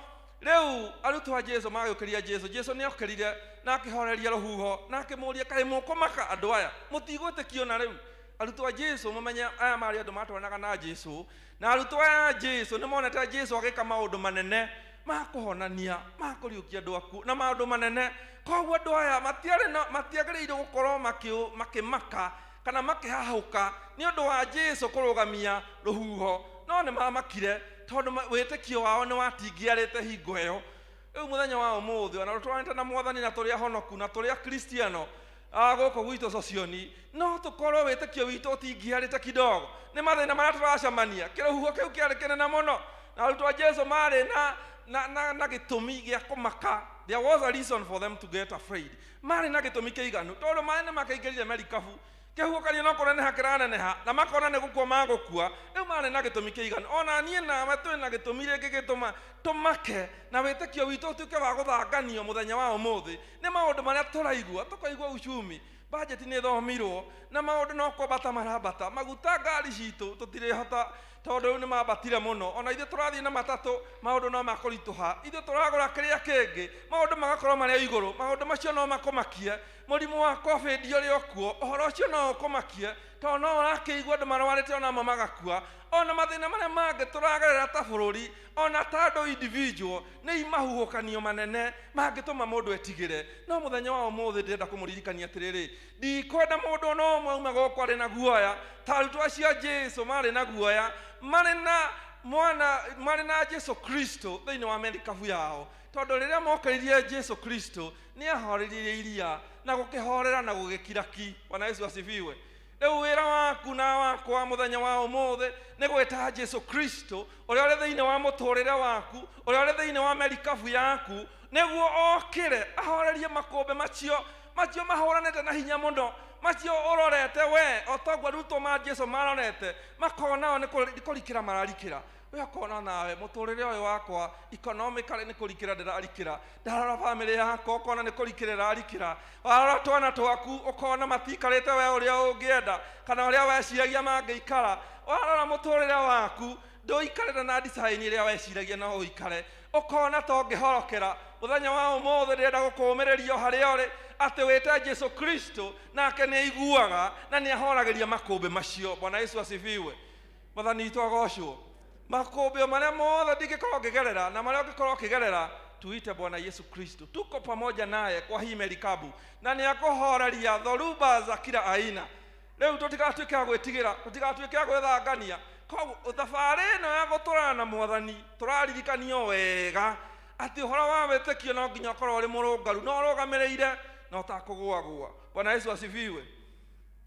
Rĩu arutwo a Jesu magĩũkĩria Jesu. Jesu nĩ okĩrire na akĩhoreria rũhuho na akĩmũria, kaĩ mũkũmaka andũ aya, mũtigwĩtĩkio na rĩu? Arutwo a Jesu, mũmenye aya marĩ andũ matwaranaga na Jesu, na arutwo aya a Jesu nĩ monete Jesu agĩka maũndũ manene ma kũhonania, ma kũriũkia andũ akuũ na maũndũ manene. Koguo andũ aya matiagĩrĩire gũkorwo makĩmaka kana makĩhahũka nĩ ũndũ wa Jesu kũrũgamia rũhuho, no nĩ mamakire tondũ wĩtĩkio wao nĩ watingiarĩte hingo ĩyo. Rĩu mũthenya wa ũmũthĩ ona tũtwaranĩte na mwathani na tũrĩ ahonoku na tũrĩ akristiano gũkũ gwitũ Socioni, no tũkorwo wĩtĩkio witũ ũtingiarĩte kidogo nĩ mathĩna marĩa tũracemania. Kĩrũhuho kĩu kĩarĩ kĩnene mũno, na arutwo a Jesu marĩ na gĩtũmi gĩa kũmaka. There was a reason for them to get afraid. Marĩ na gĩtũmi kĩiganu tondũ maĩ nĩ makĩingĩrire merikabu, kĩhuhũkanio no kũneneha kĩraneneha, na makona nĩ gũkua magũkua. Rĩu marĩ na gĩtũmi kĩiganu. Ona niĩ nawe twĩ na gĩtũmi rĩngĩ gĩtũma tũmake na wĩtĩkio witũ ũtuĩke wa gũthanganio mũthenya wa ũmũthĩ nĩ maũndũ marĩa tũraigua. Tũkaigua uchumi, budget nĩ ĩthomirwo na maũndũ no kwambata marambata, maguta ngari citũ tũtirĩhota tondũ rĩu nĩ mambatire mũno. Ona ithuĩ tũrathiĩ na matatũ, maũndũ no makũritũha, ithuĩ tũragũra kĩrĩa kĩngĩ, maũndũ magakorwo marĩ igũrũ. Maũndũ macio no makũmakie. Mũrimũ wa COVID ũrĩ o kuo, ũhoro ũcio no ũkũmakie tondũ no ũrakĩigua andũ marwarĩte ona amwe magakua. Ona mathĩna marĩa mangĩ tũragerera ta bũrũri, Ona ta andũ individual nĩ imahuhũkanio manene mangĩtũma mũndũ etigĩre. No mũthenya wa ũmũthĩ ndĩrenda kũmũririkania atĩrĩrĩ, ndikwenda mũndũ ona ũmwe auma gũkũ arĩ na guoya ta arutwo acio a Jesu marĩ na guoya, marĩ na mwana, marĩ na Jesu Kristo thĩinĩ wa merikabu yao, tondũ rĩrĩa mokĩririe Jesu Kristo nĩ ahoreririe iria na gũkĩhorera na gũgĩkira ki. Bwana Yesu asifiwe. Rĩu wĩra waku na wakwa mũthenya wa ũmũthĩ nĩ gwĩta Jesu Kristo ũrĩa ũrĩ thĩinĩ wa mũtũrĩre waku, ũrĩa ũrĩ thĩinĩ wa merikabu yaku, nĩguo okĩre ahorerie makũmbĩ macio, macio mahũranĩte na hinya mũno, macio ũrorete we o toguo arutwo ma Jesu marorete, makona o nĩ kũrikĩra mararikĩra. We ũkona nawe mũtũrĩre ũyũ wakwa economically nĩ kũrikĩra ndĩrarikĩra, ndarora bamĩrĩ yakwa ũkona nĩ kũrikĩra ĩrarikĩra, warora twana twaku ũkona matiikarĩte we ũrĩa ũngĩenda kana ũrĩa weciragia mangĩikara, warora mũtũrĩre waku ndũikarĩte na design ĩrĩa weciragia no ũikare, ũkona ta ũngĩhorokera. Mũthenya wa ũmũthĩ ndĩrenda gũkũũmĩrĩria o harĩa ũrĩ atĩ wĩte Jesu Kristo, nake nĩ aiguaga na nĩ ahoragĩria makũmbĩ macio. Bwana Yesu asifiwe. Mwathani witũ agocwo. Makũmbĩ marĩa mothe ndingĩkorwo ngĩgerera na marĩa ũngĩkorwo ũkĩgerera, tuite Bwana Yesu Kristo, tuko pamoja naye kwa hii merikabu na nĩ akũhoreria dhoruba za kila aina. Rĩu tũtigatuĩke a gwĩtigĩra, tũtigatuĩke a gwĩthangania. Koguo thabarĩ ĩno ya gũtũrana na Mwathani tũraririkanio wega atĩ ũhoro wa wĩtĩkio no nginya ũkorwo ũrĩ mũrũngaru na ũrũgamĩrĩire na ũtakũgũagũa. Bwana Yesu asifiwe.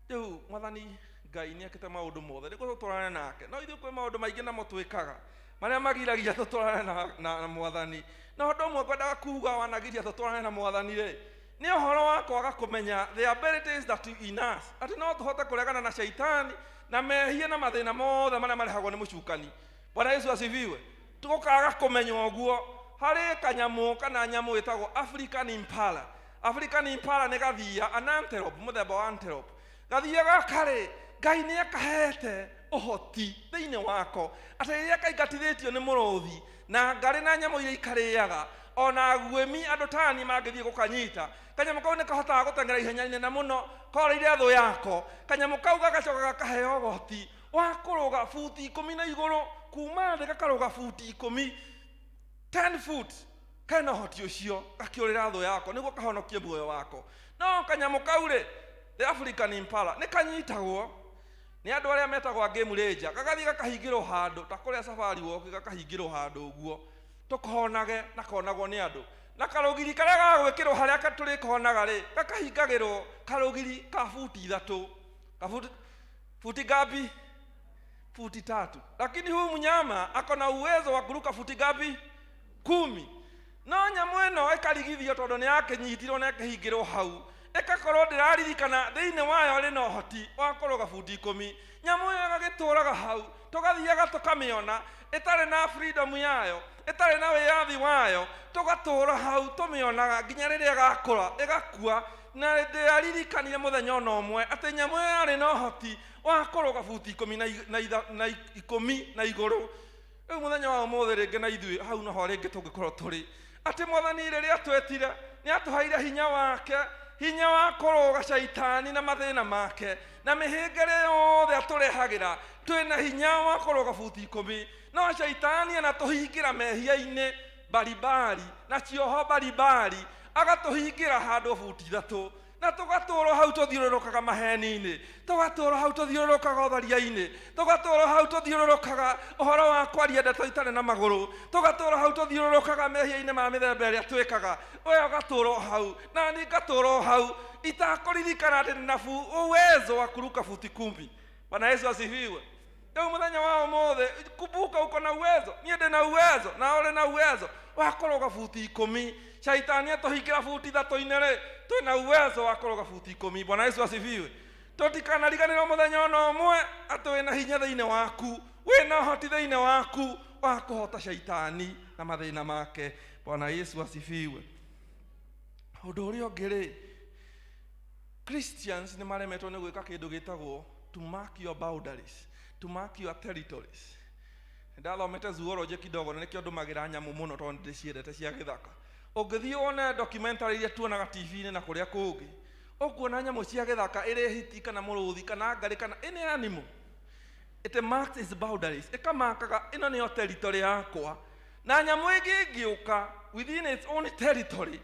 Rĩu Mwathani Ngai nĩ ekĩte maũndũ mothe nĩguo tũtũrane nake, no ithuĩ kwĩ maũndũ maingĩ namo twĩkaga marĩa magiragia tũtũrane na Mwathani. Na ũndũ ũmwe ngwendaga kuga wanagiria tũtũrane na Mwathani rĩ, nĩ ũhoro wa kwaga kũmenya the abilities that in us, atĩ no tũhote kũregana na shaitani na mehia na mathĩna mothe marĩa marehagwo nĩ mũcukani. Bwana Yesu asifiwe. Tũkaga kũmenya ũguo, harĩ kanyamũ kana nyamũ ĩtagwo African Impala. African Impala nĩ gathia, an antelope, mũthemba wa antelope. Gathia gaka rĩ, Ngai nĩ akahete ũhoti thĩinĩ wako atĩ rĩrĩa kaingatithĩtio nĩ mũrũthi na ngarĩ na nyamũ iria ikarĩaga, ona guĩmi andũ tani mangĩthiĩ gũkanyita, kanyamũ kau nĩ kahotaga gũteng'era ihenya inene mũno korĩire thũ yako. Kanyamũ kau gagacoka gakaheo ũhoti wa kũrũga buti 10 na igũrũ, kuma thĩ gakarũga buti 10, 10 foot, kena ũhoti ũcio gakĩũrĩra thũ yako nĩguo kahonokie muoyo wako. No kanyamũ kau rĩ, the African Impala, nĩ kanyitagwo nĩ andũ arĩa metagwo a game ranger, gagathiĩ gakahingĩrwo handũ ta kũrĩa safari walk, gakahingĩrwo handũ ũguo tũkonage na konagwo nĩ andũ, na karũgiri karĩa gagwĩkĩrwo harĩa tũrĩkonaga rĩ, gakahingagĩrwo karũgiri ka buti 3. Futi ngapi? Futi 3. Lakini huyu mnyama ako na uwezo wa kuruka futi ngapi? 10. No nyamũ ĩno ĩkarigithio tondũ nĩ yakĩnyitirwo na ĩkĩhingĩrwo hau, ĩgakorwo ndĩraririkana thĩinĩ wayo ĩrĩ na ũhoti wa kũrũga buti 10. Nyamũ ĩyo ĩgagĩtũraga hau, tũgathiaga tũkamĩona ĩtarĩ na freedom yayo, ĩtarĩ na wĩyathi wayo, tũgatũra hau tũmĩonaga nginya rĩrĩa ĩgakũra ĩgakua. Na ndĩrarikanire mũthenya ona ũmwe atĩ nyamũ ĩyo yarĩ na ũhoti wa kũrũga buti ikũmi na ikũmi na igũrũ. Rĩu mũthenya wa ũmũthĩ rĩngĩ na ithuĩ hau noho rĩngĩ tũngĩkorwo tũrĩ, atĩ Mwathani rĩrĩa atwĩtire nĩ atũheire hinya wake, hinya wa kũrũga caitani na mathĩna make na mĩhĩnga ĩrĩa yothe atũrehagĩra. Twĩna hinya wa kũrũga buti 10, no caitani anatũhingĩra mehia-inĩ baribari na cioho baribari, agatũhingĩra handũ buti 3, na tũgatũũrwo hau tũthiũrũrũkaga maheni-inĩ, tũgatũũrwo hau tũthiũrũrũkaga ũtharia-inĩ, tũgatũũrwo hau tũthiũrũrũkaga ũhoro wa kwaria ndeto itarĩ na magũrũ, tũgatũũrwo hau tũthiũrũrũkaga mehia-inĩ ma mĩthemba ĩrĩa twĩkaga. We ũgatũũrwo hau na niĩ ngatũũrwo hau itakũririkana atĩ ndĩna uwezo wa kuruka futi 10. Bwana Yesu asifiwe. Rĩu mũthenya wa ũmũthĩ kumbuka uko na uwezo, niĩ ndĩna uwezo na ũrĩ na uwezo wa kũrũga buti 10. Shaitani atũhingĩra buti 3-inĩ rĩ, twĩna uwezo wa kũrũga buti 10. Bwana Yesu asifiwe. Tũtikanariganĩrwo mũthenya ona ũmwe atĩ wĩna hinya thĩinĩ waku, wĩna ũhoti thĩinĩ waku wa kũhota shaitani na mathĩna make. Bwana Yesu asifiwe. Ũndũ ũrĩa ũngĩ rĩ, Christians nĩ maremetwo nĩ gwĩka kĩndũ gĩtagwo to mark your boundaries, to mark your territories. Ndathomete zoology kidogo na nĩkĩo ndũmagĩra nyamũ mũno tondũ ndĩciendete cia gĩthaka. Ũngĩthiĩ wone documentary iria tuonaga TV-inĩ na kũrĩa kũngĩ, ũkuona nyamũ cia gĩthaka ĩrĩ hiti kana mũrũthi kana ngarĩ kana any animal, it marks its boundaries, ĩkamakaga ĩno nĩyo territory yakwa. Na nyamũ ĩngĩ ĩngĩũka within its own territory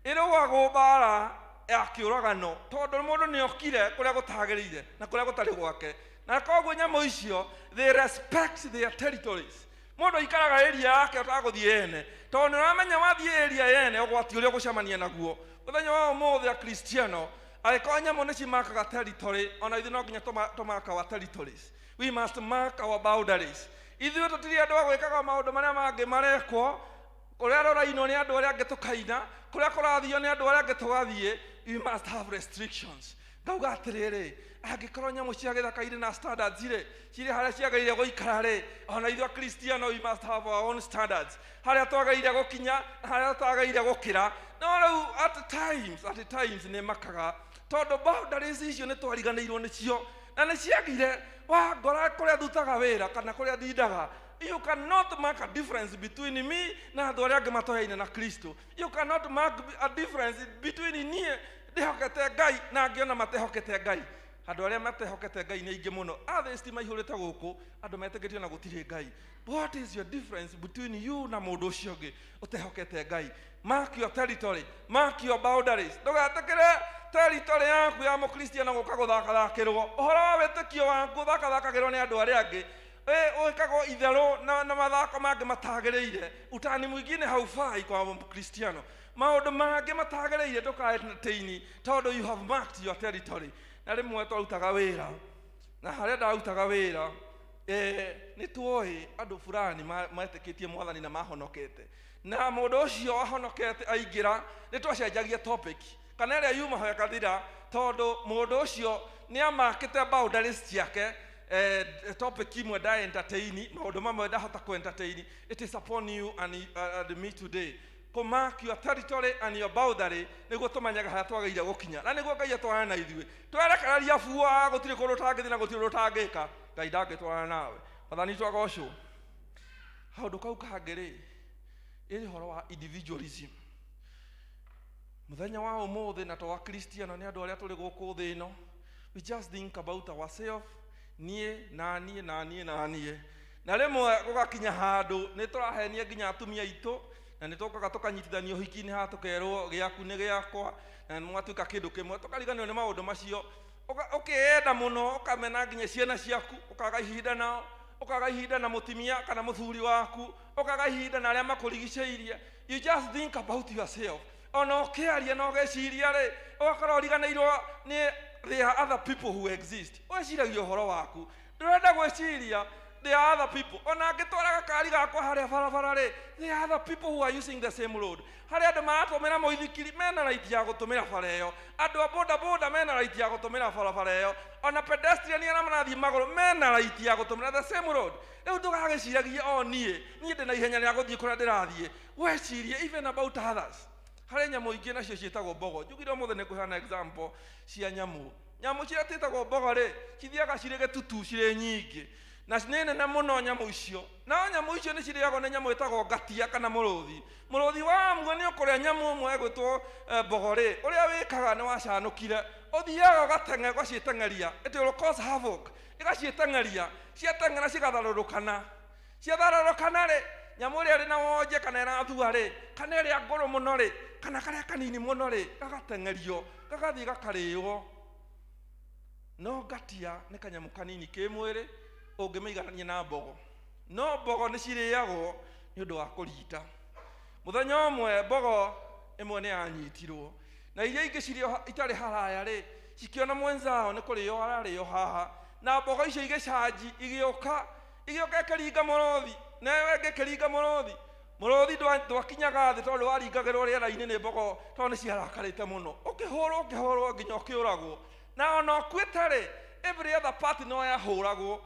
ĩrũagwo mbara ya kĩũragano, tondũ mũndũ nĩ okire kũrĩa gũtagĩrĩire na kũrĩa gũtarĩ gwake. Na koguo nyamũ icio, they respect their territories. Mũndũ aikaraga area yake ũtagũthiĩ ene, tondũ nĩ ũramenya wathiĩ area yene ũgwati ũrĩa ũgũcemania naguo. Mũthenya wa ũmũthĩ, Akristiano, angĩkorwo nyamũ nĩ cimakaga territory, ona ithuĩ no nginya tũmaka our territories. We must mark our boundaries. Ithuĩ tũtirĩ andũ a gwĩkaga maũndũ marĩa mangĩ marekwo. Kũrĩa rũrainwo nĩ andũ arĩa angĩ tũkaina, kũrĩa kũrathio nĩ andũ arĩa angĩ tũgathiĩ. We must have restrictions. Ngauga atĩrĩrĩ, angĩkorwo nyamũ cia gĩthaka irĩ na standards rĩ, cirĩ harĩa ciagĩrĩire gũikara rĩ, ona ithuĩ Akristiano, we must have our own standards, harĩa twagĩrĩire gũkinya na harĩa tũtagĩrĩire gũkĩra. No rĩu at times nĩ makaga, tondũ boundaries icio nĩ twariganĩirwo nĩcio na nĩ ciagire wangora kũrĩa ndutaga wĩra kana kũrĩa ndindaga. You cannot mark a difference between me na andũ arĩa angĩ matoyaine na Kristo. You cannot mark a difference between niĩ ndĩhokete Ngai na angĩ ona matehokete Ngai. Andũ arĩa matehokete Ngai nĩ aingĩ mũno. Atheist maihũrĩte gũkũ, andũ metĩkĩtie na gũtirĩ Ngai. What is your difference between you na mũndũ ũcio ũngĩ ũtehokete Ngai? Mark your territory, mark your boundaries. Ndũgetĩkĩre territory yaku ya mũkristiano gũka gũthakathakĩrwo. Ũhoro wa wĩtĩkio waku ũthakathakagĩrwo nĩ andũ arĩa angĩ, wĩkagwo itherũ na mathako mangĩ matagĩrĩire. Utani mwingine haufai kwa Mkristiano. Maũndũ mangĩ matagĩrĩire ndũka entertain, tondũ you have marked your territory. Na rĩmwe twarutaga wĩra, na harĩa ndarutaga wĩra, nĩ tuoĩ andũ fulani metĩkĩtie Mwathani na mahonokete, na mũndũ ũcio wahonokete aingĩra, nĩ twacenjagia topic kana ĩrĩa yuma ho ĩkathira, tondũ mũndũ ũcio nĩ amakĩte boundaries ciake. Topic imwe nda entertain, maũndũ mamwe ndahota ku entertain. It is upon you and me today kũ mark your territory and your boundary, nĩguo tũmenyaga harĩa twagĩrĩire gũkinya, na nĩguo Ngai atwarane na ithuĩ. Twerekereria bua, gũtirĩ kũndũ ũtangĩthiĩ na gũtirĩ ũndũ ũtangĩka, Ngai ndangĩtwarana nawe. Mwathani twagocwo. Kaũndũ kau kangĩ rĩ, ĩrĩ ũhoro wa individualism. Mũthenya wa ũmũthĩ, na to Akristiano, nĩ andũ arĩa tũrĩ gũkũ thĩ ĩno, we just think about ourselves, niĩ na niĩ na niĩ na niĩ. Na rĩmwe gũgakinya handũ nĩ tũrahenia nginya atumia aitũ, na nĩ tũkaga tũkanyitithanio ũhiki-inĩ haha, tũkerwo gĩaku nĩ gĩakwa, na mwatuĩka kĩndũ kĩmwe, tũkariganĩrwo nĩ maũndũ macio. Ũkĩenda mũno, ũkamena nginya ciana ciaku, ũkaga ihinda nao, ũkaga ihinda na mũtumia kana mũthuri waku, ũkaga ihinda na arĩa makũrigicĩirie. You just think about yourself. Ona ũkĩaria na ũgeciria rĩ, ũgakorwo ũriganĩirwo nĩ there are other people who exist. Weciragia ũhoro waku, ndũrenda gwĩciria there are other people. Ona angĩtwara gakari gakwa harĩa barabara rĩ, there are other people who are using the same road. Harĩ andũ maratũmĩra mũithikiri, mena right ya gũtũmĩra bara ĩyo. Andũ a boda boda mena right ya gũtũmĩra barabara ĩyo. Ona pedestrian arĩa marathiĩ magũrũ mena right ya gũtũmĩra the same road. Rĩu ndũgagĩciragie o niĩ ndĩ na ihenya rĩa gũthiĩ kũrĩa ndĩrathiĩ. Wecirie even about others. Harĩ nyamũ ingĩ nacio ciĩtagwo mbogo. Njugire ũmũthĩ nĩ kũheana example cia nyamũ. Nyamũ ciria ciĩtagwo mbogo rĩ, cithiaga cirĩ gĩtutu, cirĩ nyingĩ, na nĩ nene mũno nyamũ icio. No nyamũ icio nĩ cirĩagwo nĩ nyamũ ĩtagwo ngatia kana mũrũthi. Mũrũthi wa mwe nĩ ũkũrĩa nyamũ ĩmwe ĩgwĩtwo mbogo rĩ, ũrĩa wĩkaga nĩ wacanũkire, ũthiaga ũgateng'era, ũgaciĩteng'eria. It will cause havoc. Ĩgaciĩteng'eria, ciateng'era cigatharũrũkana. Ciatharũrũkana rĩ, nyamũ ĩrĩa ĩrĩ na wonje kana ĩrathua rĩ, kana ĩrĩa ngũrũ mũno rĩ, kana karĩa kanini mũno rĩ, gagateng'erio, gagathiĩ gakarĩo. No ngatia nĩ kanyamũ kanini kĩ mwĩrĩ ũngĩmĩiganania na mbogo, no mbogo nĩ cirĩagwo nĩ ũndũ wa kũrita. Mũthenya ũmwe mbogo ĩmwe nĩ yanyitirwo, na iria ingĩ cirĩ itarĩ haraya rĩ, cikĩona mwenzao nĩ kũrĩo ararĩo haha, na mbogo icio igĩcanji, igĩũka ĩkĩringa mũrũthi, nayo ĩngĩ ĩkĩringa mũrũthi. Mũrũthi ndwakinyaga thĩ, tondũ waringagĩrwo rĩera-inĩ nĩ mbogo, tondũ nĩ ciarakarĩte mũno. Ũkĩhũrwo, ũkĩhũrwo nginya ũkĩũragwo. Na ona ũkuĩte rĩ, every other part no yahũragwo.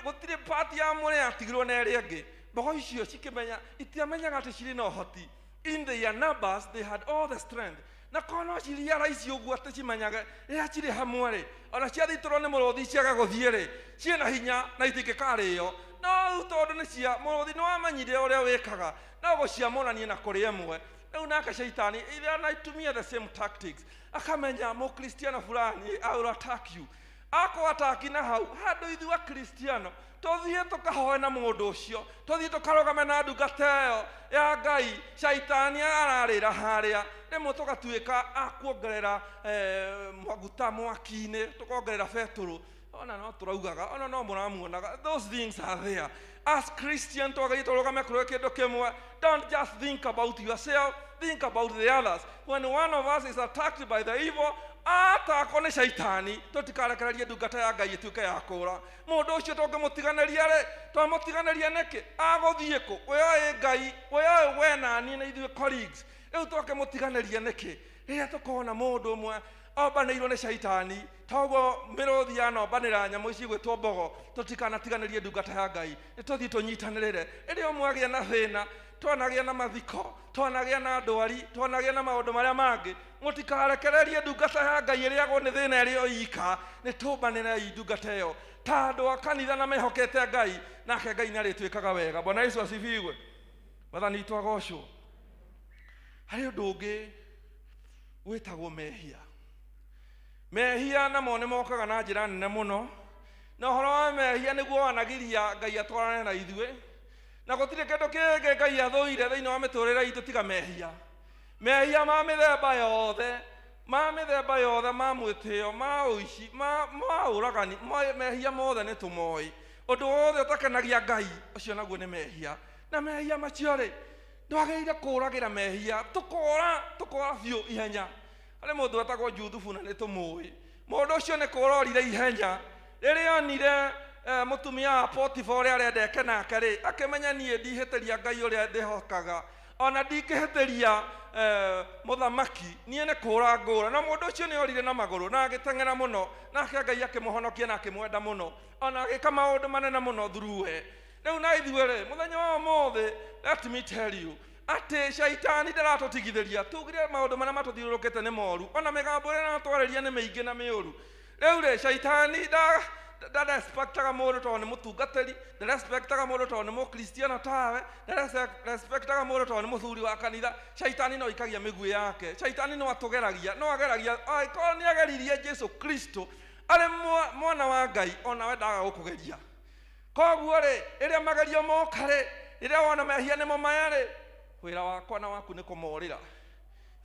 Gũtirĩ part ya mwĩrĩ yatigirwo na ĩrĩa ĩngĩ. Mbogo icio cikĩmenya, itiamenyaga atĩ cirĩ na ũhoti. In their numbers they had all the strength, na korwo no ciria ici ũguo atĩ cimenyage rĩrĩa cirĩ hamwe rĩ, ona ciathitũrwo nĩ mũrũthi ciage gũthiĩ rĩ, ciĩna hinya na itingĩkarĩo. No rĩu tondũ nĩ cia mũrũthi, nĩ wamenyire ũrĩa wĩkaga no gũciamũrania na kũrĩa ĩmwe. Rĩu nake shaitani ithe anaitumia the same tactics, akamenya mũkristiano fulani, "I will attack you." Akũ ataki na hau handũ ithuĩ Akristiano. Tũthiĩ tũkahoe na mũndũ ũcio, tũthiĩ tũkarũgame na ndungata ĩyo ya Ngai. Caitani ararĩra harĩa, rĩmwe tũgatuĩka a kuongerera maguta mwaki-inĩ, tũkongerera betũrũ. Ona no tũraugaga, ona no mũramuonaga. Those things are there. As Christian twagĩrĩirwo tũrũgame kũrĩ kĩndũ kĩmwe. Don't just think about yourself, think about the others. When one of us is attacked by the evil, atakwo nĩ caitani, tũtikarekererie ndungata ya Ngai ĩtuĩke ya kũra. Mũndũ ũcio tũngĩmũtiganĩria rĩ, twamũtiganĩria nĩkĩ? Agũthiĩ kũ? We oĩ Ngai, we oĩ we na niĩ na ithuĩ colleagues. Rĩu twakĩmũtiganĩria nĩkĩ? Rĩrĩa tũkona mũndũ ũmwe ombanĩirwo nĩ caitani, toguo mĩrũthi yanombanĩra nyamũ ici igwĩtwo mbogo, tũtikanatiganĩrie ndungata ya Ngai. Nĩ tũthiĩ tũnyitanĩrĩre. Rĩrĩa ũmwe agĩa na thĩna, twanagĩa na mathiko, twanagĩa na ndwari, twanagĩa na maũndũ marĩa mangĩ, mũtikarekererie ndungata ya Ngai ĩrĩagwo nĩ thĩna ĩrĩ o ika. Nĩ tũmbanĩrei ndungata ĩyo ta andũ a kanitha na mehokete Ngai, nake Ngai nĩ arĩtwĩkaga wega. Bwana Yesu asifiwe. Mwathani witũ agocwo. Harĩ ũndũ ũngĩ wĩtagwo mehia. Mehia namo nĩ mokaga na njĩra nene mũno, na ũhoro wa mehia nĩguo wanagiria Ngai atwarane na ithuĩ, na gũtirĩ kĩndũ kĩngĩ Ngai athũire thĩinĩ wa mĩtũrĩre itũ tiga mehia. Mehia ma mĩthemba yothe, ma mĩthemba yothe, ma mwĩtĩo, ma ũici, ma ũragani, mehia mothe nĩ tũmoĩ. Ũndũ wothe ũtakenagia Ngai, ũcio naguo nĩ mehia. Na mehia macio rĩ, ndwagĩrĩire kũũragĩra mehia, tũkora, tũkora biũ ihenya. Harĩ mũndũ wetagwo Juthubu na nĩ tũmũĩ. Mũndũ ũcio nĩ kũũra orire ihenya. Rĩrĩa onire mũtumia wa Potifa ũrĩa arenda eke nake rĩ, akĩmenya niĩ ndihĩtĩria Ngai ũrĩa ndĩhokaga, ona ndingĩhĩtĩria mũthamaki, niĩ nĩ kũũra ngũũra. Na mũndũ ũcio nĩ orire na magũrũ na agĩteng'era mũno, nake Ngai akĩmũhonokia na akĩmwenda mũno, ona agĩka maũndũ manene mũno through we. Rĩu na ithuĩ rĩ, mũthenya wa ũmũthĩ, let me tell you atĩ caitani ndaratũtigithĩria. Tugire maũndũ marĩa matũthiũrũrũkĩte nĩ moru, ona mĩgambo ĩrĩa ĩratwarĩria nĩ mĩingĩ na mĩũru. Rĩu rĩ, caitani ndarespectaga mũndũ tondũ nĩ mũtungatĩri, ndarespectaga mũndũ tondũ nĩ mũkristiano tawe, ndarespectaga mũndũ tondũ nĩ mũthuri wa kanitha. Caitani no ikagia mĩguĩ yake, caitani no atũgeragia, no ageragia. Angĩkorwo nĩ ageririe Jesu Kristo arĩ mwana wa Ngai, onawe ndaga gũkũgeria. Koguo rĩ, rĩrĩa magerio moka rĩ, rĩrĩa wona mehia nĩmo maya rĩ, wĩra wakwa na waku nĩ kũmorĩra.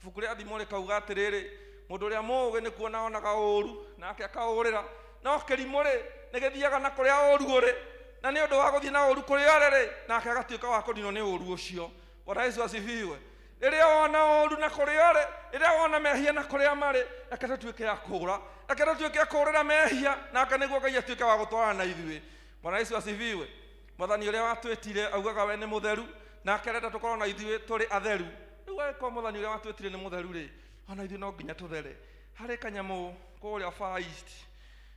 Ibuku rĩa Thimo rĩkauga atĩrĩrĩ, mũndũ ũrĩa mũũgĩ nĩ kuona onaga ũũru nake akaũrĩra, no kĩrimũ rĩ, nĩ gĩthiaga na kũrĩa ũũru ũrĩ, na nĩ ũndũ wa gũthiĩ na ũũru kũrĩa ũrĩ rĩ, nake agatuĩka wa kũninwo nĩ ũũru ũcio. Bwana Yesu asifiwe. Rĩrĩa wona ũũru na kũrĩa ũrĩ, rĩrĩa wona mehia na kũrĩa marĩ, reke tũtuĩke a kũũra, reke tũtuĩke a kũũrĩra mehia, nake nĩguo Ngai atuĩke wa gũtwarana na ithuĩ. Bwana Yesu asifiwe. Mwathani ũrĩa watwĩtire augaga we nĩ mũtheru, nake arenda tũkorwo na ithuĩ tũrĩ atheru. Rĩu angĩkorwo Mwathani ũrĩa watwĩtire nĩ mũtheru rĩ, ona ithuĩ no nginya tũthere. Harĩ kanyamũ kũrĩa Far East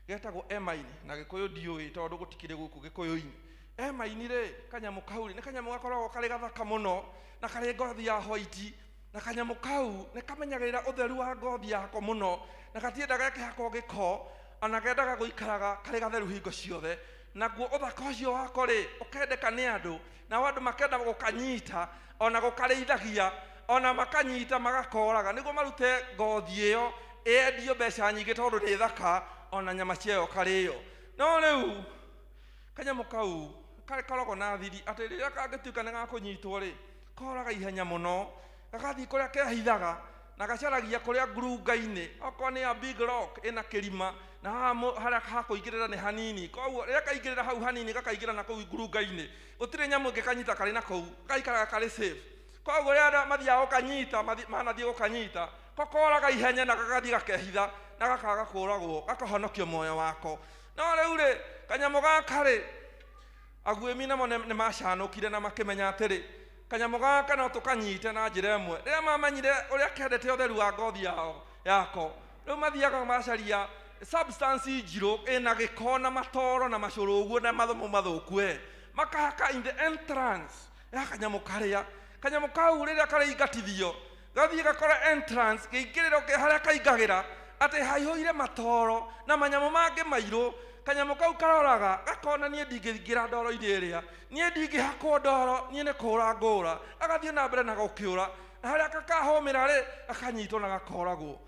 getagwo emaini, na Gĩkũyũ ndiũĩ tondũ gũtikĩrĩ gũkũ Gĩkũyũ-inĩ. Emaini rĩ, kanyamũ kau rĩ, nĩ kanyamũ gakoragwo karĩ gathaka mũno na karĩ ngothi ya white, na kanyamũ kau nĩ kamenyagĩrĩra ũtheru wa ngothi yako mũno, na gatiendaga ĩkĩhakwo gĩko, ona kendaga gũikaraga karĩ gatheru hingo ciothe. Naguo ũthaka ũcio wako rĩ, ũkendeka nĩ andũ, nao andũ makenda gũkanyita, ona gũkarĩithagia, ona makanyita magakoraga, nĩguo marute ngothi ĩyo ĩendio mbeca nyingĩ tondũ nĩ thaka, ona nyama ciayo karĩo. No rĩu kanyamũ kau karĩ koragwo na thiri atĩ rĩrĩa kangĩtuĩka nĩ gakũnyitwo rĩ, koraga ihenya mũno, gagathiĩ kũrĩa kehithaga, na gacaragia kũrĩa ngurunga-inĩ, okorwo nĩ ya big rock ĩna kĩrima, na haha harĩa hakũingĩrĩra nĩ hanini. Koguo rĩrĩa kaingĩrĩra hau hanini, gakaingĩra na kũu ngurunga-inĩ, gũtirĩ nyamũ ĩngĩkanyita karĩ na kũu, gaikaraga karĩ safe. Koguo rĩrĩa andũ mathiaga gũkanyita, manathiĩ gũkanyita, ko koraga ihenya na gagathiĩ gakehitha, na gakaga kũragwo, gakahonokio muoyo wako. No rĩu rĩ, kanyamũ gaka rĩ, aguĩmi namo nĩ macanũkire na makĩmenya atĩrĩ, kanyamũ gaka no tũkanyite na njĩra ĩmwe. Rĩrĩa mamenyire ũrĩa kendete ũtheru wa ngothi yao yako, rĩu mathiaga macaria substance njirũ ĩna gĩko na matoro na macũrũ ũguo na mathumo mathũku, makahaka in the entrance ya kanyamũ karĩa. Kanyamũ kau rĩrĩa karĩingatithio, gathiĩ gakore entrance kĩingĩrĩro kĩ harĩa kaingagĩra atĩ haihũire matoro na manyamũ mangĩ mairũ. Kanyamũ kau karoraga gakona niĩ ndingĩingĩra ndoro-inĩ ĩrĩa, niĩ ndingĩhakwo ndoro, niĩ nĩ kũũra ngũũra. Agathiĩ na mbere na gũkĩũra, na harĩa kakahũmĩra rĩ, gakanyitwo na gakoragwo.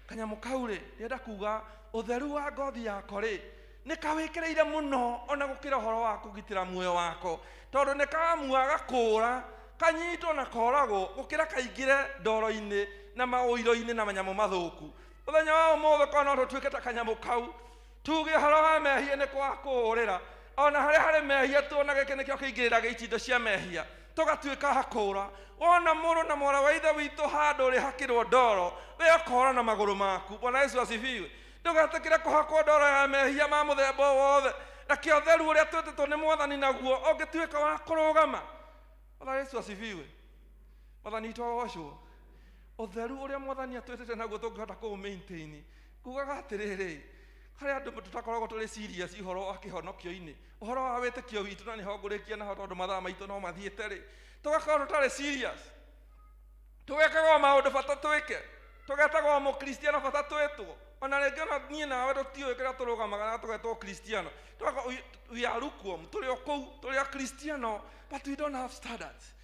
Kanyamũ kau rĩ, ndĩrenda kuga ũtheru wa ngothi yako rĩ, Nĩ kawĩkĩrĩire mũno ona gũkĩra ũhoro wa kũgitĩra muoyo wako, tondũ nĩ kaamua gakũra kanyitwo na koragwo gũkĩra kaingĩre ndoro-inĩ na maũiro-inĩ na manyamũ mathũku. Mũthenya wa ũmũthĩ korwo no tũtuĩke ta kanyamũ kau, tuge ũhoro wa mehia nĩ kwa kũũrĩra, ona harĩa harĩ mehia tuona gĩkĩ nĩkĩo kĩingĩrĩraga itindo cia mehia, tũgatuĩka hakũra. Wona mũrũ na mwarĩ wa ithe witũ handũ ũrĩhakĩrwo ndoro, we ũkora na magũrũ maku. Bwana Yesu asifiwe. Ndũgetĩkĩre kũhakwo ndoro ya mehia ma mũthemba o wothe. Reke ũtheru ũrĩa twĩtĩtwo nĩ Mwathani naguo ũngĩtuĩka wa kũrũgama. Bwana Yesu asifiwe. Mwathani witũ agocwo. Ũtheru ũrĩa Mwathani atwĩtĩte naguo tũngĩhota kũũ maintain. Ngugaga atĩrĩrĩ, harĩ andũ tũtakoragwo tũrĩ serious ũhoro wa kĩhonokio-inĩ, ũhoro wa wĩtĩkio witũ, na nĩho ngũrĩkia naho tondũ mathaa maitũ no mathiĩte rĩ, tũgakorwo tũtarĩ serious, tũgekaga o maũndũ bata twĩke, tũgetagwo mũkristiano bata twĩtwo, ona rĩngĩ ona niĩ nawe tũtiũĩ kĩrĩa tũrũgamaga na tũgetwo kristiano. Tũgakorwo we are lukewarm, tũrĩ o kũu, tũrĩ a kristiano, but we don't have standards.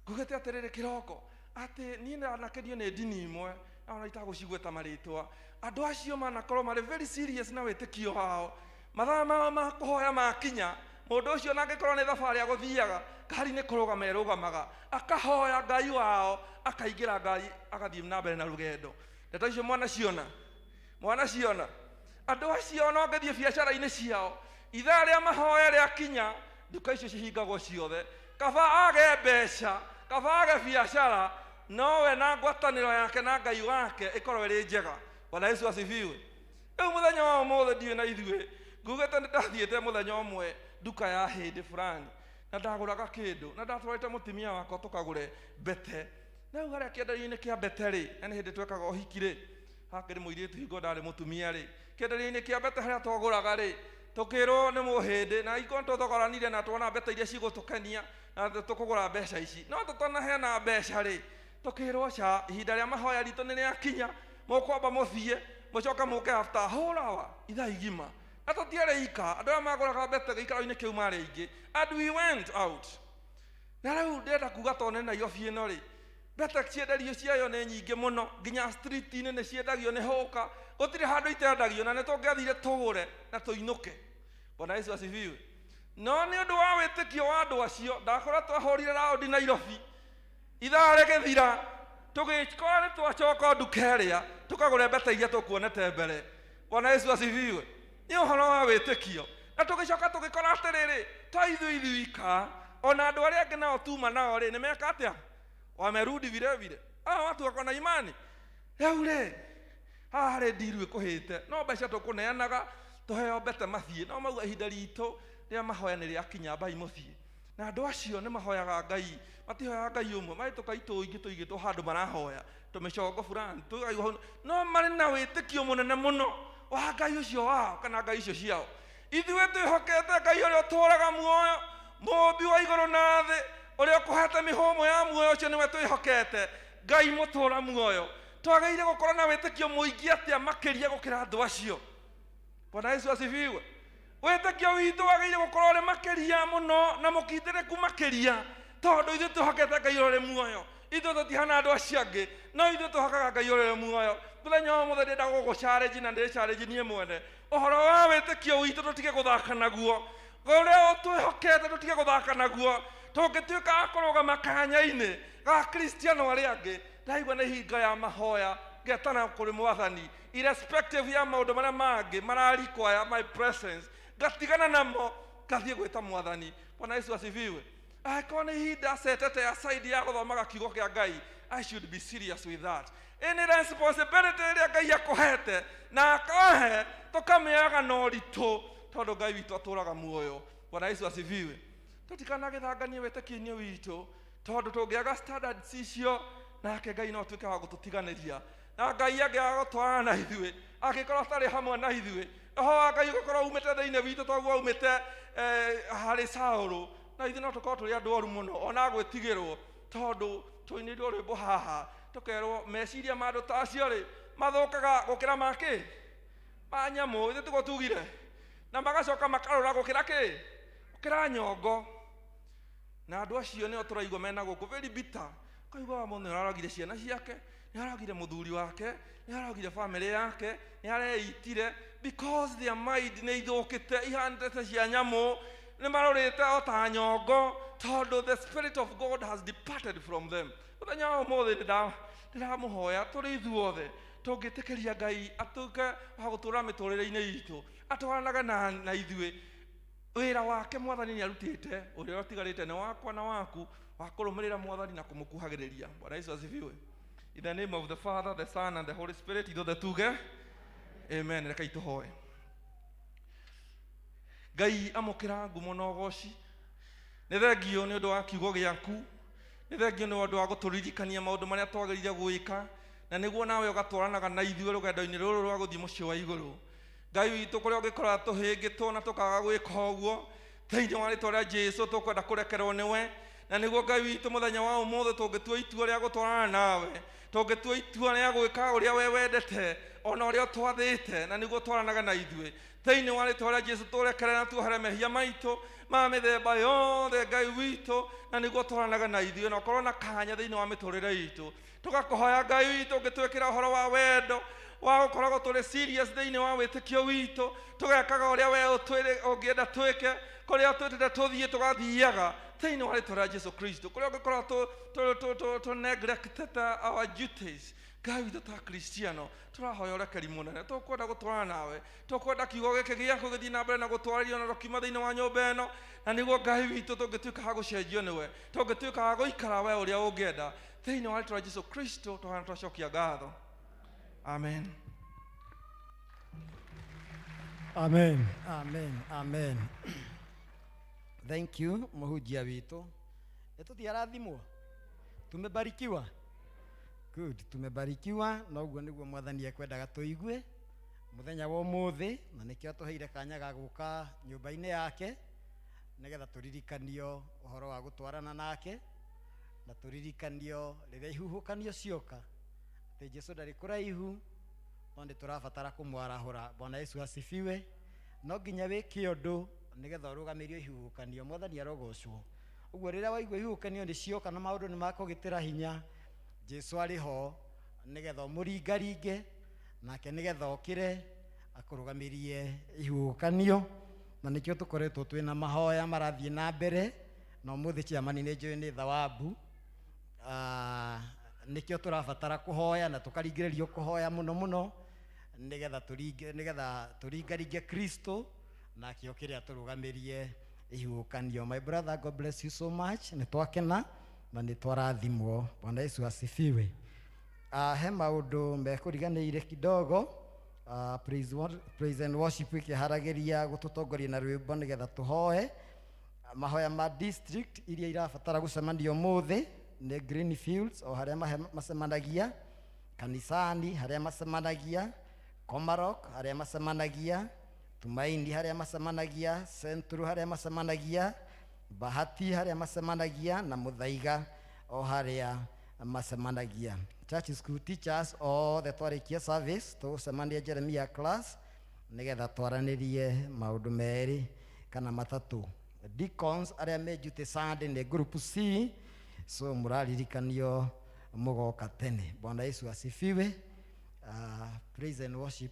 Ngugĩte atĩrĩrĩ kĩroko, atĩ niĩ ndanakenio nĩ ndini imwe, na ona itagũcigweta marĩtwa, andũ acio manakorwo marĩ very serious na wĩtĩkio wao, mathaa mao ma kũhoya makinya, mũndũ ũcio ona angĩkorwo nĩ thabarĩ agũthiaga, ngari nĩ kũrũgama ĩrũgamaga, akahoya Ngai wao, akaingĩra ngari, agathiĩ na mbere na rũgendo. Ndeto icio mwanaciona, mwanaciona. Andũ acio ona ũngĩthiĩ biacara-inĩ ciao, ithaa rĩa mahoya rĩakinya, nduka icio cihingagwo ciothe. Kaba age mbeca, kaba age biacara, nowe na ngwatanĩro yake na Ngai wake ĩkorwo ĩrĩ njega. Bwana Yesu asifiwe. Rĩu mũthenya wa ũmũthĩ ndiũĩ na ithuĩ, ngugĩte nĩ ndathiĩte mũthenya ũmwe nduka ya hĩndĩ fulani, na ndagũraga kĩndũ, na ndatwarĩte mũtumia wakwa tũkagũre mbete. Na rĩu harĩa kĩenderio-inĩ kĩa mbete rĩ, na nĩ hĩndĩ twekaga ũhiki rĩ, hakĩrĩ mũirĩtu hingo ndarĩ mũtumia rĩ, kĩenderio-inĩ kĩa mbete harĩa twagũraga rĩ, tũkĩrwo nĩ mũhĩndĩ, na hingo nĩtwathogoranire na tuona mbete iria cigũtũkenia, na tũkũgũra mbeca ici. No tũtanaheana mbeca rĩ, tũkĩrwo ca, ihinda rĩa mahoya ritũ nĩ rĩakinya, mũkwamba mũthiĩ, mũcoke mũke after a whole hour, ithaa igima. Na tũtiarĩ ika, andũ arĩa magũraga mbete gĩikaro-inĩ kĩu marĩ aingĩ. And we went out. Na rĩu ndĩrenda kuga tondũ nĩ Nairobi ĩno rĩ, mbete cienderio ciayo nĩ nyingĩ mũno, nginya street-inĩ nĩ ciendagio nĩ hũka, gũtirĩ handũ itendagio, na nĩ tũngĩathire tũgũre na tũinũke. Bwana Yesu asifiwe. No nĩ ũndũ wa wĩtĩkio wa andũ acio, ndakora twahũrire raundi Nairobi, ithaa rĩgĩthira, tũgĩkora nĩ twacoka nduka ĩrĩa, tũkagũre mbete iria tũkuonete mbere. Bwana Yesu asifiwe. Nĩ ũhoro wa wĩtĩkio. Na tũgĩcoka tũgĩkora atĩrĩrĩ, to ithuĩ ithuika, ona andũ arĩa angĩ nao tuma nao rĩ, nĩ meka atĩa? Wamerudi vile vile. Hawa watu wako na imani. Rĩu rĩ, haha harĩ ndiru ĩkũhĩte, no mbeca tũkũneanaga, tũheo mbete mathiĩ. No mauga ihinda ritũ rĩa mahoya nĩ rĩakinya, mbai mũthiĩ. Na andũ acio nĩ mahoyaga Ngai, matihoyaga Ngai ũmwe, marĩ tũkai tũingĩ tũigĩtwo handũ marahoya, tũmĩcongo fulani, tũkaigua hau, no marĩ na wĩtĩkio mũnene mũno wa Ngai ũcio wao kana Ngai icio ciao. Ithuĩ twĩhokete Ngai ũrĩa ũtũũraga muoyo, mũũmbi wa igũrũ na thĩ, ũrĩa ũkũhete mĩhũmũ ya muoyo, ũcio nĩwe twĩhokete, Ngai mũtũũra muoyo. Twagĩrĩire gũkorwo na wĩtĩkio mũingĩ atĩa makĩria gũkĩra andũ acio. Bwana Yesu asifiwe. Wĩtĩkio witũ wagĩrĩire gũkorwo ũrĩ makĩria mũno na mũkindĩrĩku makĩria, tondũ ithuĩ twĩhokete Ngai ũrĩa ũrĩ muoyo. Ithuĩ tũtihana andũ acio angĩ, no ithuĩ twĩhokaga Ngai ũrĩa ũrĩ muoyo. Mũthenya wa ũmũthĩ ndĩrenda gũgũ challenge na ndĩ challenge niĩ mwene, ũhoro wa wĩtĩkio witũ tũtige gũthaka naguo, ũrĩa twĩhokete tũtige gũthaka naguo. Tũngĩtuĩka a kũrũgama kanya-inĩ ga Kristiano arĩa angĩ, ndaigua nĩ hingo ya mahoya ngetana kũrĩ Mwathani, irrespective ya maũndũ marĩa mangĩ mara require my presence, ngatigana namo ngathiĩ gwĩta Mwathani. Bwana Yesu asifiwe. Angĩkorwo nĩ ihinda setete aside ya gũthomaga kiugo kĩa Ngai, I should be serious with that. Ĩ nĩ responsibility ĩrĩa Ngai akũhete na akahe, tũkamĩoyaga na ũritũ, tondũ Ngai witũ atũũraga muoyo. Bwana Yesu asifiwe. Tũtikanagĩthanganie wĩtĩkio-inĩ witũ, tondũ tũngĩaga standards icio, nake Ngai no atuĩke wa gũtũtiganĩria. Na Ngai angĩaga gũtwarana na ithuĩ, angĩkorwo atarĩ hamwe na ithuĩ, roho wa Ngai ũgĩkorwo umĩte thĩinĩ witũ toguo umĩte harĩ Saũlũ, na ithuĩ no tũkorwo tũrĩ andũ oru mũno ona gwĩtigĩrwo, tondũ tũinĩirwo rwĩmbo haha tũkerwo meciria ma andũ ta acio rĩ mathũkaga gũkĩra ma kĩ? Ma nyamũ. Ithuĩ tiguo tugire? Na magacoka makarũra gũkĩra kĩ? Gũkĩra nyongo. Na andũ acio nĩo tũraigua mena gũkũ very bitter. Ũkaigua mũndũ nĩ ararogire ciana ciake, nĩ ararogire mũthuri wake, nĩ ararogire family yake, nĩ areitire, because their mind nĩ ithũkĩte, ihanĩte ta cia nyamũ, nĩ marorĩte o ta nyongo, tondũ the spirit of God has departed from them. Mũthenya wa ũmũthĩ ndĩramũhoya tũrĩ ithuothe tũngĩtĩkĩria Ngai atuĩke wa gũtũũra mĩtũrĩre-inĩ itũ, atwaranaga na ithuĩ. Wĩra wake Mwathani nĩ arutĩte, ũrĩa ũtigarĩte nĩ wakwa na waku wa kũrũmĩrĩra Mwathani na kũmũkuhagĩrĩria. Bwana Yesu asifiwe. In the name of the Father, the Son and the Holy Spirit, ithuothe tuge amen. Reke itũhoe. Ngai, amũkĩra ngumo na ũgoci. Nĩ thengio nĩ ũndũ wa kiugo gĩaku, nĩ thengio nĩ ũndũ wa gũtũririkania maũndũ marĩa twagĩrĩire gwĩka, na nĩguo nawe ũgatwaranaga na ithuĩ rũgendo-inĩ rũrũ rwa gũthiĩ mũciĩ wa igũrũ. Ngai witũ, kũrĩa ũngĩkorwo tũhĩngĩtwo na tũkaga gwĩka ũguo, thĩinĩ wa rĩtwa rĩa Jesu tũkwenda kũrekerwo nĩwe, na nĩguo Ngai witũ mũthenya wa ũmũthĩ tũngĩtua itua rĩa gũtwarana nawe, tũngĩtua itua rĩa gwĩka ũrĩa we wendete ona ũrĩa ũtwathĩte, na nĩguo twaranaga na ithuĩ. Thĩinĩ wa rĩtwa rĩa Jesu tũrekere na tuohere mehia maitũ ma mĩthemba yothe, Ngai witũ, na nĩguo twaranaga na ithuĩ na ũkorwo na kanya thĩinĩ wa mĩtũrĩre itũ. Tũgakũhoya, Ngai witũ, ũngĩtwĩkĩra ũhoro wa wendo wa gũkoragwo tũrĩ serious thĩinĩ wa wĩtĩkio witũ, tũgekaga ũrĩa we ũngĩenda twĩke, kũrĩa twĩtĩte tũthiĩ tũgathiaga, thĩinĩ wa rĩtwa rĩa Jesu Kristo. Kũrĩa ũngĩkorwo tũ neglected our duties, Ngai witũ, ta Kristiano tũrahoya ũrekeri mũnene. Tũkwenda gũtwarana nawe, tũkwenda kiugo gĩkĩ gĩaku gĩthiĩ na mbere na gũtwarĩrio na tũkiuma thĩinĩ wa nyũmba ĩno, na nĩguo Ngai witũ tũngĩtuĩka ha gũcenjio nĩwe, tũngĩtuĩka ha gũikara we ũrĩa ũngĩenda. Thĩinĩ wa rĩtwa rĩa Jesu Kristo tũhana twacokia ngatho, amen. Amen, amen, amen. Thank you, mũhunjia witũ. Nĩ tũtiarathimwo? Tumebarikiwa. Good, tumebarikiwa. Na ũguo nĩguo Mwathani ekwendaga tũigue mũthenya wa ũmũthĩ, na nĩkĩo atũheire kanya ga gũka nyũmba-inĩ yake, nĩgetha tũririkanio ũhoro wa gũtwarana nake, na tũririkanio rĩrĩa ihuhũkanio cioka atĩ Jesu ndarĩ kũraihu, no nĩ tũrabatara kũmwarahũra. Bwana Yesu asifiwe. No nginya wĩke ũndũ nĩgetha ũrũgamĩrio ihuhũkanio. Mwathani arogocwo. Ũguo rĩrĩa waigua ihuhũkanio nĩ cioka na maũndũ nĩ makũgĩtĩra hinya, Jesu arĩ ho nĩgetha ũmũringaringe nake, nĩgetha okĩre akũrũgamĩrie ihuhũkanio. Na nĩkĩo tũkoretwo twĩna mahoya marathiĩ na mbere, na ũmũthĩ chairman nĩ njũĩ nĩ thawabu. Nĩkĩo tũrabatara kũhoya na tũkaringĩrĩrio kũhoya mũno mũno, nĩgetha tũringaringe Kristo nake okĩre atũrũgamĩrie ihuhũkanio. My brother, God bless you so much. Nĩ twakena na nĩ twarathimwo. Bwana Yesu asifiwe. He maũndũ mekũriganĩire kidogo. Praise and worship ĩkĩharagĩria gũtũtongoria na rwĩmbo nĩgetha tũhoe mahoya ma district iria irabatara gũcemanio ũmũthĩ nĩ Greenfields, o harĩa macemanagia, Kanisani harĩa macemanagia, Komarok harĩa macemanagia, Tumaini harĩa macemanagia, Central harĩa macemanagia, Bahati harĩa macemanagia, na Muthaiga o harĩa macemanagia. Church school teachers othe, twarĩkia service tũgũcemania Jeremiah class nĩgetha twaranĩrie maũndũ merĩ kana matatũ. Deacons arĩa me duty Sunday nĩ group C, so mũraririkanio mũgoka tene. Bwana Yesu asifiwe. Praise and worship.